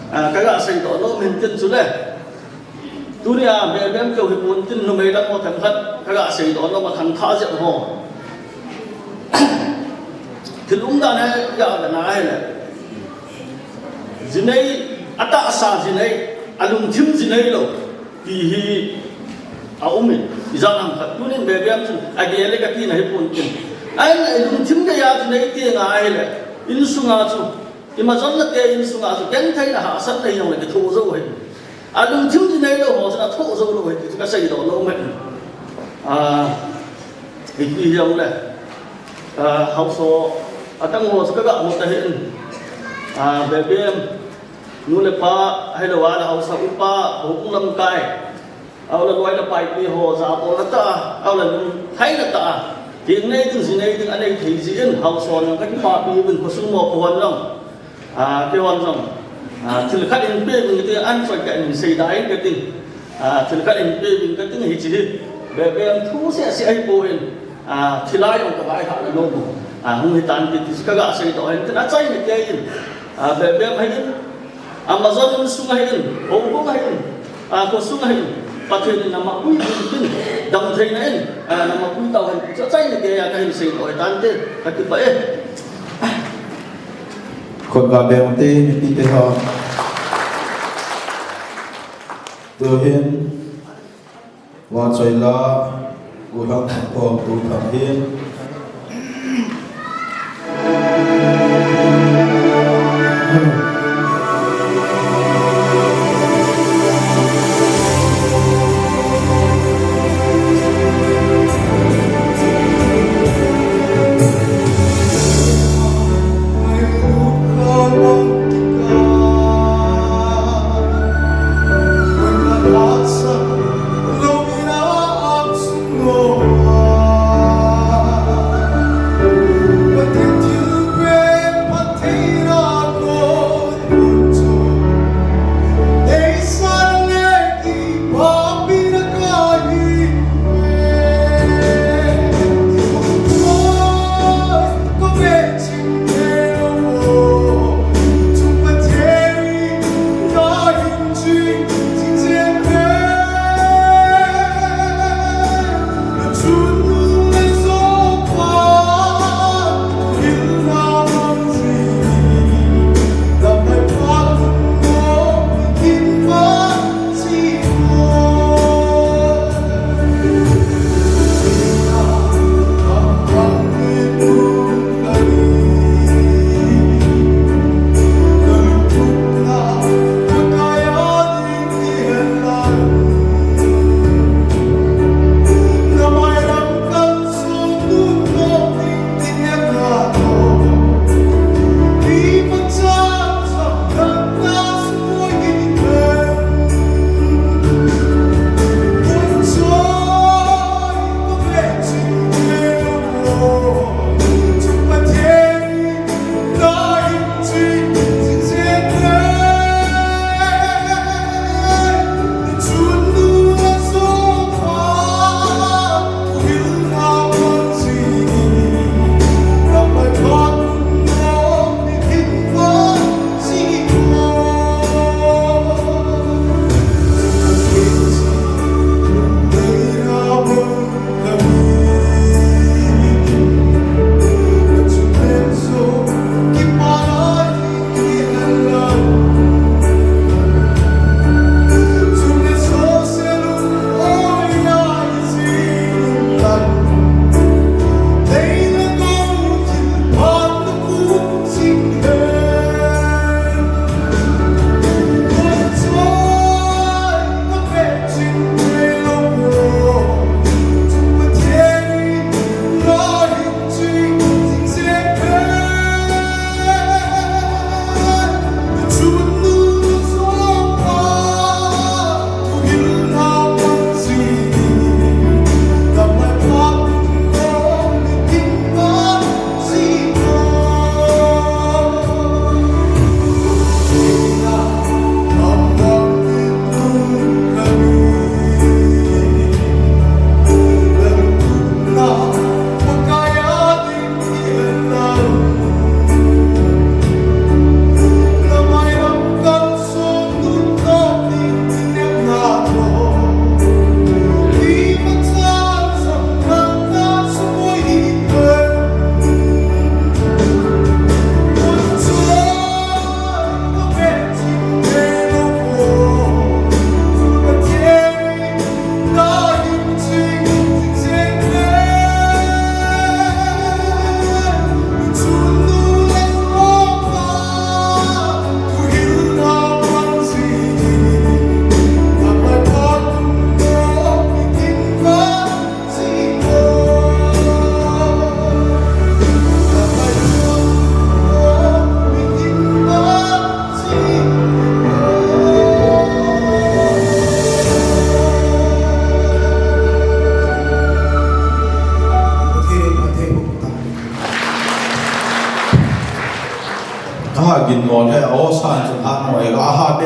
a, kaga seidoh nom in tin chule. Tunia Bebem keu hipon tin numei lam ho themkhat kaga seidoh nom a khangthah jep ho. Thil umdan hi ga vena ahile, jinei, atahsa jinei, alungthim jinei lou ti hi aum in, ijat ham khat tunin Bebem chun agel e katina hipon tin. Ahile lungthim geiya jinei teng ahile, insunga chu, imajonna te insunga chu gentheina hahsatna hijongle kithoh jou ahi. Alungthim jinei lou ho chun athoh jou lou ahi ti chu kaseidoh nom ahi. A, ipi hijongle, a, haosa adang ho chu kaga mu tahin, a, Bebem, nu le pa, ahilou le haosa upa, houbung lamkai, ahilou le loi le paipi ho, jabolna tah a, ahilou le lunglhaina tah a, theng nei ding, ji nei ding anei thei jeh in, haosa hon jong kakipapi uvin, khosung mopo hon jong, a, keihon jong, a, thil khat hin pe uvin kati, anchoi khat hin seida in kati, a, thil khat hin pe uvin kati, hiche hi Bebem thu seh seh ahipon, a, thilha jong kavaihah na nom u, a, hung hitan kiti chu kaga seidoh hin tin, achaina kei in, a, Bebem ahin, Amazon insung ahin, houbung ahin, a, khosung ahin, Pathen in nama pui tin tin, damtheina in, a, nama pui tauhen, chu achaina keiya kahin seidoh hitante, kakipah e. Khut vah beng ute, mipite ho. Tuhin, vahchoi la, Pu Lhangthang, Pu Lhangthang hin.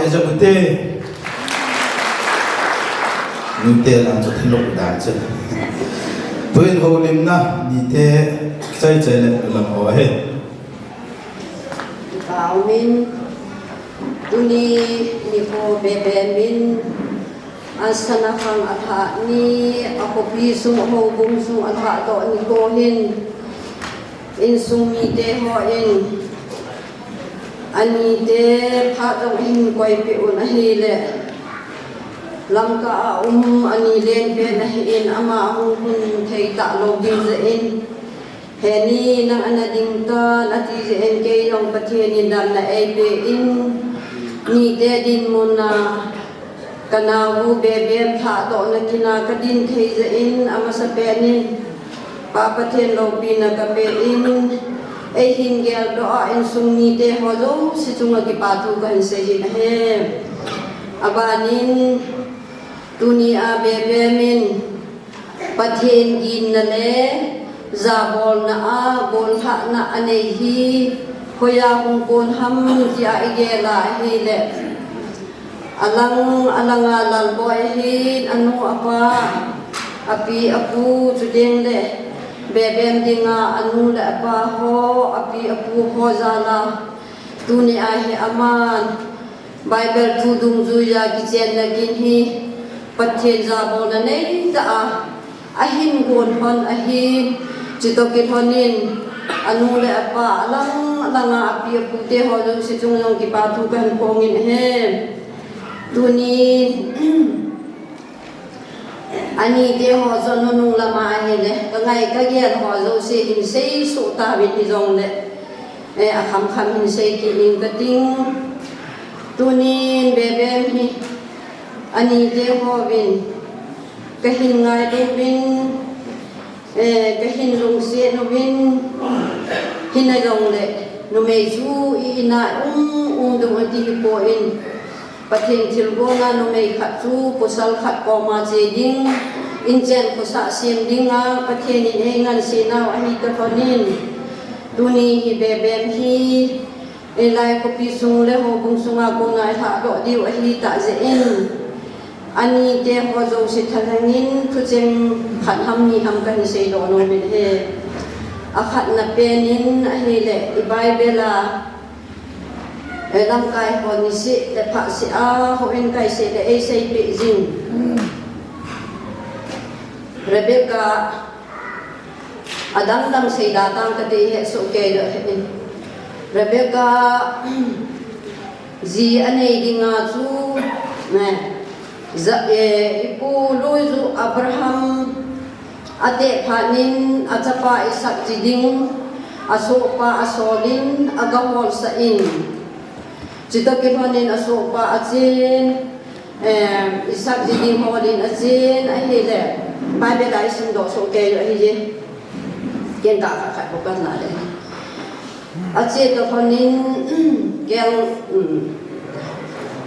Jabute. Nute lang chu thilok dan chu. Tuin houlimna nite chai chai le lam ho he. Kipah umin, tuni nikho Bebem in, asana khang alhah ni, akhopi sung, houbung sung alhah doh nikho hin, insung mite hon, anite phat jong ahin koipeh un ahile, Lamka a um ani lenpen ahin, ama ahung hun thei talou ding jeh in, Heni, nang ana ding tan, ati jeh in kei jong Pathen in damna eipe in, nite dinmun a, kanao u Bebem lhahdohna kin a kadin thei jeh in, amasapen in, Pa Pathen loupina kape in, eihin geldoh a insung mite ho jouse chunga kipa thu kahin sei jin ahi. Abanin, tuni a Bebem in, Pathen ginna le jabolna a gollhahna anei hi, hoiya hung kon ham tia igel a ahile, alang, alanga Lalboi ahin, anu apa, api apu, chuteng le Bebem dinga anu le apa ho, api apu ho jal a, tuni a hi aman Bible thu dungjuiya kichenna kin hi Pathen jabolna neitah a ahin gon lhon ahin, chutoh kilhonin anu le apa, alang langa api apute ho jouse chunga jong kipa thu kahin phong in ahi. Tuni Anite ho jong nunung lama ahile, kangai kagel ho jouse hin seisoh tauvin hijongle, eh, akham kham hin sei kit ing kating. Tunin Bebem hi anite hovin kahin ngailu uvin, eh, kahin lungset uvin, hina jongle numei chu i-in a um um ding ati hipon, Pathen thilgon a numei khat chu pasal khat koma che ding, inchen khosah sem dinga Pathen in eingansei nau ahi tah lhonin, tuni hi Bebem hi eilai khopi sung le houbung sunga kona eilhahdoh diu ahi tah jeh in, anite ho jouse thalhengin thucheng khat ham ni ham kahin seidoh nom in ahi. Akhatna pen in ahile, i Bible a, eh, lamkai ho niseh le phaseh a houin kaiseh le eiseipeh jing. Rebecca, adang dang seida tang kati, hesoh kei le he in. Rebecca, ji anei dinga chu, ne, ja, eh, ipu lui ju Abraham, Ateh phat in achapa Isaac ji ding, asohpa asolin, agaholsah in. Chutoh kilhonin asohpa achen, eh, Isaac ji ding holin achen, ahile, Bible a isimdoh soh kei u ahije. Ken ka khat khat bou kana le. Ache toh lhonin, keng, um,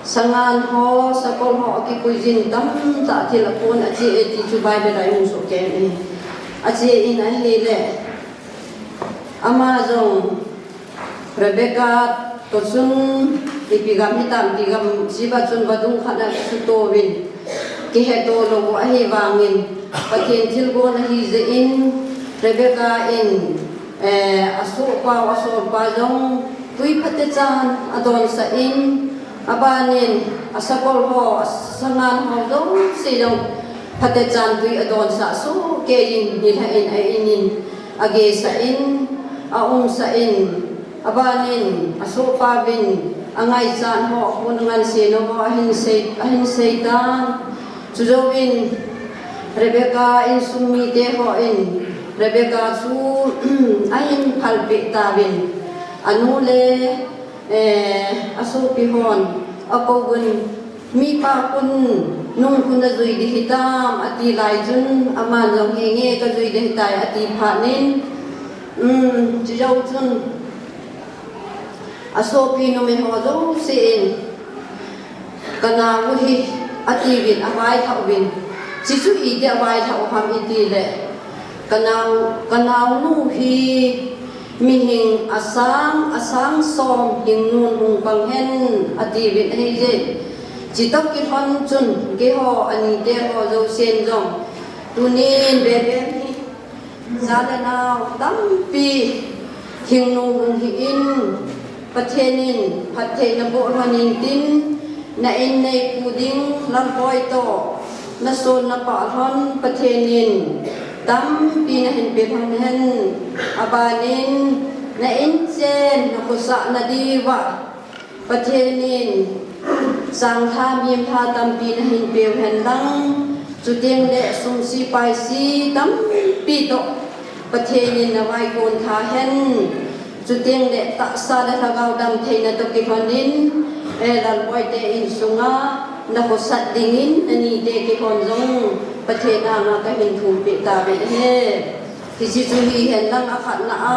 sangan ho, sakol ho, akipui jin tamtah thil apon ache e ti chu Bible a imu soh kei in ahi. Ache in ahile, ama jong Rebecca toh chun ipi gam hitam ti gam, Sheba chun vadung khat a kisuto uvin. Kiheto lou u ahivangin, Pathen thilgon ahi jeh in, Rebecca in, eh, asohpa u asolpa jong tui phatechan adonsah in, abanin asakol ho, asangan ho jouse jong phatechan tui adonsah soh kei in, nilhah in a-in in agesah in, aumsah in, abanin asohpa uvin angaichat ho, apon angansena ho ahin sei, ahin sei tan. Chujouvin Rebecca insung mite hon Rebecca chu ahin phalpeh tauvin, anu le, eh, asopi hon akouvun, mipa khun nung khun ajui ding hitam ati lai chun, aman jong henge kajui ding hitai ati phat in, um, chujou chun asopi numei ho jousen, kanao u hi, atiuvin, availhah uvin, chuchu iti availhah u ham itile, kanao, kanaonu hi, Mihing asang, asang som hing nun hung pang hen, ati vin ahi je. Chitoh kilhon chun, keiho ani te ho jousen jong, tunin bebe hi, ja le nao tampi hing nun hung hi in, Pathen in phattheina boh lhon in tin, na in neipu ding Lalboi toh, na son na pah lhon Pathen in tampi na hin pe lhon hen, abanin na in chen na khosah na diuva Pathen in sang lha mim lha tampi na hin peu hen lang, chuteng le sum si pai si tampi toh Pathen in na vaikon tha hen. Chuteng le tahsa le lhagao dam theina toh kilhon in, eh, Lalboi te insunga na khosat dingin, na ni te kilhon jong Pathen anga ka hin thum peh tave ahi. Hiche chu hi hen lang, akhatna a,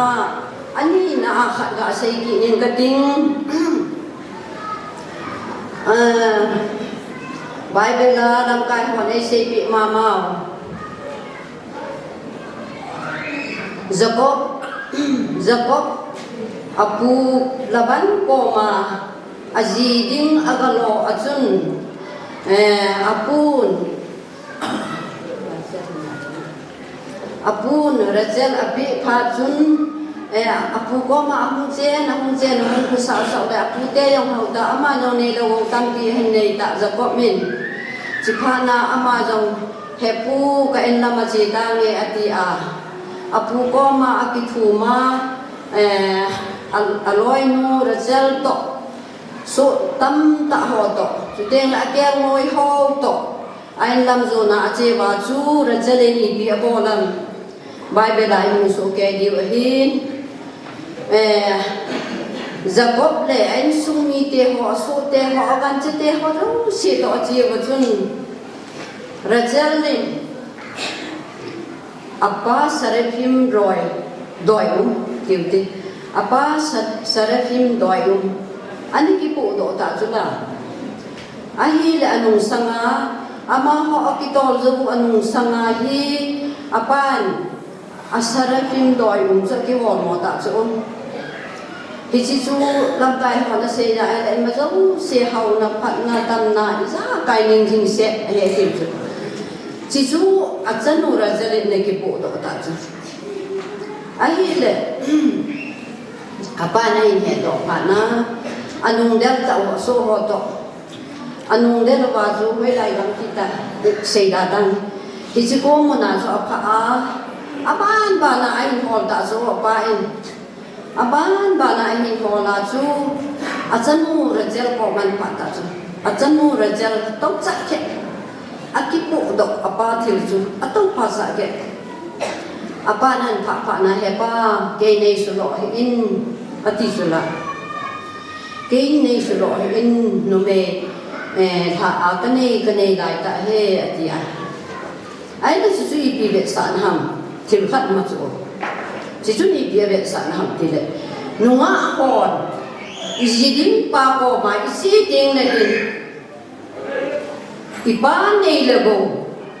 anina a khat ga sei kit ning kating. Ah, Bible a lamkai hon ei seipeh mama u. Jacob, Jacob, apu Laban koma aji ding aga lo a chun, eh, apun, apun Rachel apeh phat chun, eh, apu koma ahung chen, ahung chen, ahung khosah sah le apu te jong hou ta, ama jong neilou tampi ahin nei ta Jacob in. Chuphat na ama jong, "He pu, ka in lam a che tange," ati a. Apu koma akithum a, eh, a, aloinu Rachel toh, soh tamtah ho toh, chuteng le akelngoi ho toh, a in lam jona ache uva chu Rachel in ipi abol em. Bible a imu soh kei diu ahin. Eh, Jacob le a insung mite ho, asohte ho, aganchete ho jouse toh ache uva chun, Rachel in apa Seraphim roi, doi um, tiu te. Apa Sa-, Seraphim doi um. Ana kipohdoh ta chu la. Ahile anungsanga, amaho akitol jou u anungsanga hi, apan a Seraphim doi um chu akihol mo ta chu. Hiche chu lamkai hon asei na ahile, ima jouse haona, phatna, tamna, ijakai ning jing set ahi tiu chu. Chuchu achanu Rachel in ana kipohdoh ta chu. Ahile, apan ahin hedoh phat na, anungdel tah u asoh ho toh. Anungdel uva chu hoilai gam ti ta, seida tan. Hiche kom muna chu aphah a, aban bana ahin hol ta chu apa in. Aban bana ahin hol a chu, achanu Rachel kom ahin phah ta chu. Achanu Rachel toh cha khe. Akipohdoh apa thil chu, atoupha sah khe. Apan ahin phah phat na, "He pa, kei neisuloh hih in," ati chu la. "Kei neisuloh hih in, numei, eh, lha a kanei, kanei lai tah e," ati a. Ahile chuchu ipi vetsahna ham, thil khat ma chu. Chuchu ipi avetsahna ham tile, nungah hon, iji ding pa koma iche teng le hin, ipa nei le gou,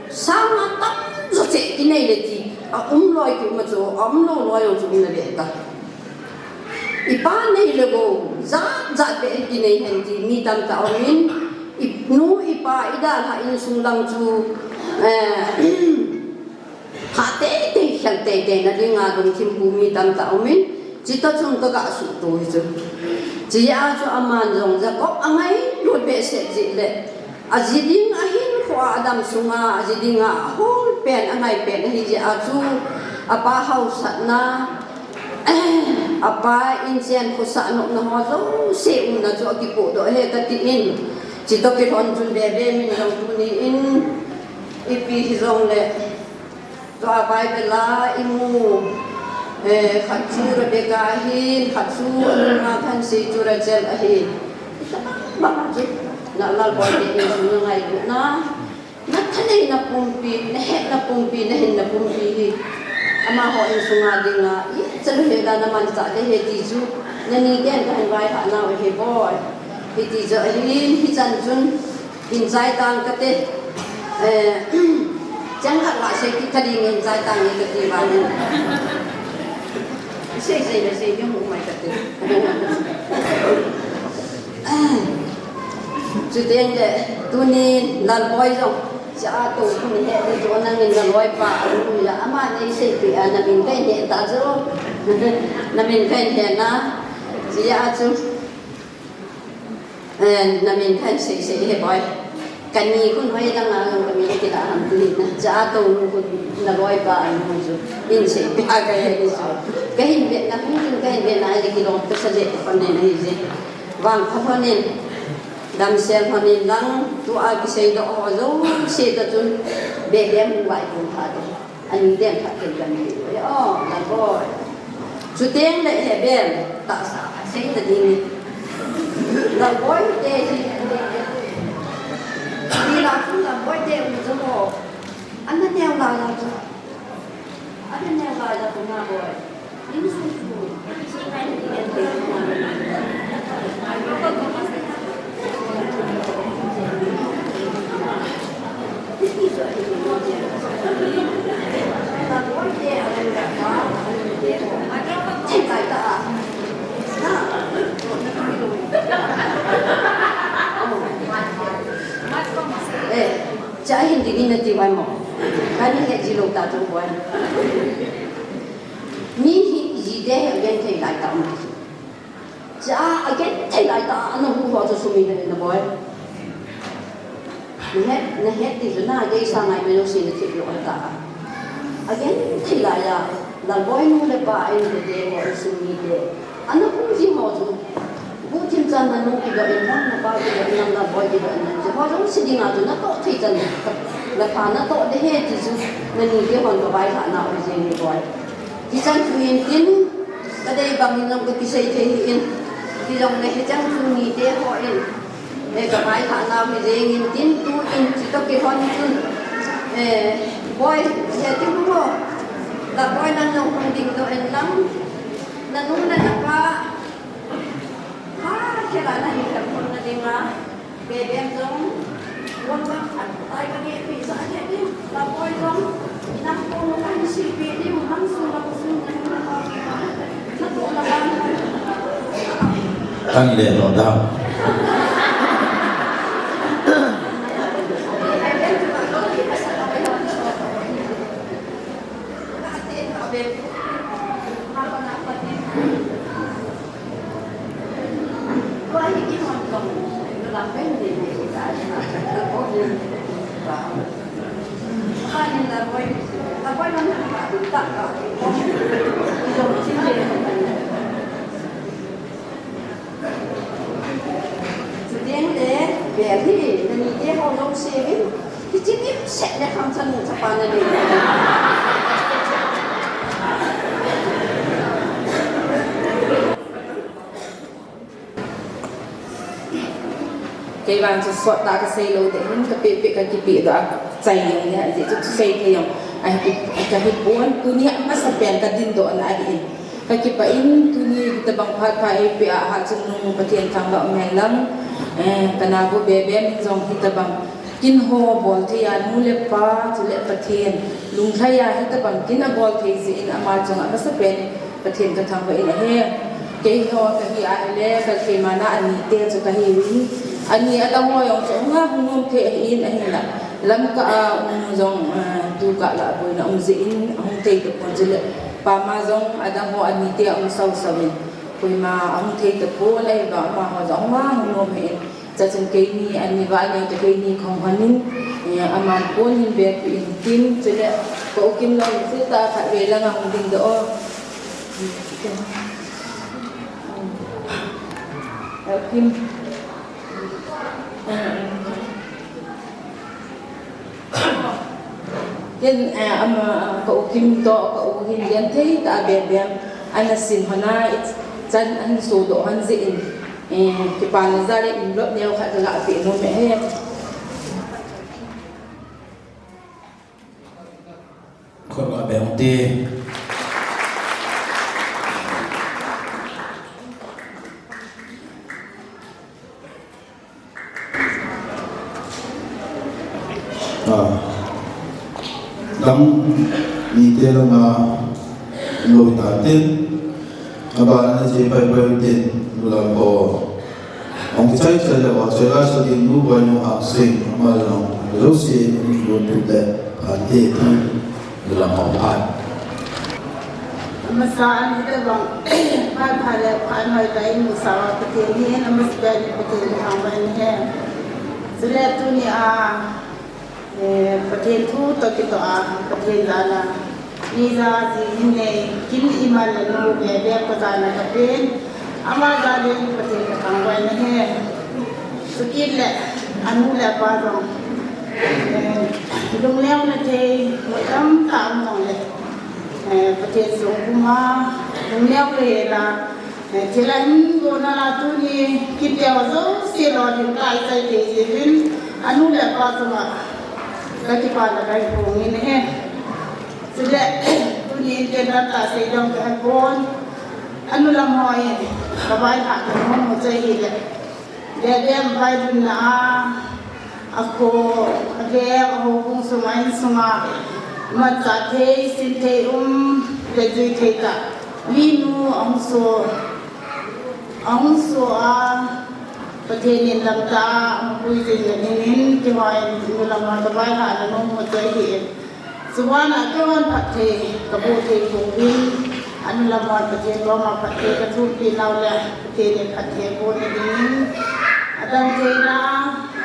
sanga tamjo cheh kinei le ti, aum loi kiu ma chu, aum lou loi jong chu um na ve ta. Ipa nei le gou, jat jat beh kinei hen ti mi tamtah aumin, inu ipa idalhah insung lang chu, eh, hah teitei, khel teitei na dinga lungthim pu mi tamtah aumin, chutoh chun kaga suhto hi chu. Chujeh a chu aman jong Jacob angailut behseh jeh le, aji ding ahinkhoa adam sunga, aji dinga ahol pen, angai pen ahi jeh a chu, apa haosatna, apa inchen khosah nopna ho jouse umna chu akipohdoh e kati in. Chutoh kilhon chun bebe min jong tuni in, ipi hijongle, tua Bible a imu, eh, khat chu Rebecca ahin, khat chu anunga thanse chu Rachel ahin. Bang chu, na Lalboi te insung ngailutna, na thaneina pumpi, na hetna pumpi, na hinna pumpi hi, amaho insunga dinga ichan hela na manchah ding ahi ti chu, nani ten kahin vailhah nau ahi boi. Hiti chu ahin, hichan chun, hin chai tang kate. Eh, chang khat la sei kit kading in chai tang in kati vangin. Sei sei le sei ding um mai kate. Chuteng le tuni Lalboi jong, cha to tuni he le to nangin Lalboi pa, anu la ama nei seipeh a namin kahin he ta jo. Namin kahin he na. Chia chu. Eh, namin kahin sei sei he boi. Kani khun hoi langa jong kamin kila ham ti na. Cha to nu khun Lalboi pa anu chu. In seipeh a kahe ni chu. Kahin ve na, hung tin kahin ve na, le kilom kasa le pa ne na hi je. Vangpha lhonin, damsel lhonin lang, tua kisei doh ho jouse toh chun, Bebem hung vaipui phat in, ani den phat in kan ti. O, Lalboi. Chuteng le Bebem, tahsa sei ta ding ni. Lalboi te hi, ni la chu Lalboi te u chu mo. Ana neo la la chu. Ana neo la la chu na boi. Eh, cha hin ding in nati vai mo. Kani he ji lou ta tu vai. Mi hi ji de he gen thei lai ta um. Cha a gen thei lai ta, ana hu ho chu sumi le na boi. Na het, na het ti chu na, gei sa ngai me lo si na thei lo ta. A gen thei lai a, Lalboi nu le pa in te te ho sumi te. Ana hu ji ho chu. Bu thim chan na nu kidoh in lang, na pa kidoh in lang, Lalboi kidoh in lang. Ho jong si ding a chu na toh thei chan. Na pa na toh de he ti chu, nani te hon ka vai ha na o je ni boi. Ti chan chu in tin, Ka dei bang in jong ka kisei thei hi in. Ti jong le hicheng chu mite ho in. Eh, ka mai kha nau hi jeng in tin tu in chi to kihon chun. Eh, boi, he ti mu ho. Lalboi nang jong hung ding doh in lang. Na nu na na pa. Ha, kila na hi ka hung na ding a. Bebem jong, wang wang at, ai ka nge pi sa nge pi, Lalboi jong, nang ko mo kan si pi ni, nang su nang su nang na pa pi ma, na ko na pa na. Tan le lo da. Chuteng le, bel hi, nani te ho jong se in, hichi dimset le khangchan nu chapa na nei. Kei vang chu sot tah ka sei lou ding hin, ka peh peh ka kipeh doh a, chai jeng le, ajeh chu sei thei jong ahi, ka hi pon, tuni a masa pen ka din doh na ahi in. Ka kipah in tuni hitabang phat pha eipeh a, Hatchungnung Pathen thangvah um hen lang, eh, ka naobu Bebem in jong hitabang kin ho bol thei a nu le pa, chule Pathen lunglhai a hitabang kin a bol thei jeh in ama chunga masa pen Pathen ka thangvah in ahi. Kei ho ka hi a ahile, ka keima na ani te chu ka hi in, ani adang ho jong chu hung a hung nom thei ahi in ahinla. Lamka a um jong, ah, tu kah la boina um jeh in, ahung thei tapon chule. Pama jong adang ho ani te a um sau sau in. Koima ahung thei tapon ahi vang amaho jong hung a hung nom ahi in. Chachun keini, ani va ani te keini khong honin, eh, aman pon hin bek pi in tin, chule, ka u Kim lo in chu ta khat ve lang a hung ding doh o. Ka u Kim. Ken, eh, ama, ka u Kim toh, ka u hin genthei tah a Bebem ana sin hon a, i chan ahin sodoh hon jeh in, eh, kipana jal in envelope neo khat ka ga peh nom e. Khut ga beng te. Ah, dang mite langa loi ta tin, Abana hiche paipai tin nulam ho. Hung kichai chai le vachoila sa ding nu Boinu Hangsing, ama jong jouse in lungtup le phatthei thu nulam ho phat. Amasa a hitobang phat pha le phat noi tah in musa uva Pathen hi, amasa a Pathen hi hang bai ni he. Chule tuni a Eh, Pathen thu toh kitoh a, Pathen jana, mi ja ji hin nei, kin iman le nu, bebe ko jana kapen, ama jana Pathen kathangvah na he. Chukit le, anu le apa jong, eh, lungneo na thei, mu tamtah um jong le, eh, Pathen sung puma, lungneo le la, Eh, thil ahin gona la tuni, kiti ho jouse lolhing kahi chai thei jeh uvin, anu le apa chunga kakipana kahin phong in ahi. Chule, tuni in ken tamtah sei ding kahe pon, anu lam ho in, kavaihom na nom u chu ahile. Dede vailhunna a, akho, aveng, ahoubung sunga, insunga, manchah thei, sin thei um, le jui thei tah. Minu ahung soh, ahung soh a, Pathen in lamtah a, ahung puijin na dingin, kihoi in, nu lam a kavaihom na nom u chu ahi. Chubana keihon phatthei kaboh thei pouvin, anu lam hon Pathen koma phatthei kathumpi nau le, Pathen in phatthei aboh na dingin, adang theina,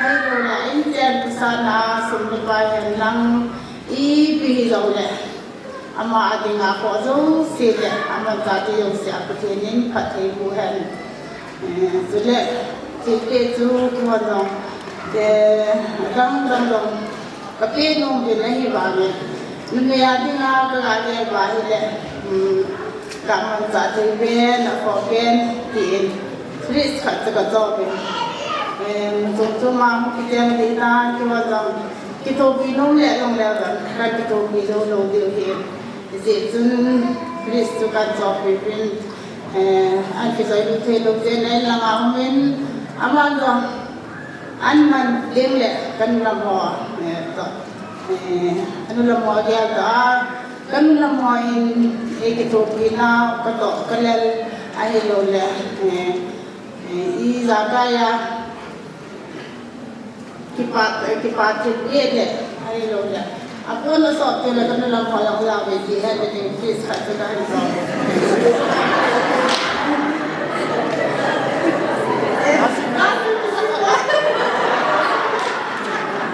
ahilouleh inchen pasatna, sum le pai hen lang, ipi hijongle, ama a dinga khoh jouse le, amanchah thei jouse a Pathen in phatthei boh hen. Eh, chule, thilpeh chu kihon jong, eh, adang dang jong, kapeh nom uvin ahi vangin. Numei a dinga kaga gel uva ahile, um, kamanchah thei pen, akhoh pen, tin, fridge khat chu kachoh uvin. Eh, chom chom a hung kicheng ding tan, kihon jong, kithopi nom le jong le jong, kakithopi jou lou diu ahi. Hijeh chun, fridge chu kachoh uvin, Eh, an kichoi lut thei lou jeh in, in langa um in, aman jong, an man ding le, kanu lam ho, eh, toh, eh, kanu lam ho gel toh, kanu lam ho in, eh, kithopi nau, katoh, kalel, ahilouleh, eh, eh, ijakai a, Kipa, eh, kipa thil beh le, ahilouleh. Apon asop teng le kanu lam ho jong jao ve ti he le ding, please, khat chu kahin jao.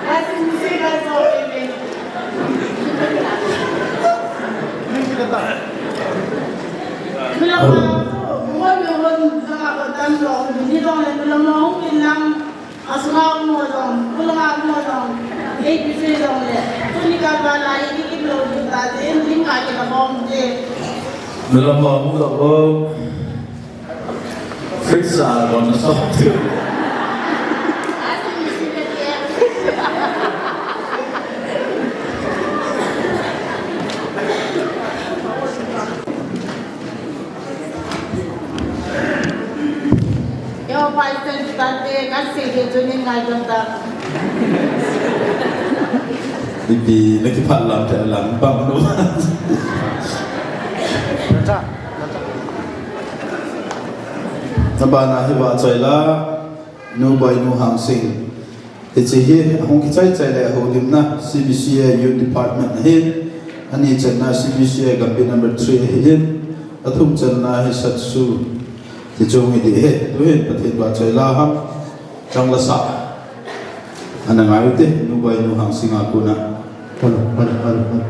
Washing machine a jao ve. Kanu lam ho, mo mo mo, jong a ko tan jong, ni jong le kanu lam ho, kin lang. Asunga um ho jong, kulanga um ho jong, eipi sui jong le, tuni kal val a i kikim lou ding ta jeh in, lim a kila bom je. Nula mo mu lo bo. Fridge a bon na so. Yo, Vice President, kasi ke tunin ngai dam ta. Ipi, nakiphat lam te lam bang no. Nabana hi vachoi la, Nu Boinu Hangsing. Hiche hi, ahung kichai chai le houlimna, C B C A Youth Department ahin. Ani channa C B C A Gambih number three ahin. Athum channa hi Satsu. Ti chung hi di he. Tuhin Pathen vachoi la ham. Chang la sa. Ana ngai u te, Nu Boinu Hangsing a kona. Hello, hello, hello, hello.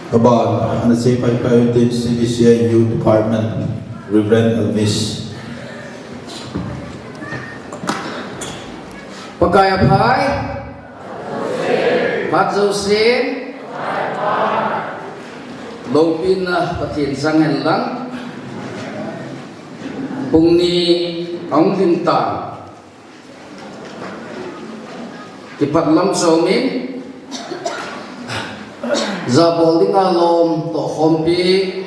Aban, ana sei paipai uhitin C B C I Youth Department, Reverend Elvis. Pakai aphai. Phat jousen. Loupina Pathen chang hen lang. Pung ni ahung lhing tan. Kipah lam chom in, jabol dinga lom toh khompi,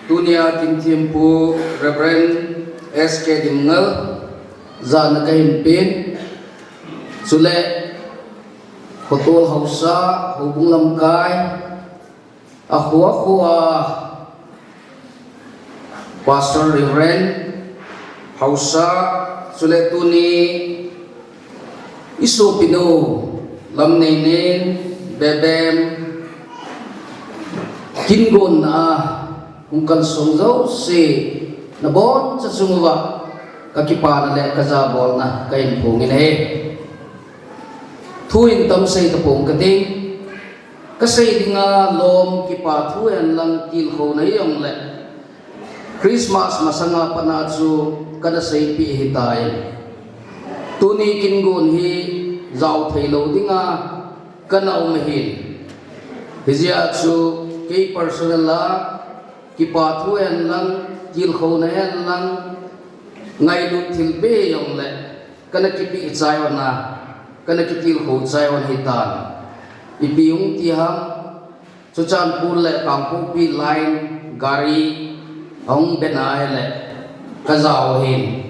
tunia kin thempu Reverend S K Dimngal, jana kahin pen, chule, khotol haosa, houbung lamkai, akhu akhu a Pastor Reverend, haosa, chule tuni i sopinu, Lamneinen, Bebem, kin gonna a hung kalsong jouse, naboncha chunguva, kakipana le kajabolna kahin phong in ahi. Thu in tam sei tapong kating. Kasei dinga lom kipa thu hen lang tilkhouna hijongle Christmas masanga patna chu kana seipeh ahitai. Tuni kin gon hi jao theilou dinga kana um ahin. Hijeh a chu kei personal a kipa thu hen lang, tilkhouna hen lang, ngailut thilpeh hijongle kana kipeh chai hon a, kana kitilkhou chai hon ahitan. Ipi hung ti ham, Churachandpur le Kangpokpi line gari ahung be nai le kajao ahin.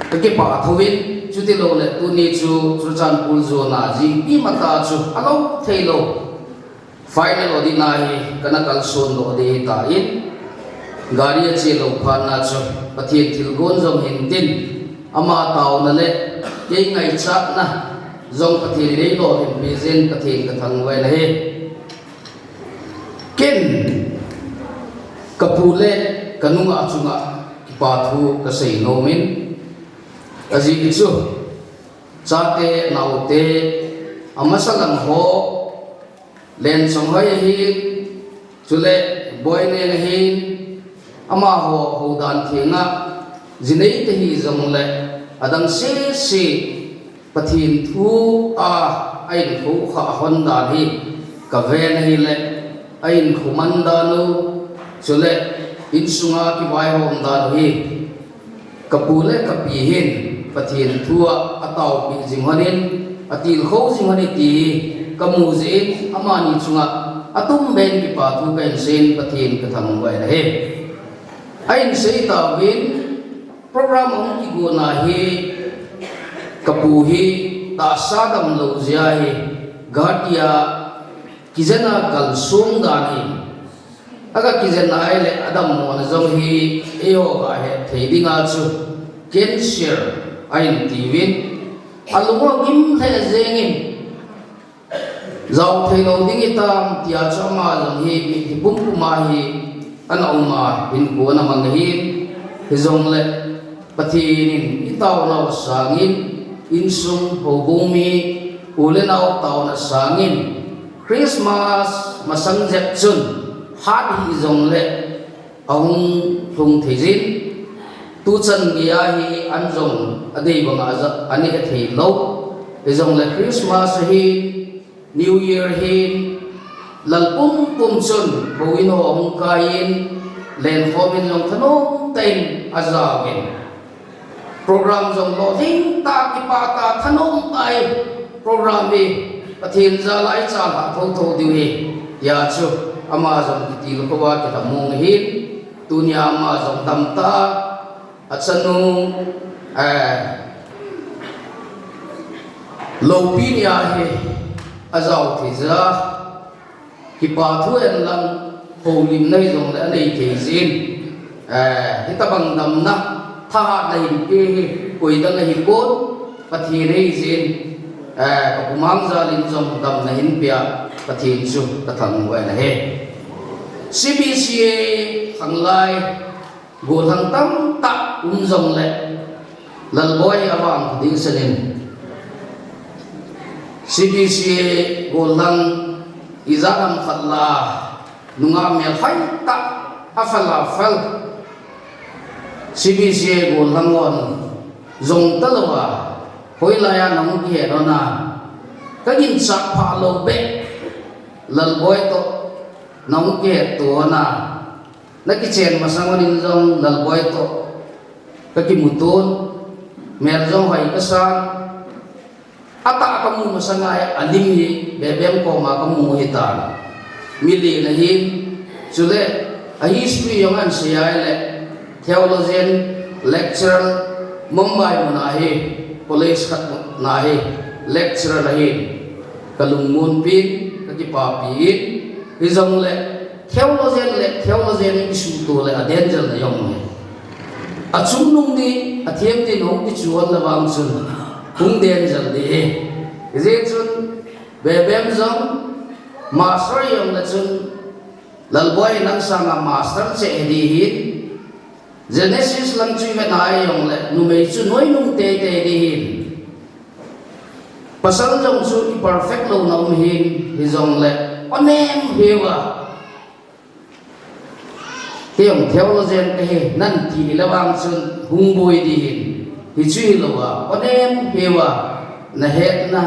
Kakipah thouvin, chutiloule tuni chu Churachandpur jona jingpi matah chu alou theilou. Final audit na hi kana kalson lou ding ahitan, gari achelou phatna chu Pathen thilgon jong hintin, ama taona le kei ngaichatna jong Pathen in eilolhinpeh jeh in Pathen kathangvah in ahi. Ken kapu le kanunga chunga kipa thu kasei nomin, ajeh chu chate naote amasa lang ho, Lenchonghoi ahin, chule Boinen ahin, amaho houdan thenga ji nei ta hijongle, adang sese Pathen thu a ahinkho khah hon dan hi kaven ahile, ahinkho man dan u, chule insunga kivaihom dan u hi kapu le kapi hin Pathen thu a ataopeh jing hon in, atilkhou jing hon e ti kamu jeh in, amani chunga atum ben kipa thu kahin seiyin Pathen kathangvah in ahi. Ahin sei tauvin, program ahung kigona hi kapu hi tahsa damlou jeh a hi, Guwahati a kijena kalsong dan hi, aga kijen ahile adammona jong hi eiho gahet thei dinga chu cancer ahin tiuvin, alung agim lheh jengin, jao theilou ding itam tia chu ama jong hi mitlhi pumpum a hi ana um a, hinkho ana mang ahin, hijongle Pathen in itaonau sangin, insung houbung mi u le nao taona sangin, Christmas masang jep chun hat hijongle ahung lhung thei jin, tuchan geiya hi an jong adei banga ja, aneh theilou, hijongle Christmas ahin, New Year hin, lal pumpum chun houin ho ahung kaiyin, lenkhomin jong thanom tah in ajaovin, program jong lolhing tah, kipah tah, thanom tah in program hi Pathen jal a ichalhah thotho diu ahi, tia chu ama jong kitilkhou a kilhamong ahin, tunia ama jong damtah a, achanu, eh, loupi nia hi ajao thei jeh a, kipa thu hen lang, houlimna hijongle anei thei jin, eh, hitobang damna, thahatna hinpe hi koidang ahipon, Pathen ahi jeh in, eh, kapu mang jal in jong damna hinpea Pathen chu kathangvah in ahi. C B C A khanglai gollhang tamtah um jongle, Lalboi avang dingsan in, C B C A gollhang ijat ham khat la nungah mel hoitah a fel a fel. C B C A gollhang hon jong talou a, hoilai a nahung kihet hon a, ka ginchat phah lou beh, Lalboi toh nahung kihetto hon a, na kichen masang hon in jong Lalboi toh ka kimuto, mel jong hoi kasan. Atah kamu masang a alim hi Bebem koma kamu hitan. Mi len ahin, chule a history jong ahin sei ahile theologian lecturer Mumbai mun a hi, college khat mun a hi lecturer ahin. Ka lungmonpi in, ka kipapi in, hijongle theologian le theologian in isuhto le a danger na jong hi. A chungnung ni, a thiam ni nahung kichu hon le vang chun, hung danger di hi. Hijeh chun, Bebem jong, master jong le chun, Lalboi nang sanga master cheh di hin, Genesis lang chu ivet a jong le, numei chu noinung teitei di hin. Pasal jong chu i perfect lou na um hin, hijongle, onem hiuva. Kei jong theologian kahi, nan ti le vang chun hung boi di hin. Hichu hilou a, onem hiuva, na hetna,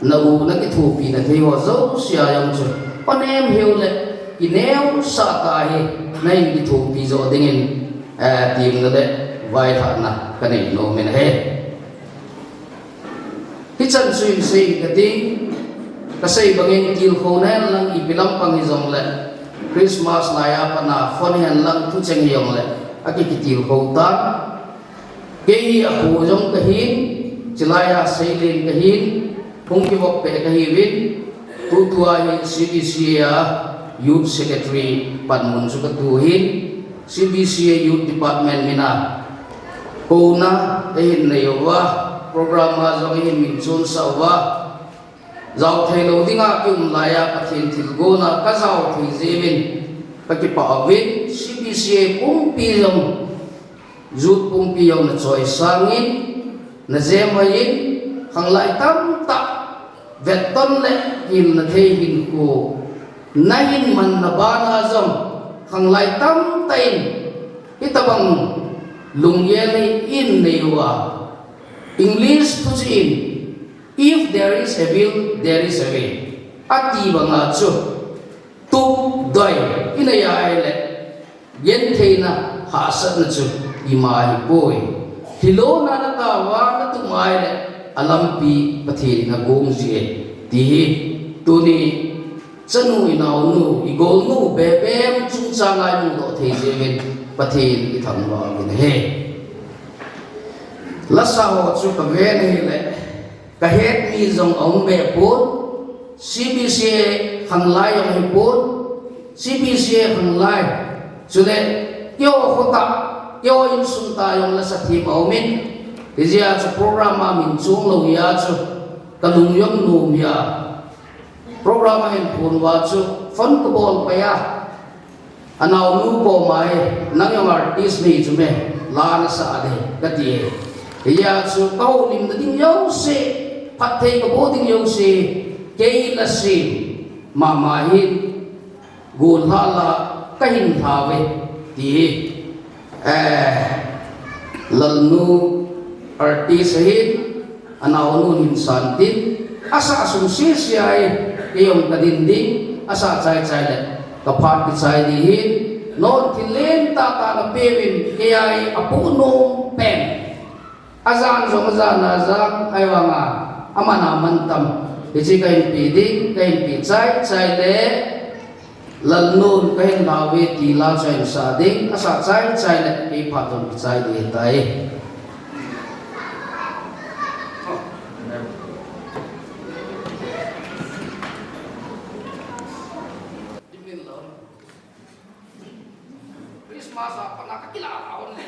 na u, na kithopina thei ho jouse a jong chu. Onem hiu le, kineosah tah hi, na hin kithopi jo dingin, eh, temna le vailhahna ka nei nom in ahi. Hichan chu hin sei kati, ka sei bangin tilkhouna hen lang ipi lampang hijongle, Christmas lai a pat a phone hen lang thucheng hijongle, aki kitilkhou tan. Kei hi apo jong kahin, chulai a seilen kahin, hung kivop peh kahiuvin, tutua hi C B C A a Youth Secretary panmun chu katu hin, C B C A Youth Department min a kouna eihin nei uva, program a jong eihin min chonsah uva, jao thei lou dinga kium lai a Pathen thilgon a ka jao thei jeh uvin ka kipah uvin, C B C A pumpi jong, youth pumpi jong na choisang in, na jem hoi in, khanglai tamtah vetton le hilna thei hinkho na hin manna bana jong, khanglai tamtah in, hitabang lunggel hi in nei uva. English thuchih in, "If there is a will, there is a way," ati banga chu, tup doi inei a ahile, gentheina hahsatna chu ima ahipoi. Hilona na tao a na tup a ahile, alampi Pathen in agong jie, ti hi. Tuni chanu, inaonu, igolnu Bebem chungchang a imudoh thei jeh uvin Pathen ithangvah uvin ahi. Lasa ho chu kaven ahile, kahet mi jong aum be pon, C B C A khanglai jong ahipon, C B C A khanglai, chule keiho khotah, keiho insung tah jong lasa them aumin, hijeh a chu program a min chong lou hia chu, kalung jong nom hia. Program a hin phone uva chu phone kabol pai a, anaonu koma hi, "Nang jong artist nahi chu me, la nasah ding," kati e. Hijeh a chu kahoulimna ding jouse, phatthei kaboh ding jouse, kei lasem mama hin, golhang la kahin lhauve, ti hi. Eh, Lalnu artist ahin, anaonun hin santin, asah sung sese a hi, kei jong kadin ding, asah chaichai le, kaphat kichai ding hin, non thil lentah tah napeuvin, kei a hi apoh nom pen. Ajan jong ajan a jang, ahivanga, aman aman tam, hiche kahin pe ding, kahin pe chaichai le, Lalnun kahin lhauve ti la chu ahin sah ding, asah chaichai le kei phat jong kichai ding ahitai. Christmas a pat a kakila la hon le.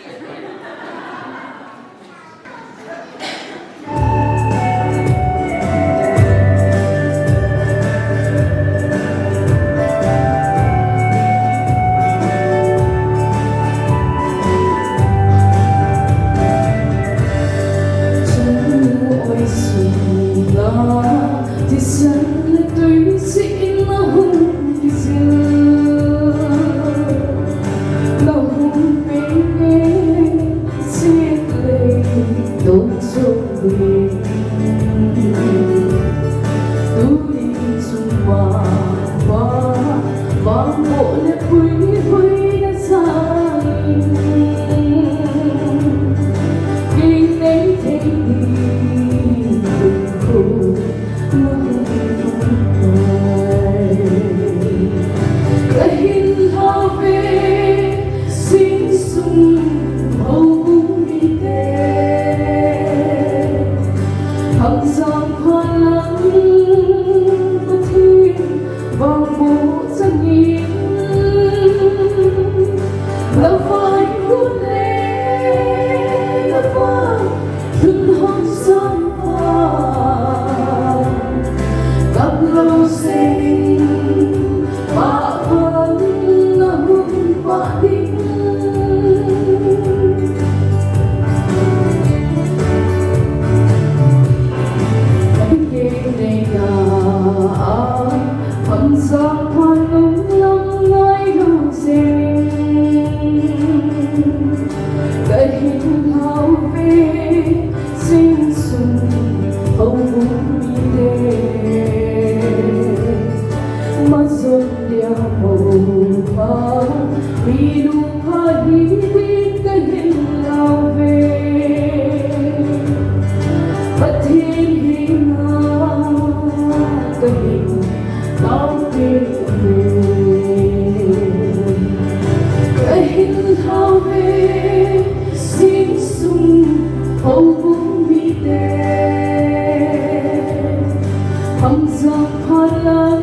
Alam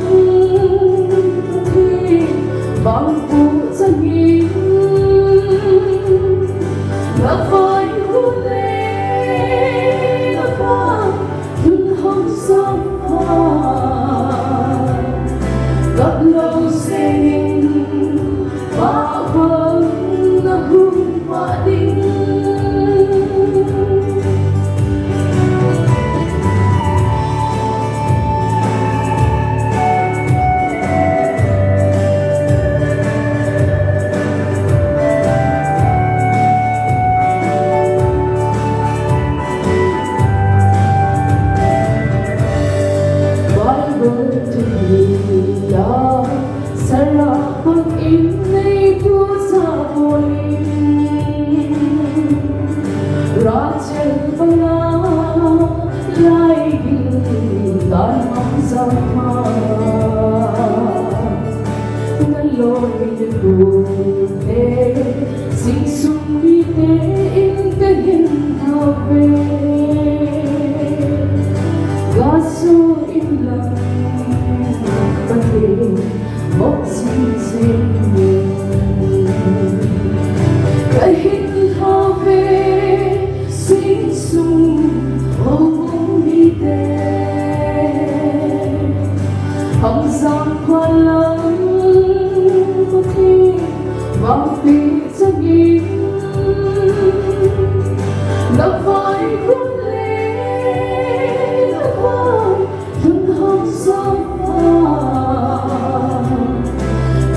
Pathen bangpu changin, na vai hule na vai lhun hong sang pha, kap lou sengin, pah bang na hung pah ding. Bible thuhila, sarah bangin nei puja bol in. Rachel banga lai gin kan mang jang ma. Na loi le gol te, sing sung mite in ka hin lhau ve. Ka su in lang Pathen, mok sing sing in. Ka hin lhau ve, sing sung houbung mite. Hong sang pha lang Pathen, vangpi changin. Na vai hule, na vai lhun hong sang pha.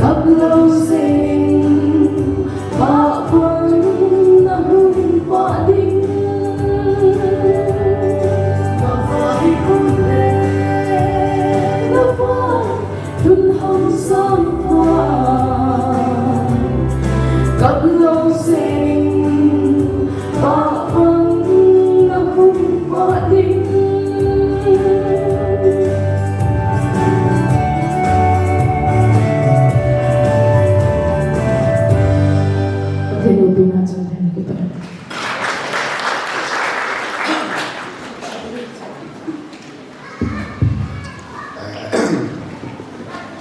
Kap lou sengin, pah bang na hung pah ding. Na vai hule, na vai lhun hong sang pha. Kap lou sengin, pah bang na hung pah ding. Pathen loupina chang hen kita.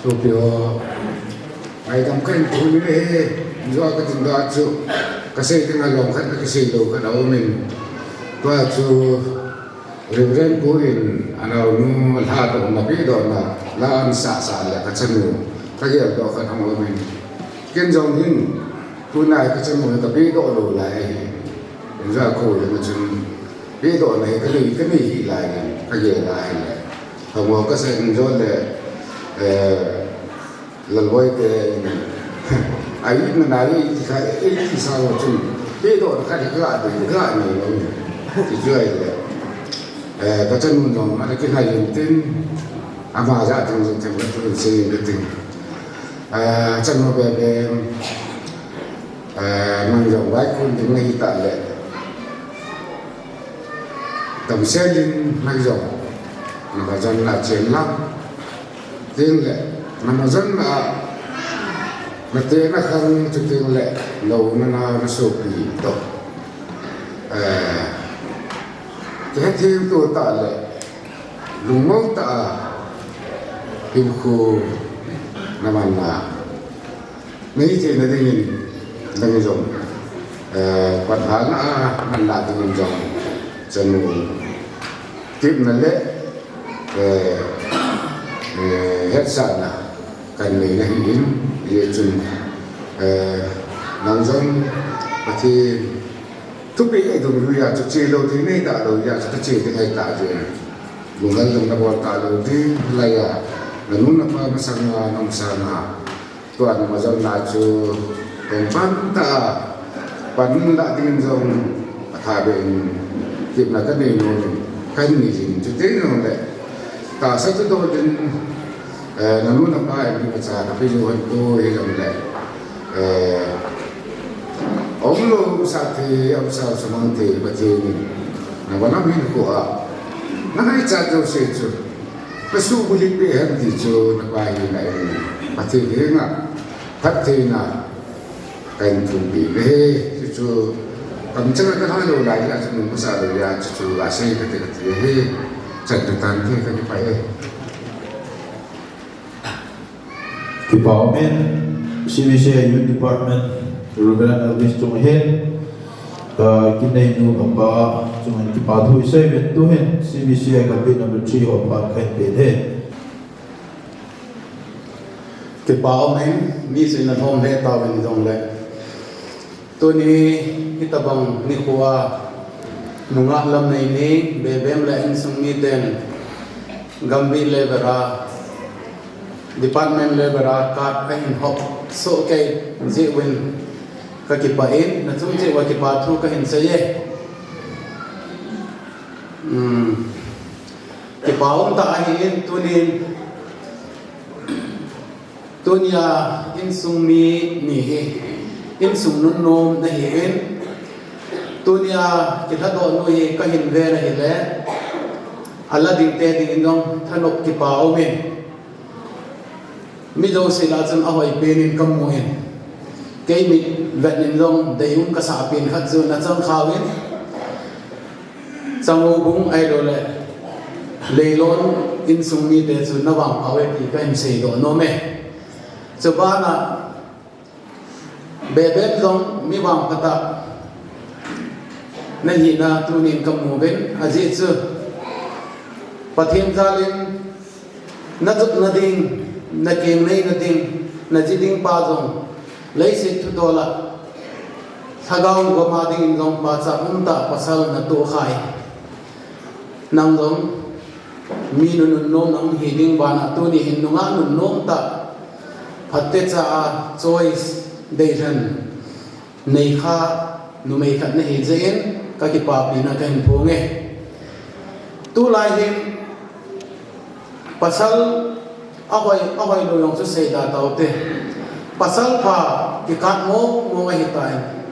Sopi ho, ngaidam kahin peh uve. Ijeh inem itile chu, kasei ding a lom khat, kasei lou khat aum in. Tua chu Reverend Pu in anaonu lhadohna, pehdohna la ahin sah sah le kachanu kageldoh khat aum in. Ken jong hin, tunai kachanu hi kapehdoh lou lai ahi. Ijeh inem itile chun, pehdohna hi kanei, kanei hih lai in kagel a ahile. Kamo kasei in jong le, eh, Lalboi te, a itna nai ti kha, eighty sao chun, pehdohna khat hi kanei, kanei lou. Ti chu ahile. Eh, kachanu jong ana kingai in tin, ama jah a thum jong thum kathum sei in tin. Eh, chanu Bebe, eh, nang jong vaikun ding nahi tah le. Damsel in nang jong, na majon na chen lang. Tin le, na majon na, na te na khang chu tin le, lou na na na sopi to. Eh, ke thim to tah le, lungmong tah a, hinkho na man na. Nei theina dingin, nang jong, eh, pan hana a, nang la dingin jong, chanu, tepna le, eh, eh, hetsahna, kanei nahi in, hijeh chun, eh, nang jong, Pathen, thupeh eidong lou a chu che lou ding, nei da lou a chu kache ding ahi tah jeh in. Lunggel dong nabol talou ding, hilai a, nanu napa masanga, nang masanga, Tua na majon na chu tong pan ta, pan la ding jong, atha be in, tepna kanei nom in, kanei jin, chuteng jong le, tahsa chu doh ding, eh, nanu napa in, imacha kape jou hon poi jong le, eh, umlou sah thei, umsau sumang thei, Pathen in, nava nam hinkho a, nangaichat jouse chu, Kasuh bulhit peh hen ti chu napa hina in, Pathen henga phattheina kahin thum peh uve. Chuchu kamchang a kalha lou lai a chu nung masa lou a chuchu asei kate kati ahi. Chan chu tan te kati pai e. Kipa umin, C B C I Youth Department, Reverend Elvis chunga hin, ah, kinei nu apa chunga hin kipa thu isei uvin, tuhin C B C I Gambih number three ho phat kahin pe e. Kipa umin, mi sina thom le tawin jong le. Tuni hitabang nikho a nungah lam nei ni, Bebem le insung miten Gambih level a, department level a card kahin hop soh kei jeh uvin kakipah in, nachung cheh uva kipa thu kahin sei e. Hmm. Kipa umtah ahin, tunin Tunia insung mi ni hi, insung nunnom nahi in, tunia kilhadoh nu hi kahin ve nahi le, ala ding te dingin jong thanop kipa umin. Mi jouse lah chun ahoi penin kamu in. Kei mit vet nin jong deium kasah pen khat chu nachang khau in. Changobung ahilou le Leilon insung mite chu navangpha uve ti kahin seidoh nom e. Chubana Bebem jong mi vangpha tah nahina tunin kamu uvin ajeh chu Pathen jalin Najotna ding, nakengneina ding, naji ding pa jong, leiset thudol a, lhagao gam a dingin jong pachat umtah pasal natoh khai. Nang jong, mi nunnom nang hi ding bana tuni hin nungah nunnom tah, phatechan choice deilhen. Neikha numei khat nahi jeh in kakipapina kahin phong e. Tulai hin pasal ahoi, ahoilou jong chu seida taute. Pasal pha kikat mong mong ahitai.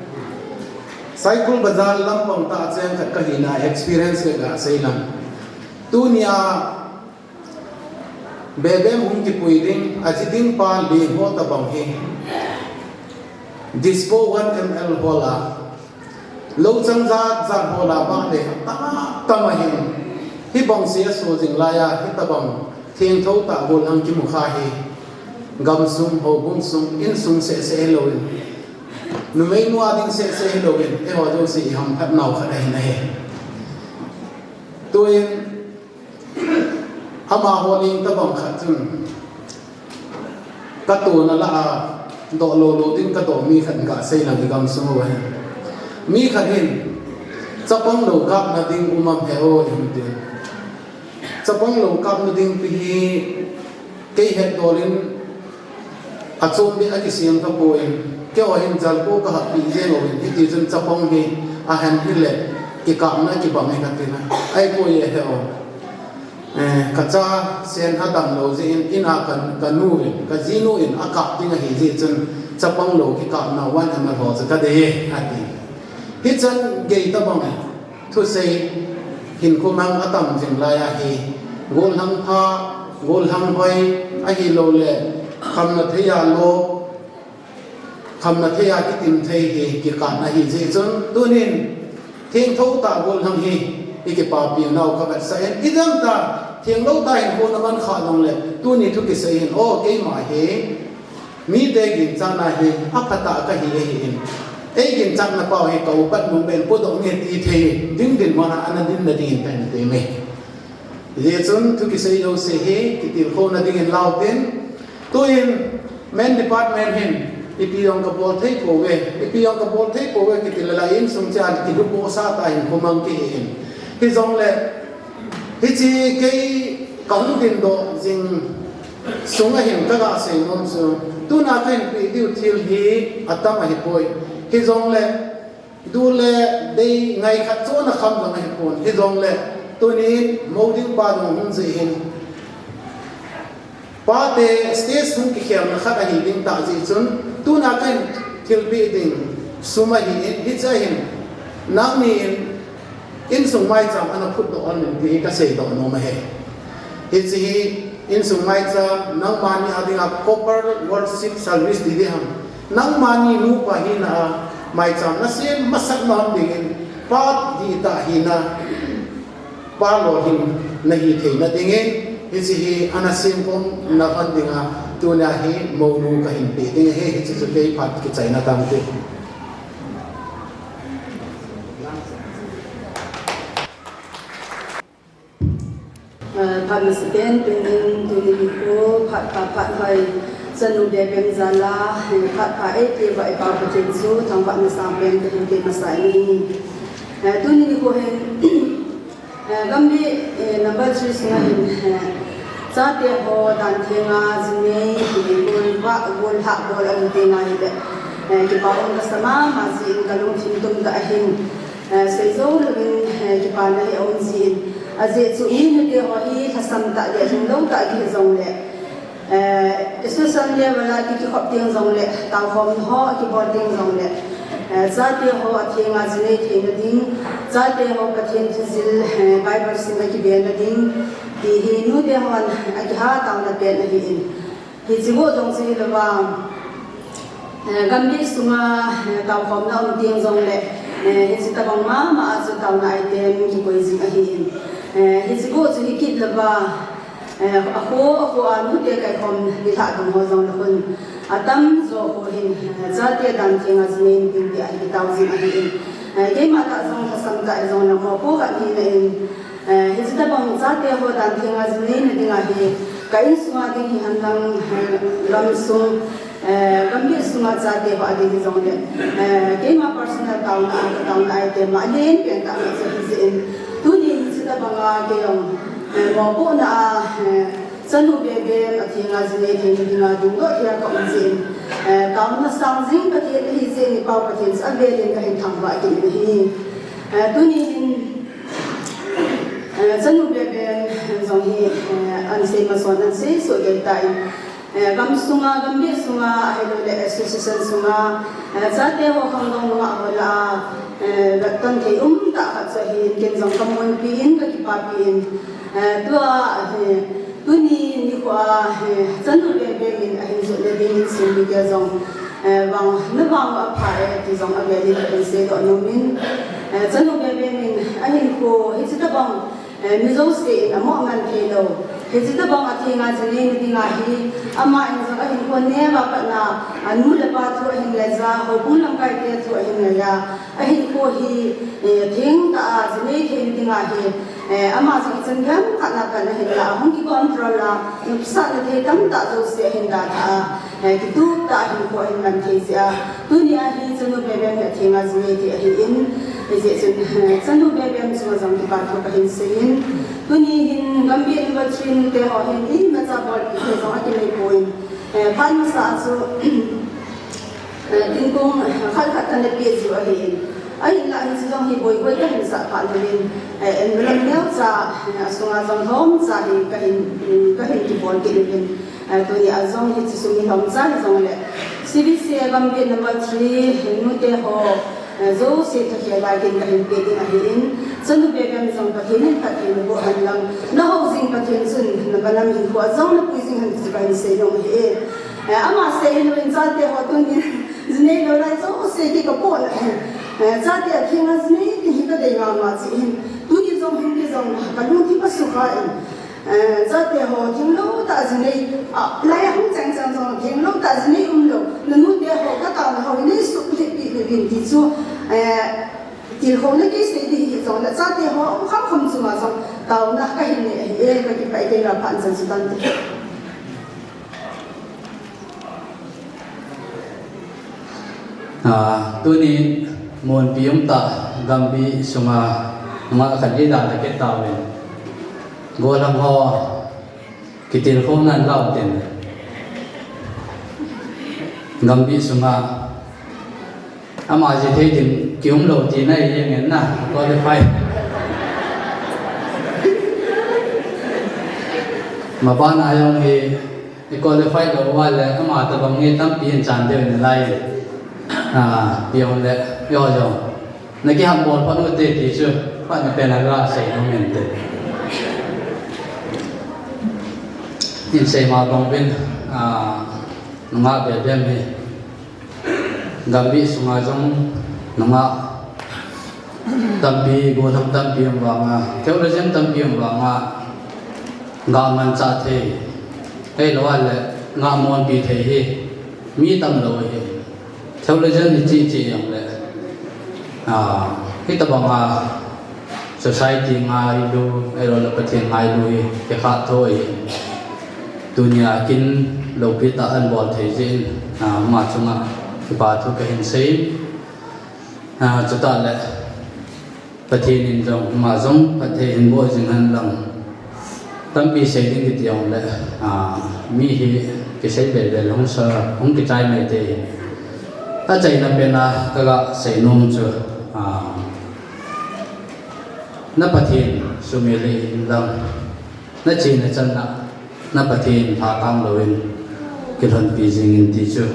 Saikul Bazar lampang tah cheng khat kahina experience le kasei lang. Tunia Bebem hung kipui ding, aji ding pa leng ho tabang hi. Dispo one M L hol a. Lou chang jat jat hol a bang le, tama, tama hin. Hibang se so jing laiya, hitabang thengtho tah gollhang kimu kha hi. Gamsung, houbung sung, insung seh seh hilouvin. Numei nu a ding seh seh hilouvin, eiho jouse ihamphat nau khat ahi nahi. Tuin, Amaho leng tabang khat chun, katona lah a, doh lou lou ding kadoh mi khat kasei lang igamsung uva hin. Mi khat hin, chapang lou kapna ding um am he o, ihin tin. Chapang lou kapna ding pi hi, kei hetdol in, Achom beh a kisem tapoi, keiho hin jalpo kahahpi jeng uvin, hiti chun chapang hi ahin hile, kikapna kibang e kati na. Ahipoi e he o. Eh, kacha sen hadam lou jeh in, in a ka, kanu in, kajinu in akap ding ahi jeh chun, chapang lou kikapna one M L ho chu kadei e, ati. Hichan gei tabang e. Thusei hinkho mang atam jing lai ahi. Gollhang pha, gollhang hoi, ahilou le, khamna thei a lo, khamna thei a kitim thei hi, kikapna hi jeh chun, tunin, thengtho tah gollhang hi, ikipapi nau kavetsah in, idam tah, thenglou tah hinkho naman kha jong le, tuni thu kisei hin, o, keima hi, Mite ginchatna hi aphatah kahi ahin. Ei ginchatna pau hi ka upat nung ben podoh nge ti thei ding dinmun a ana dinna dingin kahin teme. Hijeh chun thu kisei jouse hi kitilkhouna dingin lau tin. Tuin men department hin ipi jong kabol thei pouve, ipi jong kabol thei pouve kiti le la insung cheh a kilupo sah tah in khomang kihi in. Hijongle Hiche kei kahung dindoh jing sunga hin kaga seinom chu, tuna kahin peh diu thil hi atam ahipoi. Hijongle, du le dei ngai khat chona kham jong ahipon. Hijongle, tunin mouding pa jong hung jeh hin. Pate stage hung kikhelna khat ahi ding tah jeh chun, tuna kahin thilpeh ding sum ahin, hiche ahin, nangni in insung maicham ana phutdoh un ti hi kaseidoh nom ahi. Hiche hi insung maicham, nangmani a dinga corporate worship service ti ding ham. Nangmani nupa hina a maicham nasem masat nom dingin, pa dihtah hina, pa lolhin nahi theina dingin, Hiche hi ana simkhom na hon dinga, tunia hi mounu kahin pe ding ahi, hiche chu kei phat kichaina tante. Eh, phat masa pen, tunin, tuni nikho, phat pha, phat hoi, chanu Bebem jal a, eh, phat pha eipeh uva i Pa Pathen chu thangvahna sangpen kahin pe masa e. Eh, tuni nikho hin, eh, Gambih, eh, number three sunga hin, eh, chate ho dan thenga jinei, eh, golvah, golhah bol aum teng ahile, eh, kipa um kasa mama jin, kalungthim tum tah ahin, eh, seijou louvin, eh, kipana hi aum jin. Ajeh chu minute ho hi lhasam tah le lhinglou tah kihi jongle, eh, association level a ki, kikhop teng jongle, taokhomna ho kibol teng jongle, eh, chate ho athenga jinei theina ding, chate ho Pathen thu jil, eh, Bible sim a kibena ding, ti hi nute hon akiha taona pen ahin. Hiche go jong chu hilouva, eh, Gambih sunga, eh, taokhomna um teng jongle, eh, hiche tobang mama a chu taona item kikoi jing ahin. Eh, hiche go chu hi kit louva, eh, akho, akho a nute kaikhom nilhah ding ho jong le hun atam jo ho hin, eh, chate dan thenga jinei ding ti ahi kitao jing ahin. Eh, keima tah jong lhasam tah jong le mopo khat hina in, eh, hiche tobang chate ho dan thenga jinei na dinga hi, ka insunga ding hihen lang, eh, gamsung, eh, Gambih sunga chate ho a ding hijongle, eh, keima personal taona, ka taona item alen pen tah chu hijeh in, tuni hiche tobanga kei jong, eh, mopohna a, eh, chanu Bebem athenga jinei theina dinga dungdoh thei a ka um jeh in, eh, taona sang jing Pathen ahi jeh in, i Pa Pathen chu avel in kahin thangvah kit in ahi. Eh, tuni hin, eh, chanu Bebem jong hi, eh, ana sei mason ana sei soh kei tan, eh, gamsunga, Gambih sunga, ahilouleh association sunga, eh, chate ho khangdong nungah ho lah a, eh, vetton thei um tah khat chu ahin, ken jong kamunpi in, kakipapi in, eh, tua, eh, tuni nikho a, eh, chanu Bebem in ahin jotna dingin sum mite jong, eh, vang, na vang u apha e, ti jong avel in kahin seidoh nom in, eh, chanu Bebem in ahinkho hiche tobang, eh, mi jouse in amoh man thei lou, hiche tobang athenga jinei na dinga hi, ama in jong ahinkho neo a pat na, anu le pa thu ahin ngai a, houbung lamkaite thu ahin ngai a, ahinkho hi, eh, thengtah a jinei theina dinga hi, eh, ama jong ichan gei khat na pat na hin la, ahung kicontrol a, nopsahna thei tamtah jouse ahin dalha a, eh, kitup tah a hinkho ahin man thei jeh a, tunia hi chanu Bebem hi athenga jinei thei ahin, hijeh chun, eh, chanu Bebem chunga jong kipa thu kahin sei in, tuni hin Gambih number three nute ho hin imacha bolpi thei jong akinei poi. Eh, phat masa a chu, eh, tingkung khat khat kana peh jiu ahin. Ahinlah hiche jong hi boihoi kahin sah phat uvin, eh, envelope neocha, eh, asunga jong lhomcha hi kahin, kahin kibol kit uvin. Eh, tunia jong hiche sum hi lhomcha hijongle, C B C A Gambih number three nute ho, eh, jouse thakhel a kin kahin pe ding ahin, chanu Bebem jong Pathen in phatthei naboh hen lang, nahou jing Pathen chun nava nam hinkho a jong napui jing hen ti chu kahin sei nom ahi. Eh, ama sei hilou in chate ho tunin jinei lou lai jouse ki kapoh na, eh, chate athenga jinei ti hi kadei mama jeh in, tuni jong hin kei jong kalungthim asukha in, eh, chate ho thenglou tah jinei, ah, lai a hung chang chang jong thenglou tah jinei umlou, nanute ho kataona ho hi nei suh lheh peh uvin ti chu, eh, tilkhouna kei sei ding hijongle chate ho um kham kham chunga jong taona kahin nei ahi e, kakipah e, kei la phat chan chu tante. Ah, tuni munpi umtah Gambih sunga nungah khat hi dan a kit tauvin. Gollhang ho kitilkhouna in lau tin. Gambih sunga ama ji thei ding kium lou tina ahi jeng in na, qualify. Maban a jong hi, i qualify lou uva le, ama tabang hi tampi in chan deu nalai. Ah, ti jong le, eiho jong. Nakihambol phot u te ti chu, phat na pen a gasei nom inte. Hin sei ma bang uvin, ah, nungah Bebem hi. Gambih sunga jong nungah tampi, gollhang tampi um vanga, theologian tampi um vanga, Ga manchah thei, ahilou le ga monpi thei hi mi tamlou ahi. Theologian hi chi chi jong le, a, hitabanga society ngailu, ahilou le Pathen ngailu hi kikhat tho ahi. Tunia kin loupi tah ahin bol thei jeh in, a, ama chunga kipa thu kahin sei. A, chutah le Pathen in jong, ama jong phatthei hin boh jing hen lang. Tampi sei ding kiti jong le, a, mi hi kisei bel bel hung sa, hung kichai mai thei. Achaina pen a kaga sei nom chu, a, na Pathen sumil in lang. Na chena channa, na Pathen lhakang louvin kilhonpi jingin ti chu,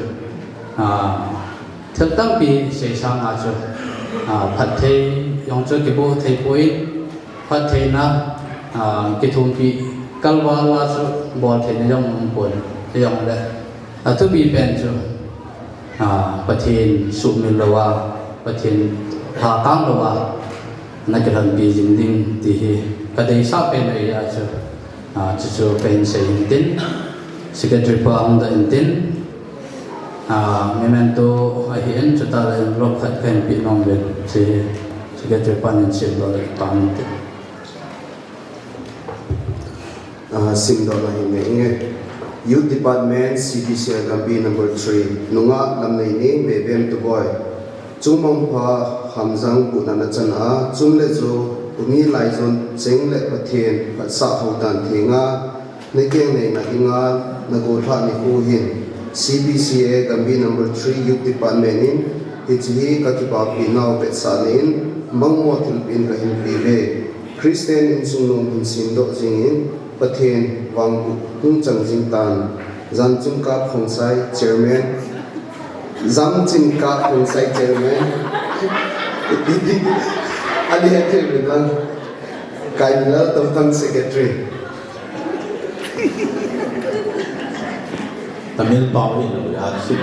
a, thil tampi sei sanga chu, a, phatthei jong chu kiboh thei poi, phattheina, a, kithumpi kalval a chu bol theina jong um pon, hijongle. Athupi pen chu, a, Pathen sumil louva, Pathen lhakang louva, na kilhonpi jing ding ti hi kadeisah pen ahi a chu, a, chuchu kahin sei hintin, secretary pa hung doh intin, a, memento ahin, chutah le envelope khat kahin pe nom uvin, chu secretary pan in sim doh le pan intin. Ah, simdohna hi nge inge. Youth Department, C P C A Gambih number three. Nungah Lamneineng Bebem Tuboi. Chungmong pha Hamjang buhna nachan a, chung le jo, uni laijon cheng le Pathen phatsah houdan thenga, nakeng neina dinga, nagolhah nikho hin, C P C A Gambih number three Youth Department in, hiche hi kakipapi nau vetsahna in, mangmo thilpeh in kahin peuve. Christian insung nom hin semdoh jingin, Pathen vangboh hung chang jing tan. Jamchingkap Khongsai, Chairman. Jamchingkap Khongsai, Chairman. Ani het thei uvin lang. Kaimilal Touthang, Secretary. Tamil pau hi lo ya si.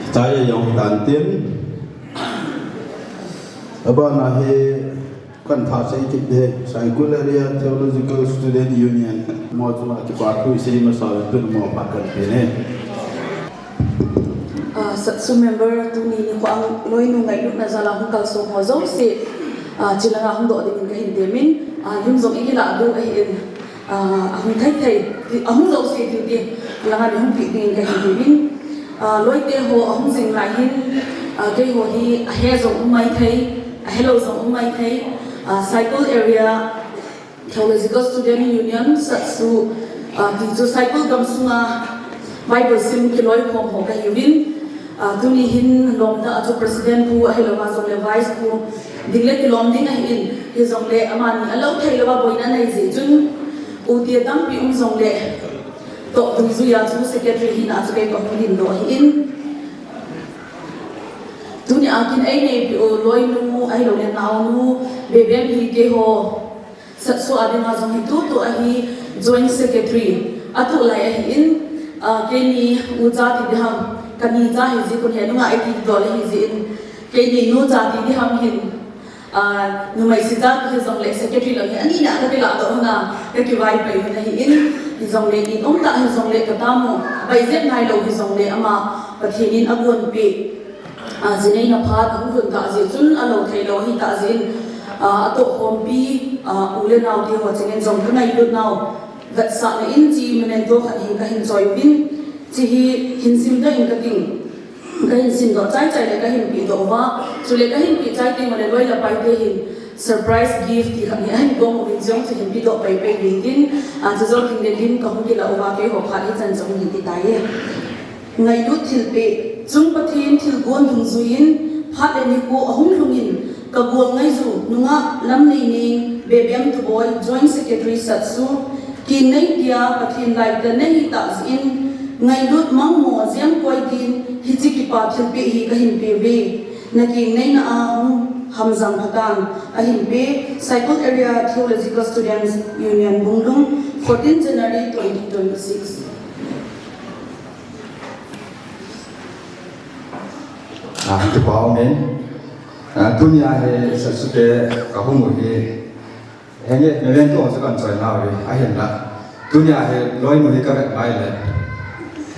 Chaya jong tan tin. Abana hi Kan thah sei kit ding, Saikul Area Theological Student Union, mo chunga kipa thu isei masa uvin tun mo phat kan pe e. Ah, SADSU member tuni nikho a loinu ngailutna jal a hung kalsong ho jouse, ah, chilanga hung doh dingin kahin temin, ah, lung jong ikilah diu ahin. Ah, ahung thei thei, ahung jouse diu ti, langa nei hung pi dingin kahin temin. Ah, loite ho ahung jing lai hin, ah, keiho hi ahe jong um mai thei, ahelou jong um mai thei. Ah, Saikul Area Theological Student Union, SADSU, ah, ti chu Saikul gamsunga Bible sim kiloikhom ho kahiuvin. Ah, tuni hin lomtah a chu President pu ahilouva jongle Vice pu ding le kilom ding ahin, hijongle amani alou thei louva boina anei jeh chun, u ti tampi um jongle toh dungjuia chu Secretary hina chu kei kahung dingdoh ahin. Tunia kin eineipi u loinu ahiloule naonu Bebem hi keiho SADSU a dinga jong hi tutu ahi Joint Secretary atu lai ahin, ah, keini ucha ti diham, kani cha hiji kun he nunga eiti doh le hijin, keini nucha ti diham hin, ah, numei sicha hijongle Secretary lang hi anina kakilah doh hona kakivaipai hon ahin, hijongle in umtah hijongle katamo, baijep nailou hijongle ama Pathen in agonpeh. Ah, jinei na phat ahung lhun tah jeh chun alou theilou ahitah jeh in, ah, atohkhompi, ah, u le nao teho chengin jong kangailutnau vetsahna in chi memento khat hi kahin choi uvin, chi hi hin simdoh in kating, kahin simdoh chaichai le kahin pehdoh uva, chule kahin peh chai teng ule loi le paite hin surprise gift ti khat hi ahin gong uvin jong chu hin pehdoh paipai uvin tin, ah, chujou teng le lim kahung kilah uva keiho phat hichan jong hin ti tai e. Ngailut thilpeh, chung Pathen thilgon dungjuiyin, phat le nikho ahung lhungin, kagol ngaiju, nungah Lamneineng Bebem Tuboi, Joint Secretary SADSU, kingnei tia Pathen laitah nahi tah jeh in, ngailut mangmo jeng koi din, hiche kipa thilpeh hi kahin peuve. Nakingnei na a hung hamjang phatah in, ahin pe, Saikul Area Theological Students Union Bunglung, fourteen January twenty twenty-six. Ah, kipa umin. Ah, tunia hi SADSU te kahung u hi. Henge, memento chu kahin choi nau hi, ahinla. Tunia hi loinu hi kavet mai le,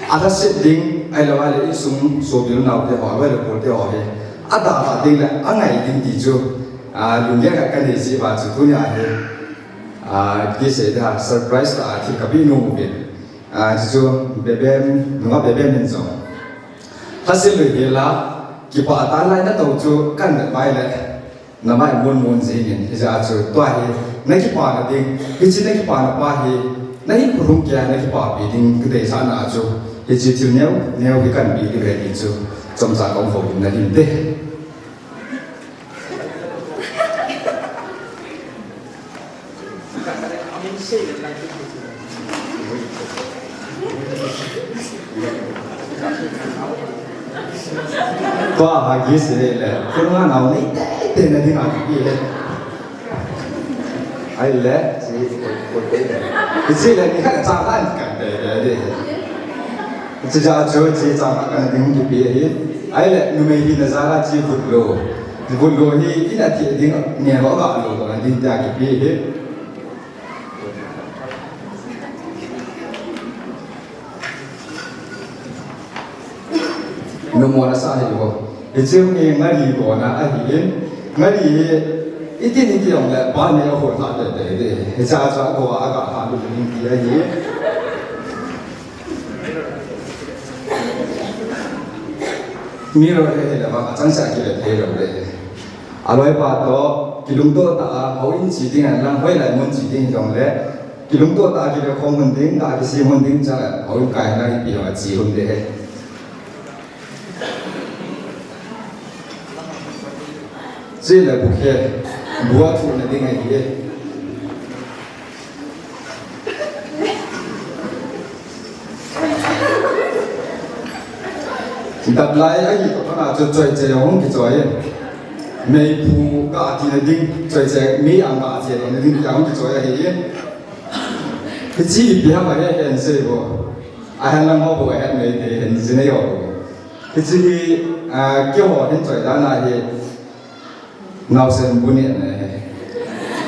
alhaset ding, ahilou le isung sopi nao te ho, aloi le pol te ho hi, adalha ding le angai ding ti chu, a, lunggel khat kanei jeh uva chu tunia hi, a, kisei dia surprise tah a thil kapeh nom uvin. A, chuchu Beben, nunga Beben in jong lhaset lou hel a, kipah tah lai natou chu kavet mai le, namai mun mun jingin, hijeh a chu tua hi nakipana ding, hiche nakipana pa hi, nahinkho lhung keiya nakipapi ding kadeisahna a chu, hiche thil neo neo hi kahin pe ding ahi ti chu, chomcha kahung houlim na hinte. Tua ha kise le, khonunga nao nei teitei na dinga kipe le. Ahile, chi, hiche le, nikhat cha kan kan teitei de. Chujeh chun, chi cha kan ding kipe ahi. Ahile, numei hina jal a chi vutlo. Vutlo hi, in a thi ding, neo a ga lo, kan ding tia kipe ahi. Numei nasa hi ho. Hiche hi ngari kona ahin. Ngari hi itin iti jong le pa ni a hol kha teitei de. Hiche a chu ako a ga kha lu ding ti ahi. Mirror hi le ba chang sa ki le thei lo de. Aloi pa toh, kilungto tah a, houin che ding hen lang, hoilai mun che ding jong le, kilungto tah a kive khom hon ding, tah a kisem hon ding, cha, houin kai hen lang ipi jong a che hon ding ahi. Chule bukhe, bu a thuhna ding ahi. Daplai ahi toh khat a chu choichai ahung kichoi e. Meiphu ga tina ding, choichai mei ang ga che na ding tia hung kichoi ahi e. Hiche ipi ham ahi hen sei bo. Ahen lang ho bo ahen mei te hen jing e o. Hiche hi, a, keiho hin choi dan ahi. Naosen bu nehna ahi.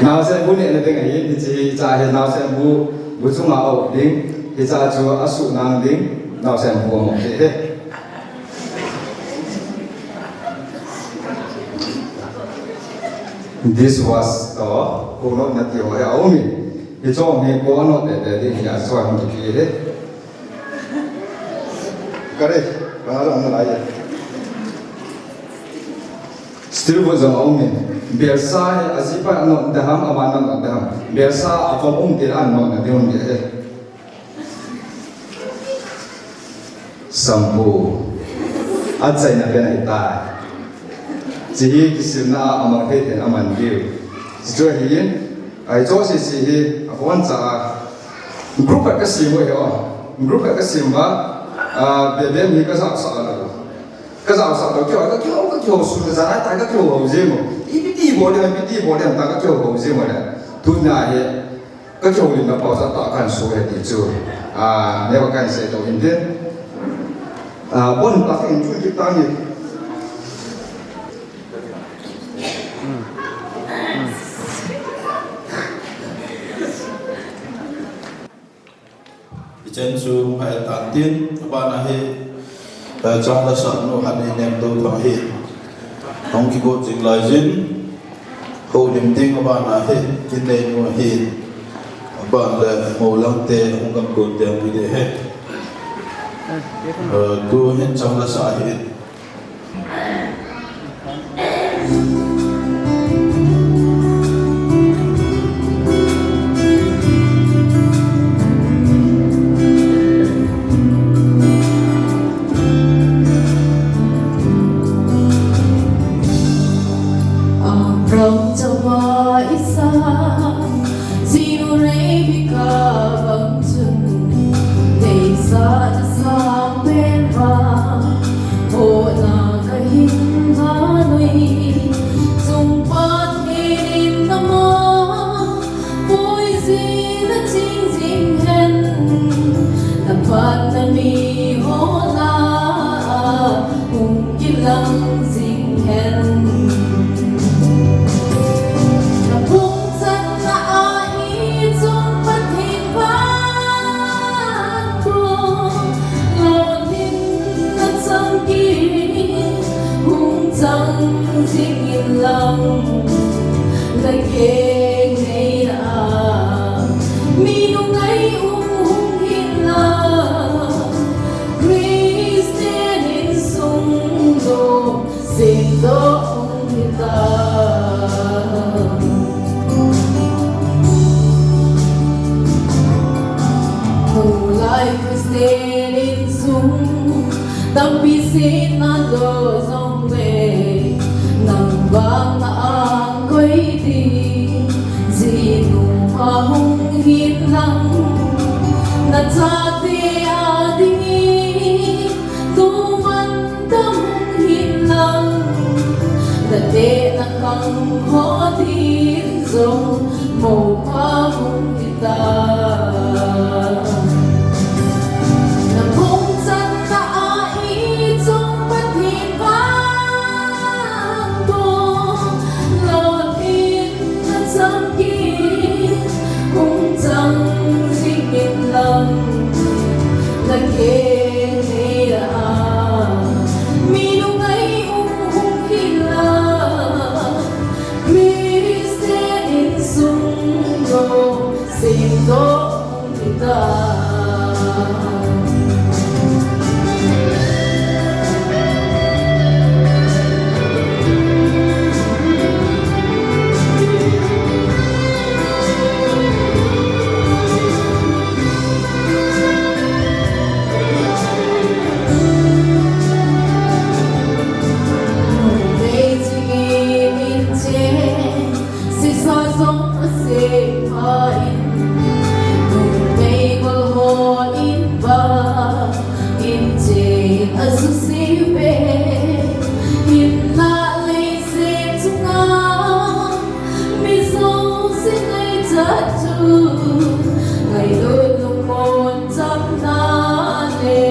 Naosen bu nehna ding ahi, hiche cha hi naosen bu, bu chunga a-up ding, hicha chu asuh nang ding, naosen bu ahi. Dishwash toh, kona nati ho hi aum in. Hiche hi kona nati ding hi asoh hung kipe ahi. Kare, kana jong na lai. Steel wool jong aum in. Belsa hi ajipa anot ding ham, ama anot ding ham. Belsa avom um tile anot na ding um ding ahi. Shampoo. Achaina pen ahitai. Hiche hi kisilna a amang thei thei in aman diu. Hichu ahin, ahi chu sese hi, aboncha a. Group khat kasem u ahi o. Group khat kasem uva, a, Beben hi kajaosah lou. Kajaosah lou, kihou, kakihou, kakihou, sun le jan ahitai kakihou hou jeng u. Ipi ti bol ding, ipi ti bol ding, ta kakihou hou jeng u le. Tunia hi, kakihoulimna pao jat tah kahin soh e ti chu. A, neo kahin seidoh in tin. A, bon tah in chu kit tang in. Hichan chu hung hai tan tin, abana hi, eh, chang la sah nu Haneinem Douthang hi hung kigot jing lai jin, houlim ding abana hi, kin nei nu hi, aban le Moulang te hung gam got ding hi de he. Eh, tu hin chang la sah hi. Abraham chapa Isaac, Jinu Rebekah bang chun, deisahna sang pen vang, hohna kahin vang ui, Tampi seh nalo jongle, nang vang na angkoi ding, jinu a hung hin lang, na chate a dingin, tu man ta hung hin lang, na te na khang ho din jong, mo pa hung Na phung chan na a i chung Pathen vang bo, lolhin na chang ki, hung chang jing in lang, na ke nei a, mi lungai um hung hi la, Christian insung lo, sing lo, Sisa jong a seh pha in, numei gol ho in vang, in chen a suse ve, in la lei se chunga, mi jouse ngaichat chu, ngailut lungmon chapna le,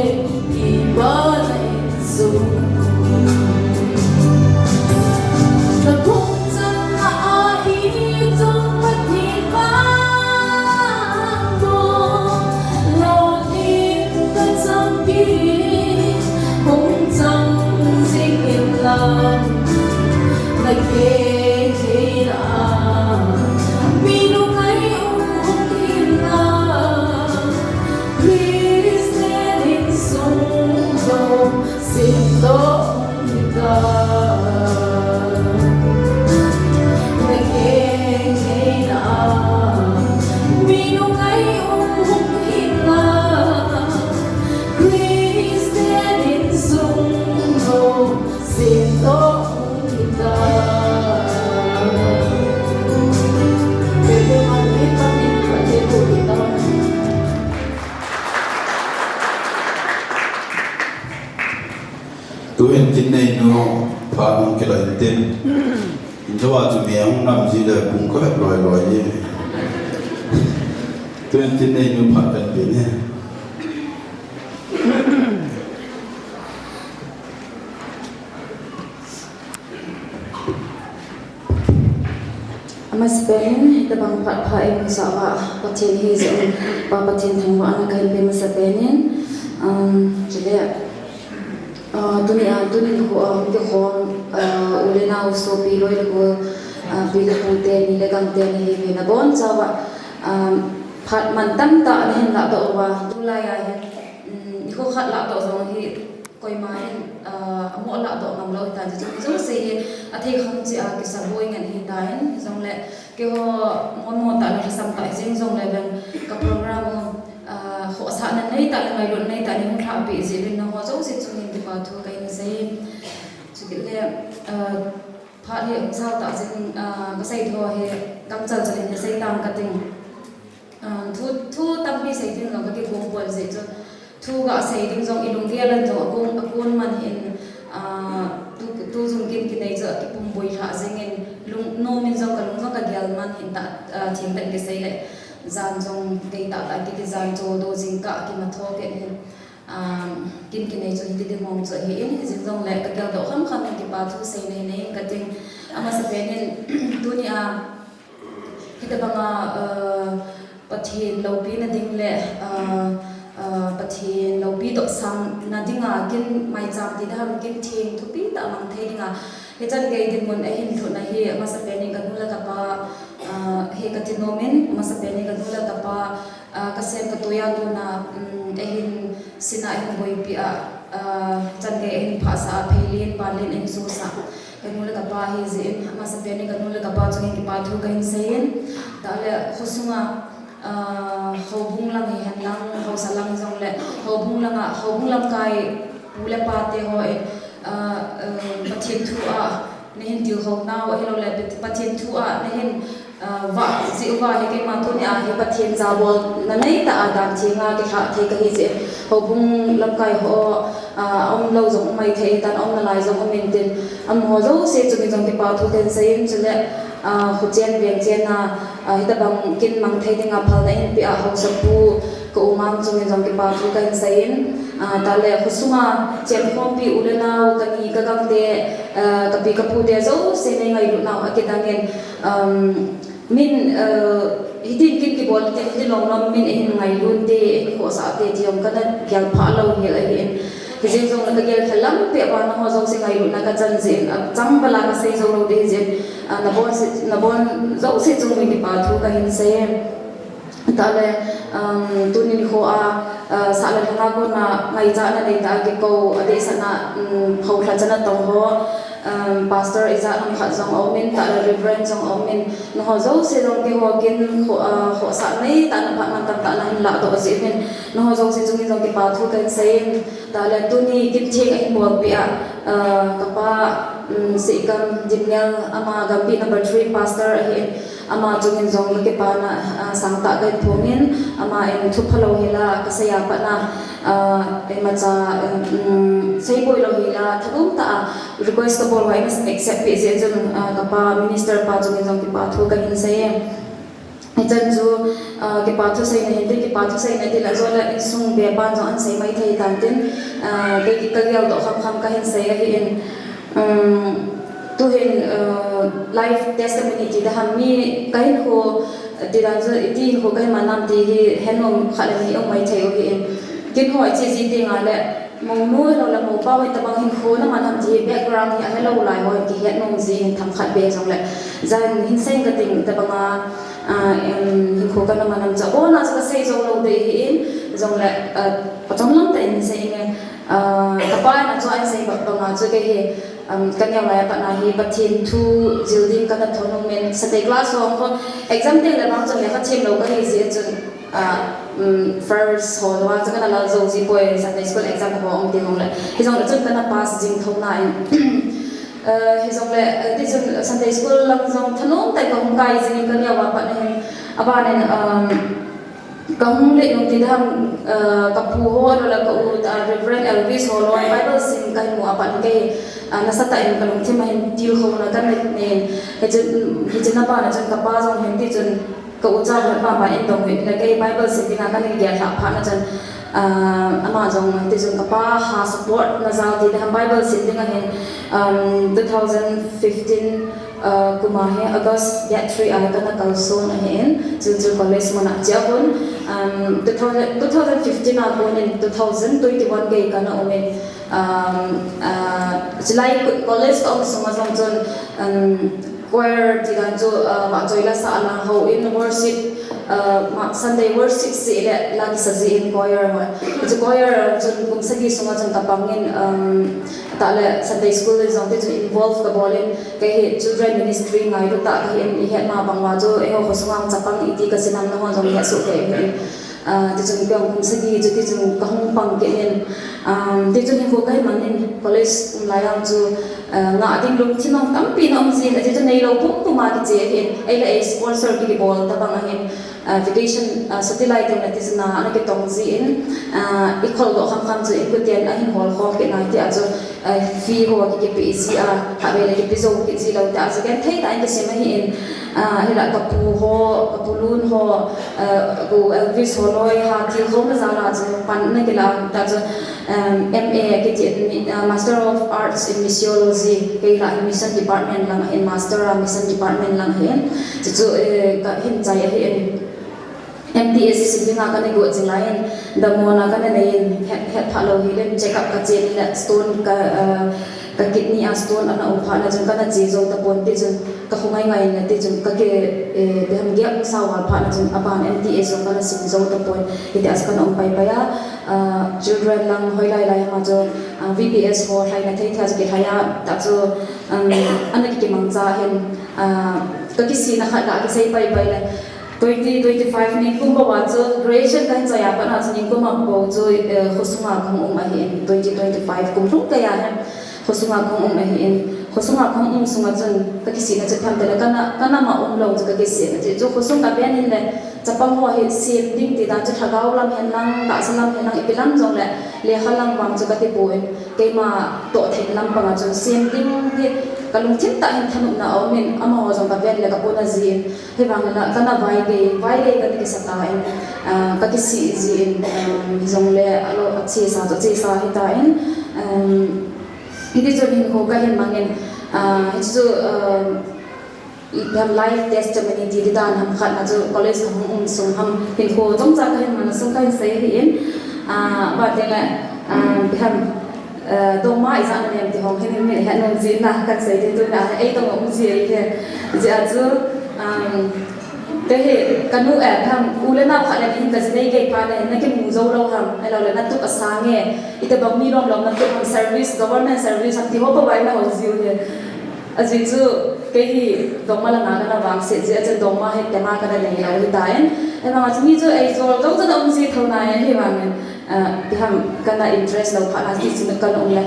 Christian insung lo, sing lo, hita. Na keng nei na, mi lungai um hung hita. Christian insung lo, sing lo, hung hita. Kei kei man ni pa ni pa te ko hita. Tuhin Kinneinu phat hung kiloi intin. Injou a chu mi ahung nam ji le pung kho loi loi ji. Tuhin Kinneinu phat kan pe ni. Amasapen in, hitabang phat pha eimusah uva, Pathen hijeh un, Pa Pathen thangvahna kahin pe masapen in, um, chule, uh, tuni a, tuni nikho a, um, kikhom, uh, u le nao sopi loi le gol, uh, pi le pu te, mi le gam te, nahiuve nabonchauva, um, phat mantam tah nahin lahdoh uva, tulai a hin, um, nikho khat lahdoh jong hi, Koima hin, ah, amoh lahdoh ngam lou hitan, hiche jouse hi athei kham cheh a kisaboi ngen hitan, hijongle keiho momo tah le lhasam tah hijeng jongle vang ka program u, ah, khohsahna neitah le ngailutna neitah in hung lhahpeh jeh uvin nangho jouse chungin kipa thu kahin sei. Chukit le, ah, phat hi hung sao tah jeng, ah, kasei tho hi kamchal chal in hi sei tang kating. Ah, thu, thu tampi sei ding jong kakigong pon jeh chun, thu gasei ding jong ilunggel a jong akon, akon man hin, ah, tu, tu jong kin kinei chu akipum boi lhah jeng in, lung, nom in jong kalung jong kagel man hin tah, ah, thengtah in kisei le, jan jong kei tahtah kiti jan cho do jingkah kimatho kit hin, ah, kin kinei chu hiti ding mong chu ahin, hijeng jongle kagel doh khamkham in kipa thu sei nei nei in kating, amasapen in, tuni a, Hitabanga, ah, Pathen loupina ding le, ah, ah, Pathen loupi dohsangna dinga kin maicham ti dam, kin theng thupi tah mang thei dinga, hichan gei dinmun ahin lhutna hi amasapen in kanu le kapa, ah, hi kati nom in, amasapen in kanu le kapa, ah, kasem katoi a kona, um, ahin sinna ahin boipi a, ah, chan gei ahin phahsah a, pheilen, vanlen ahin sosah. Kanu le kapa hi jeh in, amasapen in kanu le kapa chungin kipa thu kahin sei in. Tah le khosunga, ah, houbung lang hihen lang, haosa lang jongle, houbung langa, houbung lamkai, U le pate ho in, ah, ah, Pathen thu a nahin tilkhou nau ahilou le Pathen thu a nahin, ah, vah jeh uva hi keima tunia hi Pathen jabolna neitah a dan thenga kilhah thei kahi jeh in, houbung lamkai ho, ah, aumlou jong um maithei tan, aumna lai jong um intin, amaho jouse chunga jong kipa thu kahin seiyin, chule, ah, khochen veng chenna, ah, hitabang kin mang thei dinga phalna eipeh a haosapu ka u Mang chunga jong kipa thu kahin seiyin, ah, tale khosunga chenkhompi u le nau, kani kagangte, ah, kapi kapu te jouse nei ngailutnau akidangin, um, min, ah, hitin kin kibol tin, hitin lom lom min eihin ngailut te, eihin khohsah te ti jong kana gelphah lou hel ahin. Hijeng jongle kagel khel lam peh uva nangho jouse ngailutna kachan jeh in, achang bala kasei jou lou ding hijeh in, ah, nabon se, nabon jouse chunga kipa thu kahin seiye. Tale, um, tuni nikho a, ah, sah le lhanga kona ngaichatna neitah a kikou, adeisahna, um, phohlhachana tong ho, um, pastor ijat ham khat jong aumin, tale Reverend jong aumin, nangho jouse jong keiho kin kho, ah, khohsah neitah a phat mantam tah a nahin lahdoh jeh uvin, nangho jouse chunga jong kipa thu kahin seiyin, tale tuni kin theng ahin bolpeh a, ah, kapa, um, Sehkam Dimnial, ama Gambih number three pastor ahin, ama chunga jong kakipana, ah, sangtah kahin phongin, aman thu phalou hela kasei a patna, ah, imacha, um, seiboi lou hela, thanom tah a request kabol uva eina accept peh jeh chun, ah, kapa minister pa chunga jong kipa thu kahin seiye. Hichan chu, ah, kipa thu seina hintin, kipa thu seina tin ajole insung bepan jong ahin sei maithei tan tin, ah, kei kageldoh khamkham kahin sei ahin, um, tuhin, ah, life testimony ti ding ham, mi kahinkho, ti dan chu iti hinkho kahin man nam ti hi henom khat le ni um maithei u ahin. Keiho iche ji tengle, mounu hilou le mopa ho itobang hinkho naman ham ti hi background hi ahelou lai ho hin kihet nom ji hin themkhat beh jongle, jan hin seiyin kating itobanga, ah, em, hinkho kana man nam chu abona chu kasei jou lou ding ahin, jongle, ah, achom lam tah in seiyin, ah, kapa in achu ahin sei banga chu kei hi, um, kaneo lai a patna hi Pathen thu jil ding kana thonum in Sunday class ho, exam teng le vang chun lekha them lou kahi jeh chun, ah, um, first ho vang chu kana lal jou ji poi, Sunday school exam ho um ti jongle. Hijongle chun kana pass jing thou na in. Ah, hijongle, ah, tichun Sunday school lang jong thanom tah in kahung kai jing in kaneo a patna hin. Abanin, um, Kahung let nung ti ding ham, ah, kapu ho, ahilou le ka u, ah, Reverend Elvis ho loi Bible sim kahin mu a pat kei, ah, nasatah in kalungthim a hin tilkhouna kana nei. Hichun, hichun abana chun kapa jong hin tichun ka u cha ho mama in dong hin le kei Bible sim dinga kana gel lhah phat na chun, ah, ama jong tichun kapa ha support na jal ti ding ham Bible sim dinga hin, um, two thousand fifteen, Ah, kum a hi August date three a kana kalson ahin, Chilchil College mun a chia hun, um, two thousand, two thousand fifteen a kon in two thousand twenty-one gei kana um in, um, ah, chulai college ka um sunga jong chun, um, choir ti dan chu, ah, vahchoi la sa a lang hou in worship, ah, ma-, Sunday worship seh le la kisa ji in choir ho. Chu choir chun kum sagi sunga chun ka pang in, um, tah le Sunday school in jong tichun involve ka bol in, kei hi children ministry ngailut tah kahi in, i het ma bang uva chu eiho kho sunga chapang iti ka si nam nangho jong i het soh kei in. Ah, tichun kei jong kum sagi chu tichun ka hung pang kei in, um, tichun hinkho kahi man in college um lai a chu, ah, ngah ding lungthim a tampi na um jin, tichun neilou pum pum a kiche ahin, ei le ei sponsor ki bol tabang ahin. Ah, vacation, ah, suti lai teng le tichun a, ana kitong ji in, ah, i kholdoh khamkham chu inkoten ahin holkhom kit nai tia chu, ah, fee ho ki, kipe ji a, khatvei le kipe jou kit ji lou tia chu genthei tah in kisim ahi in, ah, hila ka pu ho, ka pu Lun ho, ah, pu Elvis ho loi ha tilkhouna jal a chu pan ana kila tia chu, um, M A kiti in, ah, Master of Arts in Missiology, kei la Mission Department lang in Master a Mission Department lang ahi in, chu chu, eh, kahin chai ahi in. M T S sim dinga kana got jing lai in, damlouna kana nei in, het, het pha lou hi lem check up ka chen le stone ka, ah, ka kidney a stone ana um phat na chun kana che jou tapon tichun ka khongai ngai na tichun ka ke, eh, beham gap sa val phat na chun aban M T S jong kana sim jou tapon, hitia chu kana um pai pai a, ah, children lang hoilai lai ma chu, ah, V B S ho lhaina thei thei chu kilhai a, tah chu, um, ana ki kimang cha hin, ah, ka kisina khat la kisei pai pai le, Twenty twenty-five nikum bou a chu graduation kahin choi a pat a chu nikum a bou chu, eh, khosunga kahung um ahin, twenty twenty-five kum lhung kei a hin khosunga kahung um ahin, khosunga kahung um sunga chun kakisihna chu ipi ham itile kana, kanam a umlou chu kakisihna chu, chu khosung kaven in le chapang ho hi sem ding ti dan chu lhagao lam hen lang, tahsa lam hen lang, ipi lam jong le lekha lam vang chu kati poi. Keima toh thei lam panga chun sem ding hi kalungthim tah hin thanopna aumin, amaho jong kaven le kapona jin, hivang la kana vaigei, vaigei kana kisa tan, ah, kakisih jin, um, hijongle alo achesa chu achesa hitan, um, hiti chun hinkho kahin mangin, ah, hichu, um, ipi ham life testimony ti, ti dan ham khat na chu college kahung um sung ham hinkho chomcha kahin mang sung kahin sei ahin, ah, bate le, ah, ipi ham, ah, dongma ijat na nem ti hong hin min het nom jin na kahin sei ti tuna, ei dong um ji ahi. Hijeh a chu, um, kei hi kanu, eh, ipi ham, u le nao khat le hin kaji nei gei phat le nakimu jou lou ham, ahilou le natup asang e, itobang mi lom lom natup ham, service, government service ham ti ho bou bou a nahol jiu hi. Ajeh chu kei hi dongma langa kana vangset jeh a chu dongma hi tema kana nei lou hitan. Ahivanga chu mi chu eijol jou chu ana um ji thou nai ahivangin, ah, ipi ham kana interest lou phat na ti chu kana um le.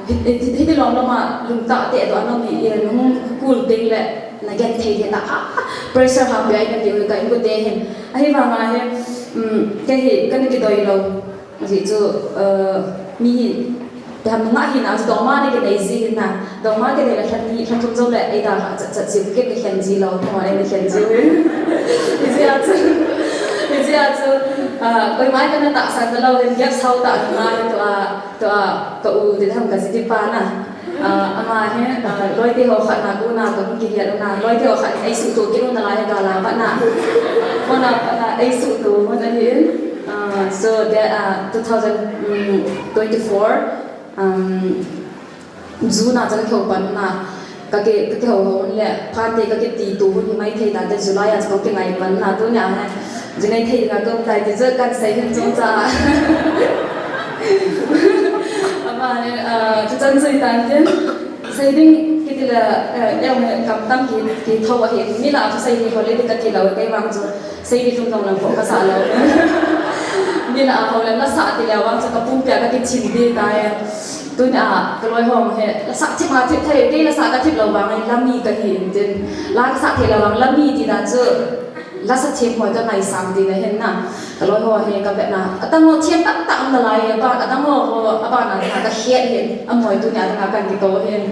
Hi, hi, hiti lom lom a lungtah tah doh a na um hi, eh, nahung kul teng le nagenthei thei ta, ah, pressure hapia ina ti u ka inkote hin. Ahivanga hi, um, kei hi kana kidoi lou. Ajeh chu, eh, mi hi, ipi ham, nungah hina chu dongma nakinei ji hin na. Dongma kinei le lha ni, lha thum jou le eidalhah chat chat jiu, kei kakhen ji lou, thangvah le eina khen jiu hin. Hijeh a chu, hijeh a chu, ah, koima kana tahsan talou hin, guest house tah nunga hi tua, tua ka u ti ham kaji tipa na. Ah, ama hi, ah, loite ho khat na kona kahung kigel u na, loite ho khat in eisuhto kit u nalai hi gal a pat na. Kona pat na eisuhto u na hin. Ah, so that, ah, two thousand twenty-four, um, June a chu kakihou pan na, kaki, kakihou hou le, phante kakiti tu hun hi maithei tante July a chu kakingai pan na, tunia hi, jinei thei dinga kaum tai ti chu kahin sei hin chomcha. Ama hi, ah, chuchan jui tan tin, sei ding kiti le, eh, eung kam tam ki, kithou ahi, mi lah a chu sei ni holiday kati lou, kei vang chu, Sei di lhum jong lang kho kasa lou. Mi lah a ho le lasa ti leh vang chu kapumpi a kakichin di tai. Tunia kaloi ho hi lasa thip ma thip thei, kei lasa kathip lou vang hi lami kahi in tin. La kasa thei lou vang lami ti dan chu lasa thip hoi kangaisang ti na hin na. Kaloi ho hi kavet na. Adang ho thip tamtah um nalai, aban adang ho ho aban a kakhet hin. Amoi tunia dang a kakito hin.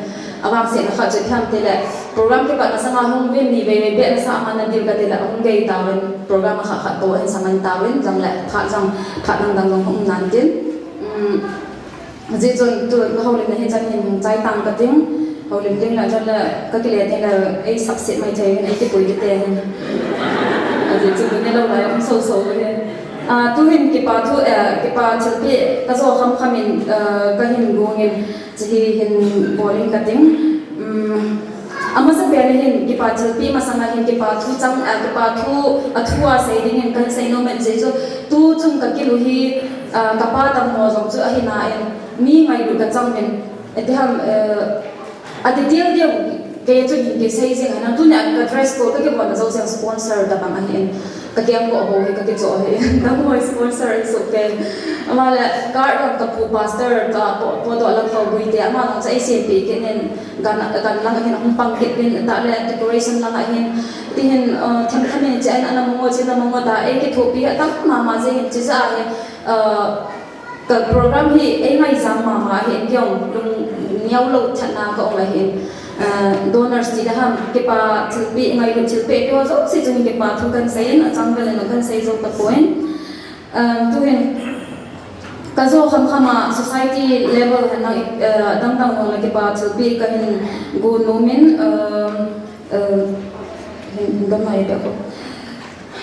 Avangsetna khat chu ipi ham ti leh, program kipat masanga hung uvin ni vei vei beh nasa aman nadil kati leh, ahung gei tauvin, program akhat khat bou ahin saman tauvin, jong leh phat jong, phat dang dang jong hung um nan tin. Um, hijeh chun tu houlimna hi chan hin hung chai tang kating, houlim ding leh chun leh kakile ding leh, ei sapset mai thei hin, ei kipui kit te hin. Hijeh chun tu nilou lai um soso hin. Ah, tu hin kipa thu, eh, kipa thilpeh kajo kham kham in, eh, kahin gong in, Chu hi hin bol in kating. Um, amasapen in hin kipa thilpeh masanga hin kipa thu chang, ah, kipa thu a thu a sei dingin kahin sei nom in, chu tuchung kakilu hi, ah, kapa dammo jong chu ahi nan mi ngailut kachang in, ati ham, eh, ati dildel kei chun hin kisei jing ahi nan, tunia ka dress code kakibol na jouse sponsor tabang ahin. Kakeng ko bou hi kakichoh hi. Dammo sponsor in suhpen. Ama le card lang kapu pastor ka po, podoh lang kagui te. Ama lang cha ei sempeh kit in gan, gan lang hin hung pang kit in ta le decoration lang hin. Ti hin, uh, them them in cha in ana mong o, cha in ana mong o ta. Ei kithopi atam mama jing in chu ja hi. Uh, Ka program hi ei ngaijam mama ahin, kei jong lungneo lou chatna ka um ahin. Ah, donors ti le ham, kipa thilpeh, ngailut thilpeh, kei ho jouse chun kipa thu kahin sei in, achang vel in kahin sei jou tapon. Ah, tuhin, kajo kham kham a society level hen lang, eh, dang dang jong le kipa thilpeh kahin gon nom in, eh, Eh, hin, hin dam nai beh ko.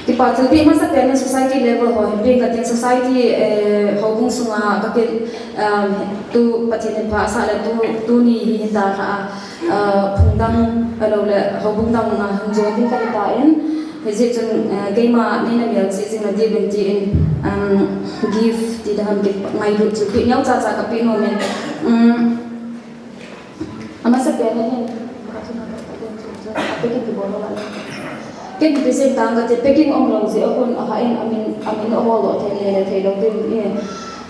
Kipa thilpeh masapen in society level ho hin peng kating society, eh, houbung sunga kaki, um, tu Pathen in pha asah le tu, tuni hi hin dalha a, eh, phung dang, ahilou le houbung dang a hin join ding kahi tan, hijeh chun, eh, keima neina melchih jing na diuvin tin, um, gift ti dan ham kit ngailut thilpeh neocha cha kapeh nom in, um, Amasapen in hin, Kin ti sem tang kati, packing ong lou jeh a hun aha in amin, amin a hol lou thei le le thei lou ding e.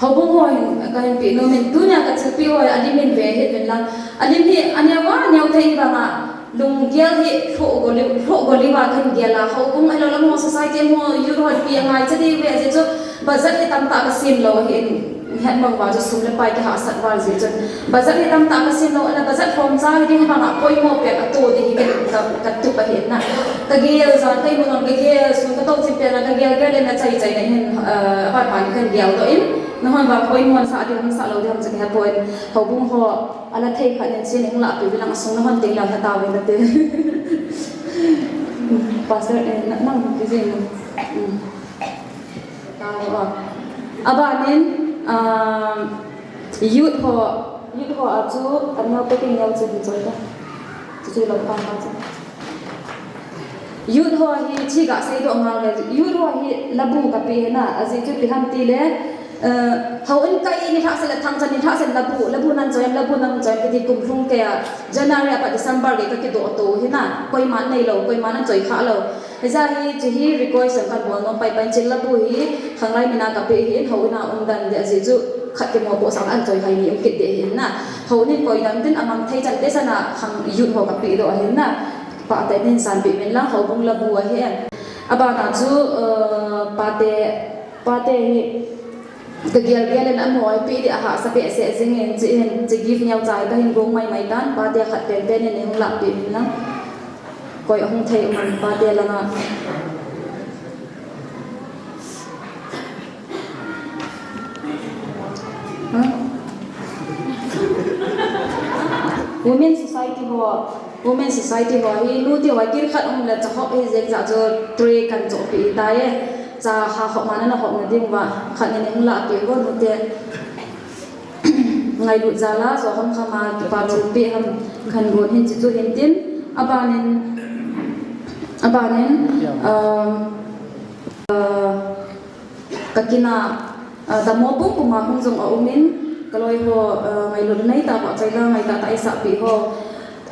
Houbung ho hin kahin pe nom in, tunia kachilpeh ho alim in ve hih uvin lang. Alim hi aneo a neo thei banga lunggel hi lhoh gol, lhoh gol uva kahin gel a, houbung ahilou le amaho society amaho youth ho pi angai cha diu ve jeh chu budget hi tamtah kasem lou ahin. Hetmang uva chu sum le pai kihahsat val jeh chun. Budget hi tamtah kasem lou, ahile budget form cha hi ding banga poimo pen ato ding hi ka, ka, katup ahi na. Kagel jan, kei mun on kagel, sun kato chin pen a kagel gel in achai chai na hin, eh, apan pan kahin gel doh in. Nahon vang poimo nasah ding ham nasah lou ding ham chu kahepoi. Houbung ho, ala thei khat in sin hung lahpeh uvin lang asung nahon teng leh hetauvin nate. Pastor, eh, na, nang, busy na. Hmm. Abanin, um, youth ho, youth ho a chu, aneo packing neo chu hin choi ta. Chu chu lou pan ta chu. Youth ho hi chi kasei doh ngal le, youth ho hi labu kape na, ajeh chu ipi ham tile, eh, houin kai ni lhahsel le thangchan ni lhahsel labu, labu nan choi, labu nan choi, kiti kum lhung kei a, January apat December gei kakidoh to hi na, koiman neilou, koiman achoi kha lou. Hijeh a hi, chu hi request jong kabol nom pai pai in, chule labu hi, khanglai mina kape ahin, houin a um dan ding ajeh chu, khat kimopoh sang an choi hai ni um kit ding ahin na. Houin in koi dan tin amang thei chan te sana khang youth ho kape doh ahin na. Pate nin sanpeh uvin lang, houbung labu ahi. Abana chu, eh, pate, pate hi, kagel gel in amaho hi pe ding ahahsa behseh jing in, chu hin, chu gift neo cha hi kahin gong mai mai tan, pate khat pen pen in hung lahpeh uvin lang. Koi ahung thei um am pate langa. Huh? Women Society ho, Women Society ho hi, nu ti ho, kin khat um le cha hop hi jeng cha chu tray kan chohpeh tai e. Cha ha hop ma nana hop na ding uva, khat nin hung lahpeh uvo nu te. Ngailut jal a, jo kham kham a, kipa thilpeh ham kahin gon hin chu chu hin tin, abanin, abanin, um, uh, kakin a, uh, damo pum pum a hung jong aum in, kaloi ho, uh, ngailut nei tah, vahchoi la ngai tah tah eisahpeh ho.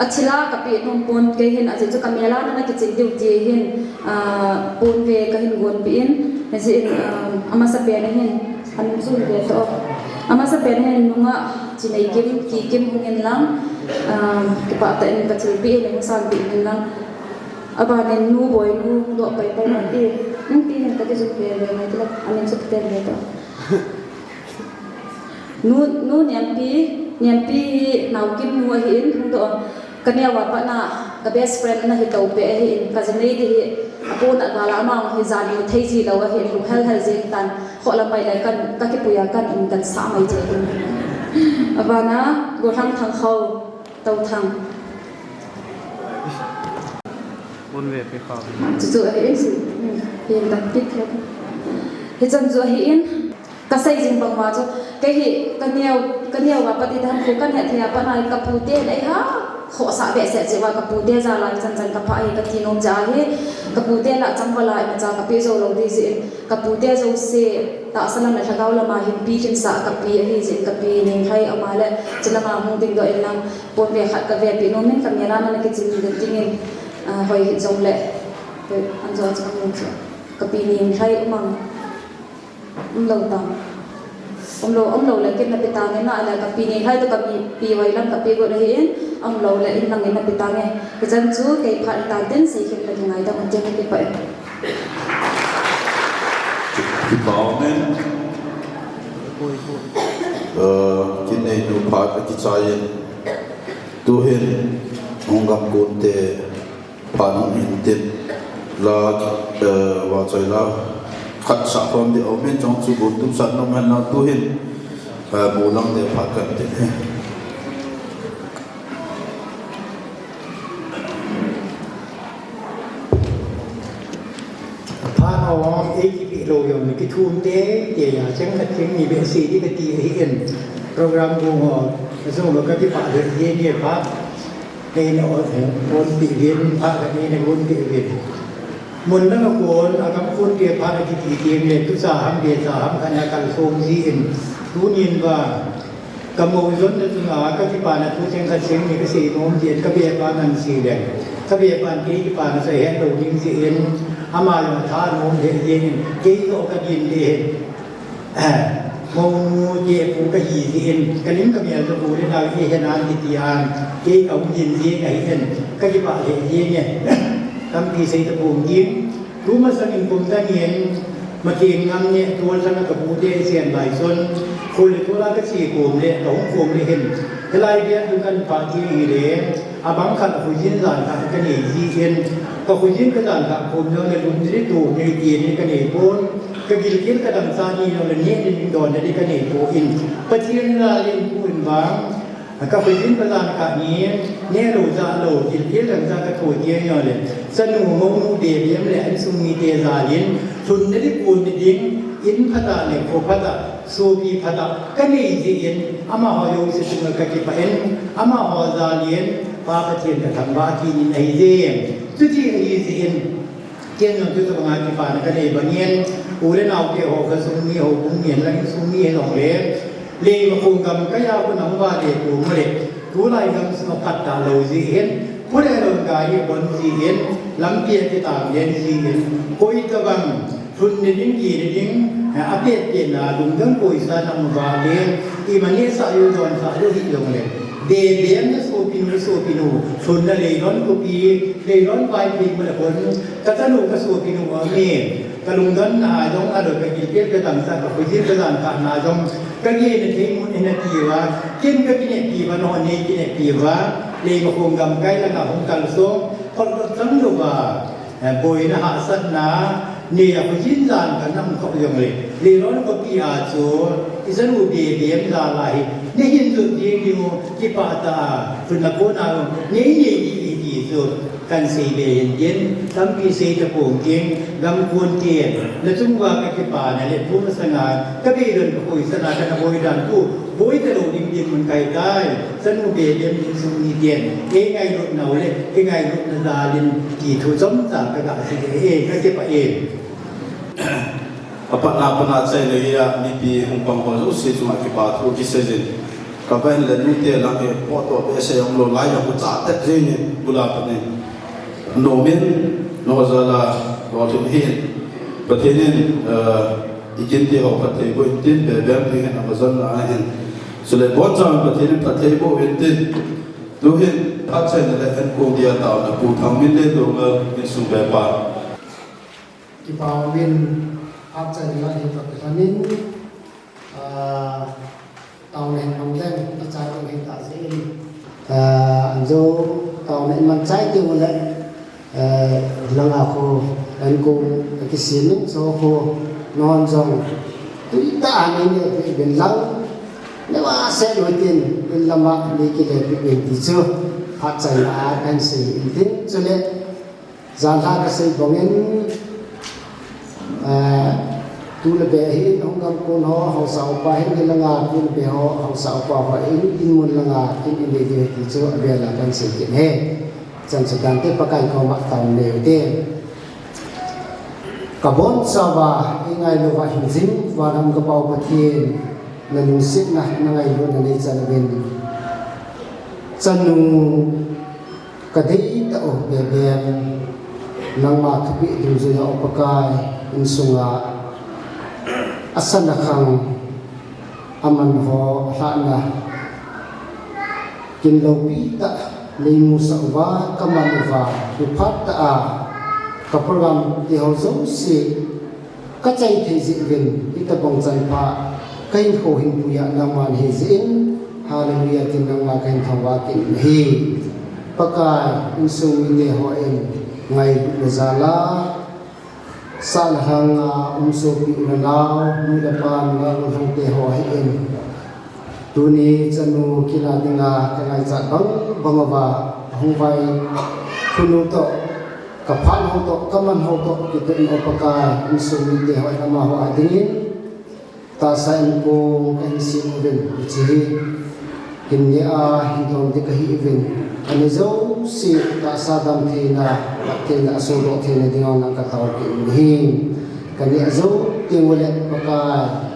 Athil a kapeh nom pon kei hin, ajeh chu kamel a nana kichin diu ti hin, ah, pon ve kahin gonpeh in, hijeh in, ah, amasapen a hin, anung chu ve toh. Amasapen a hin nunga Chineikim, Kikim hung in lang, ah, kipah tah in kathilpeh in, hung sanpeh in lang. Abanin nu Boinu, doh pai pai mati. Nung ti hin kati jun ve ve mai tila, amin chu kati ve toh. Nu, nu Nempi, Nempi hi Naokim nu ahin, hung doh, kaneo a pat na, ka best friend ana hi toh peh ahin, kaji nei ding hi, apo na vala ama hi jan u thei ji lou ahin, lu hel hel jeng tan, khoh lam mai le kan, kakipui a kan um kan sah mai je hin. Abana, Golhang Thangkhou, Touthang. Bon ve pe kha. Chu chu ahin, hmm, hin kan pit he. Hichan chu ahin, Kasei jing bang uva chu, kei hi, kaneo, kaneo uva pat in ham khu kahet thei a pat na, kapu te lei ha, khohsah behseh jeh uva kapu te jal a chan chan kaphah hi kati nom jeh ahi, kapu te lah chang vala imacha kapeh jou lou ding jeh in, kapu te jouse, tahsa lam le lhagao lam a hin pi khin sah kapi ahi jeh in, kapi Ninglhai ama le, chu lam a hung ding doh in lang, pon ve khat kave peh nom in kamel a nana kichin ding in, ah, hoi hih jong le, hoi, an jo chu kamu chu, kapi Ninglhai umang. Umlou ta. Umlou, umlou le kin nape tange na, ale kapi Ninglhai toh kapi, pi Vailam kape got ahin, umlou le in lang in nape tange. Hichan chu kei phat tan tin seikhen le kingaidam ute, kipah e. Kipah e. Eh, kin neinu phat akichai in. Tuhin, hung gam kon te, Phat hung hin tin la, eh, vahchoi la, khat sah khom ding aum in, chong chu gon tum sah nom hen lang tuhin, eh, mu lang ding phat kan tin he. Phat ho vang ei kipeh lou jong le kithum tei tei a, cheng khat cheng ni behseh ding kati ahin, program gung ho, jong le kakipah lheh jeng e phat. Neina, eh, gonpeh uvin, phat khat neina gonpeh uvin. Mun dang a kon, agam kon peh phat akiti teng le, tucha ham, becha ham khat na kalsong jin. Tunin vang, kamou jonna chunga, kakipana thu cheng khat cheng ni kasei nom jin, kabe pa ngan sei leng. Ka be pan kei kipana sa hen lo ding jeh in, ama jong tha nom lheh jeng in, kei jong ka gin le hin. Mounu te pu ka hi jeh in, ka lim ka mel jong u le nau i hen an ti ti an, kei ka hung gin jeng ahi in, ka kipah lheh jeng e. Tampi sei ta pong ding. Tumasang in kum dang in, Makeng ngam ne, tual sang a ka bu te i sian lai chun, khul le tual a ka chi kum le, ka hung kum le hin. Hilai biak tu kan pa ti hi le, abang khat a khujin jan khat ka nei ji in, ka khujin ka jan khat kum jong le lum diri tu nei ti ni ka nei pon, ka gilkel ka dang sa ni jong le ni ni don le ka nei pon. Pathian la len pu in bang, Ka khujin ka jan khat ni, ne lo ja lo, gilkel dang ja ka tho kei jong le. Chanu mounu be bem le, insung mite jalin, lhun na di kun ni ding, in phat a le, kho phat a, sopi phat a, ka nei jeh in, amaho jouse chunga ka kipah in, amaho jalin, Pa Pathian ka thangvah kit in ahi jeh. Chuti ahi jeh in, Ken jong tutabang a kipana ka nei bang in, u le nao te ho ka sung mi ho bung ni lang sung mi he long le, Leimakhong gamkai a kon a hung vale kum le, tulai gamsung a phat ta lo jeh in, pu le lou ga hi bon jeh in, lampi a kitang den jeh in, koi tabang, lhun ni ding, ki ni ding, a pet pet na, lungdon koi sa na hung vale, i mani sa yo don sa yo hi long le, be be na sopi nu, sopi nu, lhun na leilon kopi, leilon vai pi mu le kon, Ka chanu ka sopi nu a mi, ka lungdon na a jong a lo ka gilkel ka dang sa ka khujin ka jan khat na jong, ka gei na thei mun in a ti uva, ken ka kine pi uva, no nei kine pi uva, Leimakhong gamkai lang a hung kal song, khol khol chang lo uva, eh, boina hahsatna, nei a khujin jan ka nam khop jong le, leilon kopi a chu, i chanu be be em ja la hi, nei hin jot ding ding u, kipah ta a, khun na ko na u, nei nei di i ti chu, Kan sei be hin tin, tampi sei ta pong tin, gam kon tin, na chung uva ka kipana le, tumasang a, ka bei don ka koi sana ka na boi dan tu, boi ta lo ding tin mun kai tai, chanu be dem tin sung ni tin, e ngailut nau le, e ngailut na jalin, ti thu chom chang ka ga sei e, ka kipah e. Apat na, apat na chai le ya, mipi hung pang ho jouse chunga kipathu kisei jin. Ka ven le nute lang hi, po to behseh jong lou lai jong, cha tet jeng in, bula panin. Nomin, nojal a, lolhing hin. Pathen in, eh, i kin ti ho phatthei boh in tin, be bem ding hin, ama jon na hin. Chule bon chang Pathen in phatthei boh in tin. Tu hin, phat chai na le hen ko dia tao na pu thang min le do ngal in sung be pa. Kipa umin, hapchai ni ngai hi toh kilhonin, ah, taona hin mang leng, kichai tong hin ta jeh in. Ah, anjo taona in mang chai tiu le, eh, langa khu, an khu, kisin in, so khu, non jong, tui ta ani ne, bin lang, ne wa se lo tin, in lama, ni kile, bin ti chu, hapchai na, kan sei in tin, chule, Janlhah kasei bangin, eh, tu le be hi in hung gam kon ho, haosa upa hin, hilanga tu le be ho, haosa upa ho in, in mun langa kin in le ding ti chu avel a kan sei kit e. Chan chu tante Pakai koma taona nei ute. Ka bonchauva, i ngailut uva hin jing, van a um ka Pa u Pathen, na lungsetna, na ngailutna nei chan uvin. Chanu Ka dei tah u be bem, nangma thupeh dungjuiya u Pakai, insunga asan akhang, aman ho, alhahna, kin loupi tah, nei musah uva, ka man uva, kipah tah a, ka program te ho jouse, Ka chai thei jeh uvin, hitabang chan pha, ka hinkho hinpuiya nangma nahi jeh in, Hallelujah tin nangma ka hin thangvah kit nahi. Pakai, insung mite hon, ngailutna jal a, sahna lhanga um sopi u le nao, nu le pa, nungah gollhang te ho ahin. Tuni chanu kila dinga ka ngaichat bang bang uva, ahung vai khunu toh, ka phat ho toh, ka man ho toh, kitoh in O Pakai, insung mite ho in amaho a dingin, tahsa in kong ka hin sem uvin, hiche hi, kin neh a, hin don ding kahi uvin, ani jouse, tahsa dam theina, phat theina, asodoh theina dinga nang ka tao kit uvin ahi, ka neh jou teng uleh Pakai,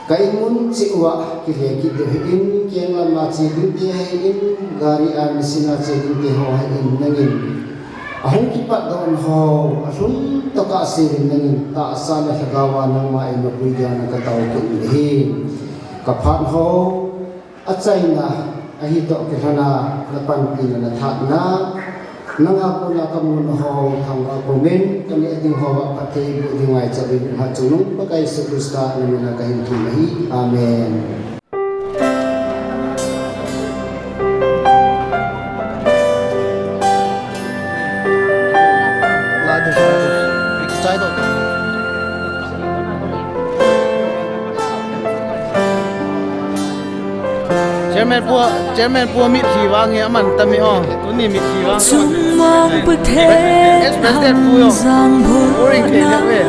Ka in mun cheh uva kile kit diu ahin, keng lama Che ding te ahin, gari a machine a che ding te ho ahin, nangin ahung kipat doh ho, alhun tokah seuvin nangin tahsa le lhagao a nangma eimapui dia nang katao kit in ahi. Kaphat ho, achaina, ahi toh kilhona, napanpina nathatna, nanga kona kamu na ho thangvah pumin, kaneh ding hoa phatthei boh ding ngaicha uvin, Chungnung Pakai Jesu Christa namin a kahin thum ahi. Amen. Chairman pu, Chairman pu mitlhi vang hi aman tam e o. Tuni mitlhi vang. Chungmang Pathen, ex president pu yo. Boring thei lheh ve.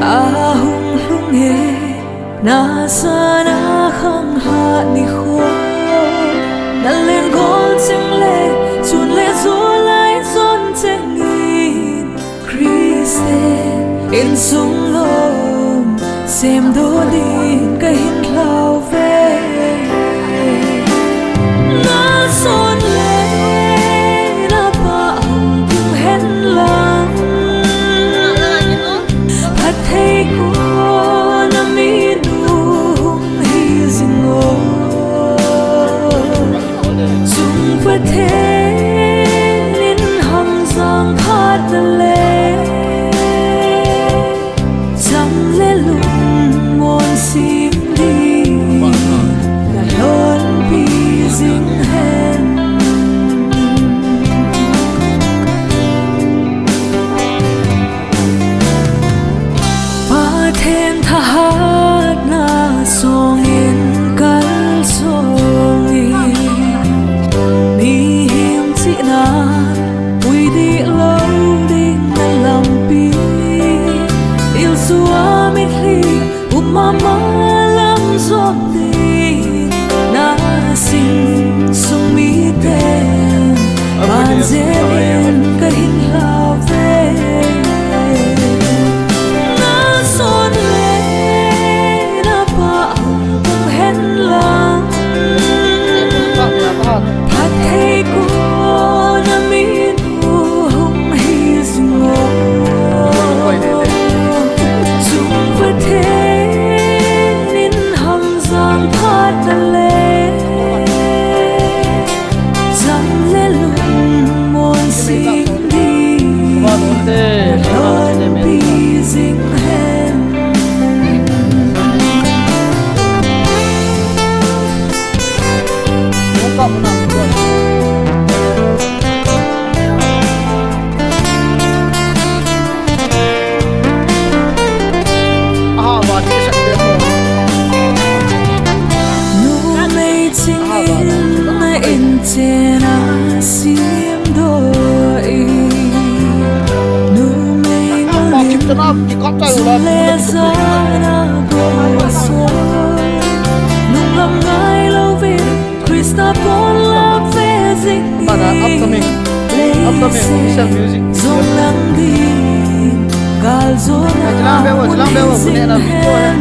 Ahung lhung e. Nasa na khang hat nikho, nalen gol cheng le, chun le July chun cheng in, Christian insung lom, semdoh ding kahin lhau ve. Nason le, napah hung tung hen lang. Phatthei kona min u hung hi jing o. Chung Pathen in hamjang phat na le, cham le lungmon sing ding, nalhonpi jing hen. Pathen thahatna songin kalsong in, mihem chihna pui dih lou ding na lampi, ilsua mitlhi um mama lam jom ding, na insung miten, ban jeng in kahin lhau ve. Nason le, napah hung tung hen lang. Phatthei kona min u hung hi jing o. Chung Pathen in hamjang phat na le, cham le lungmon sing ding, nalhonpi jing hen. Numei ching in na in chen a semdoh in, numei ngol in sun le jan a bol a soi, nunglam ngai louvin Christa pon lap ve jing in. Upcoming, upcoming official music. Jong nang ding gal jong na mun jing hen.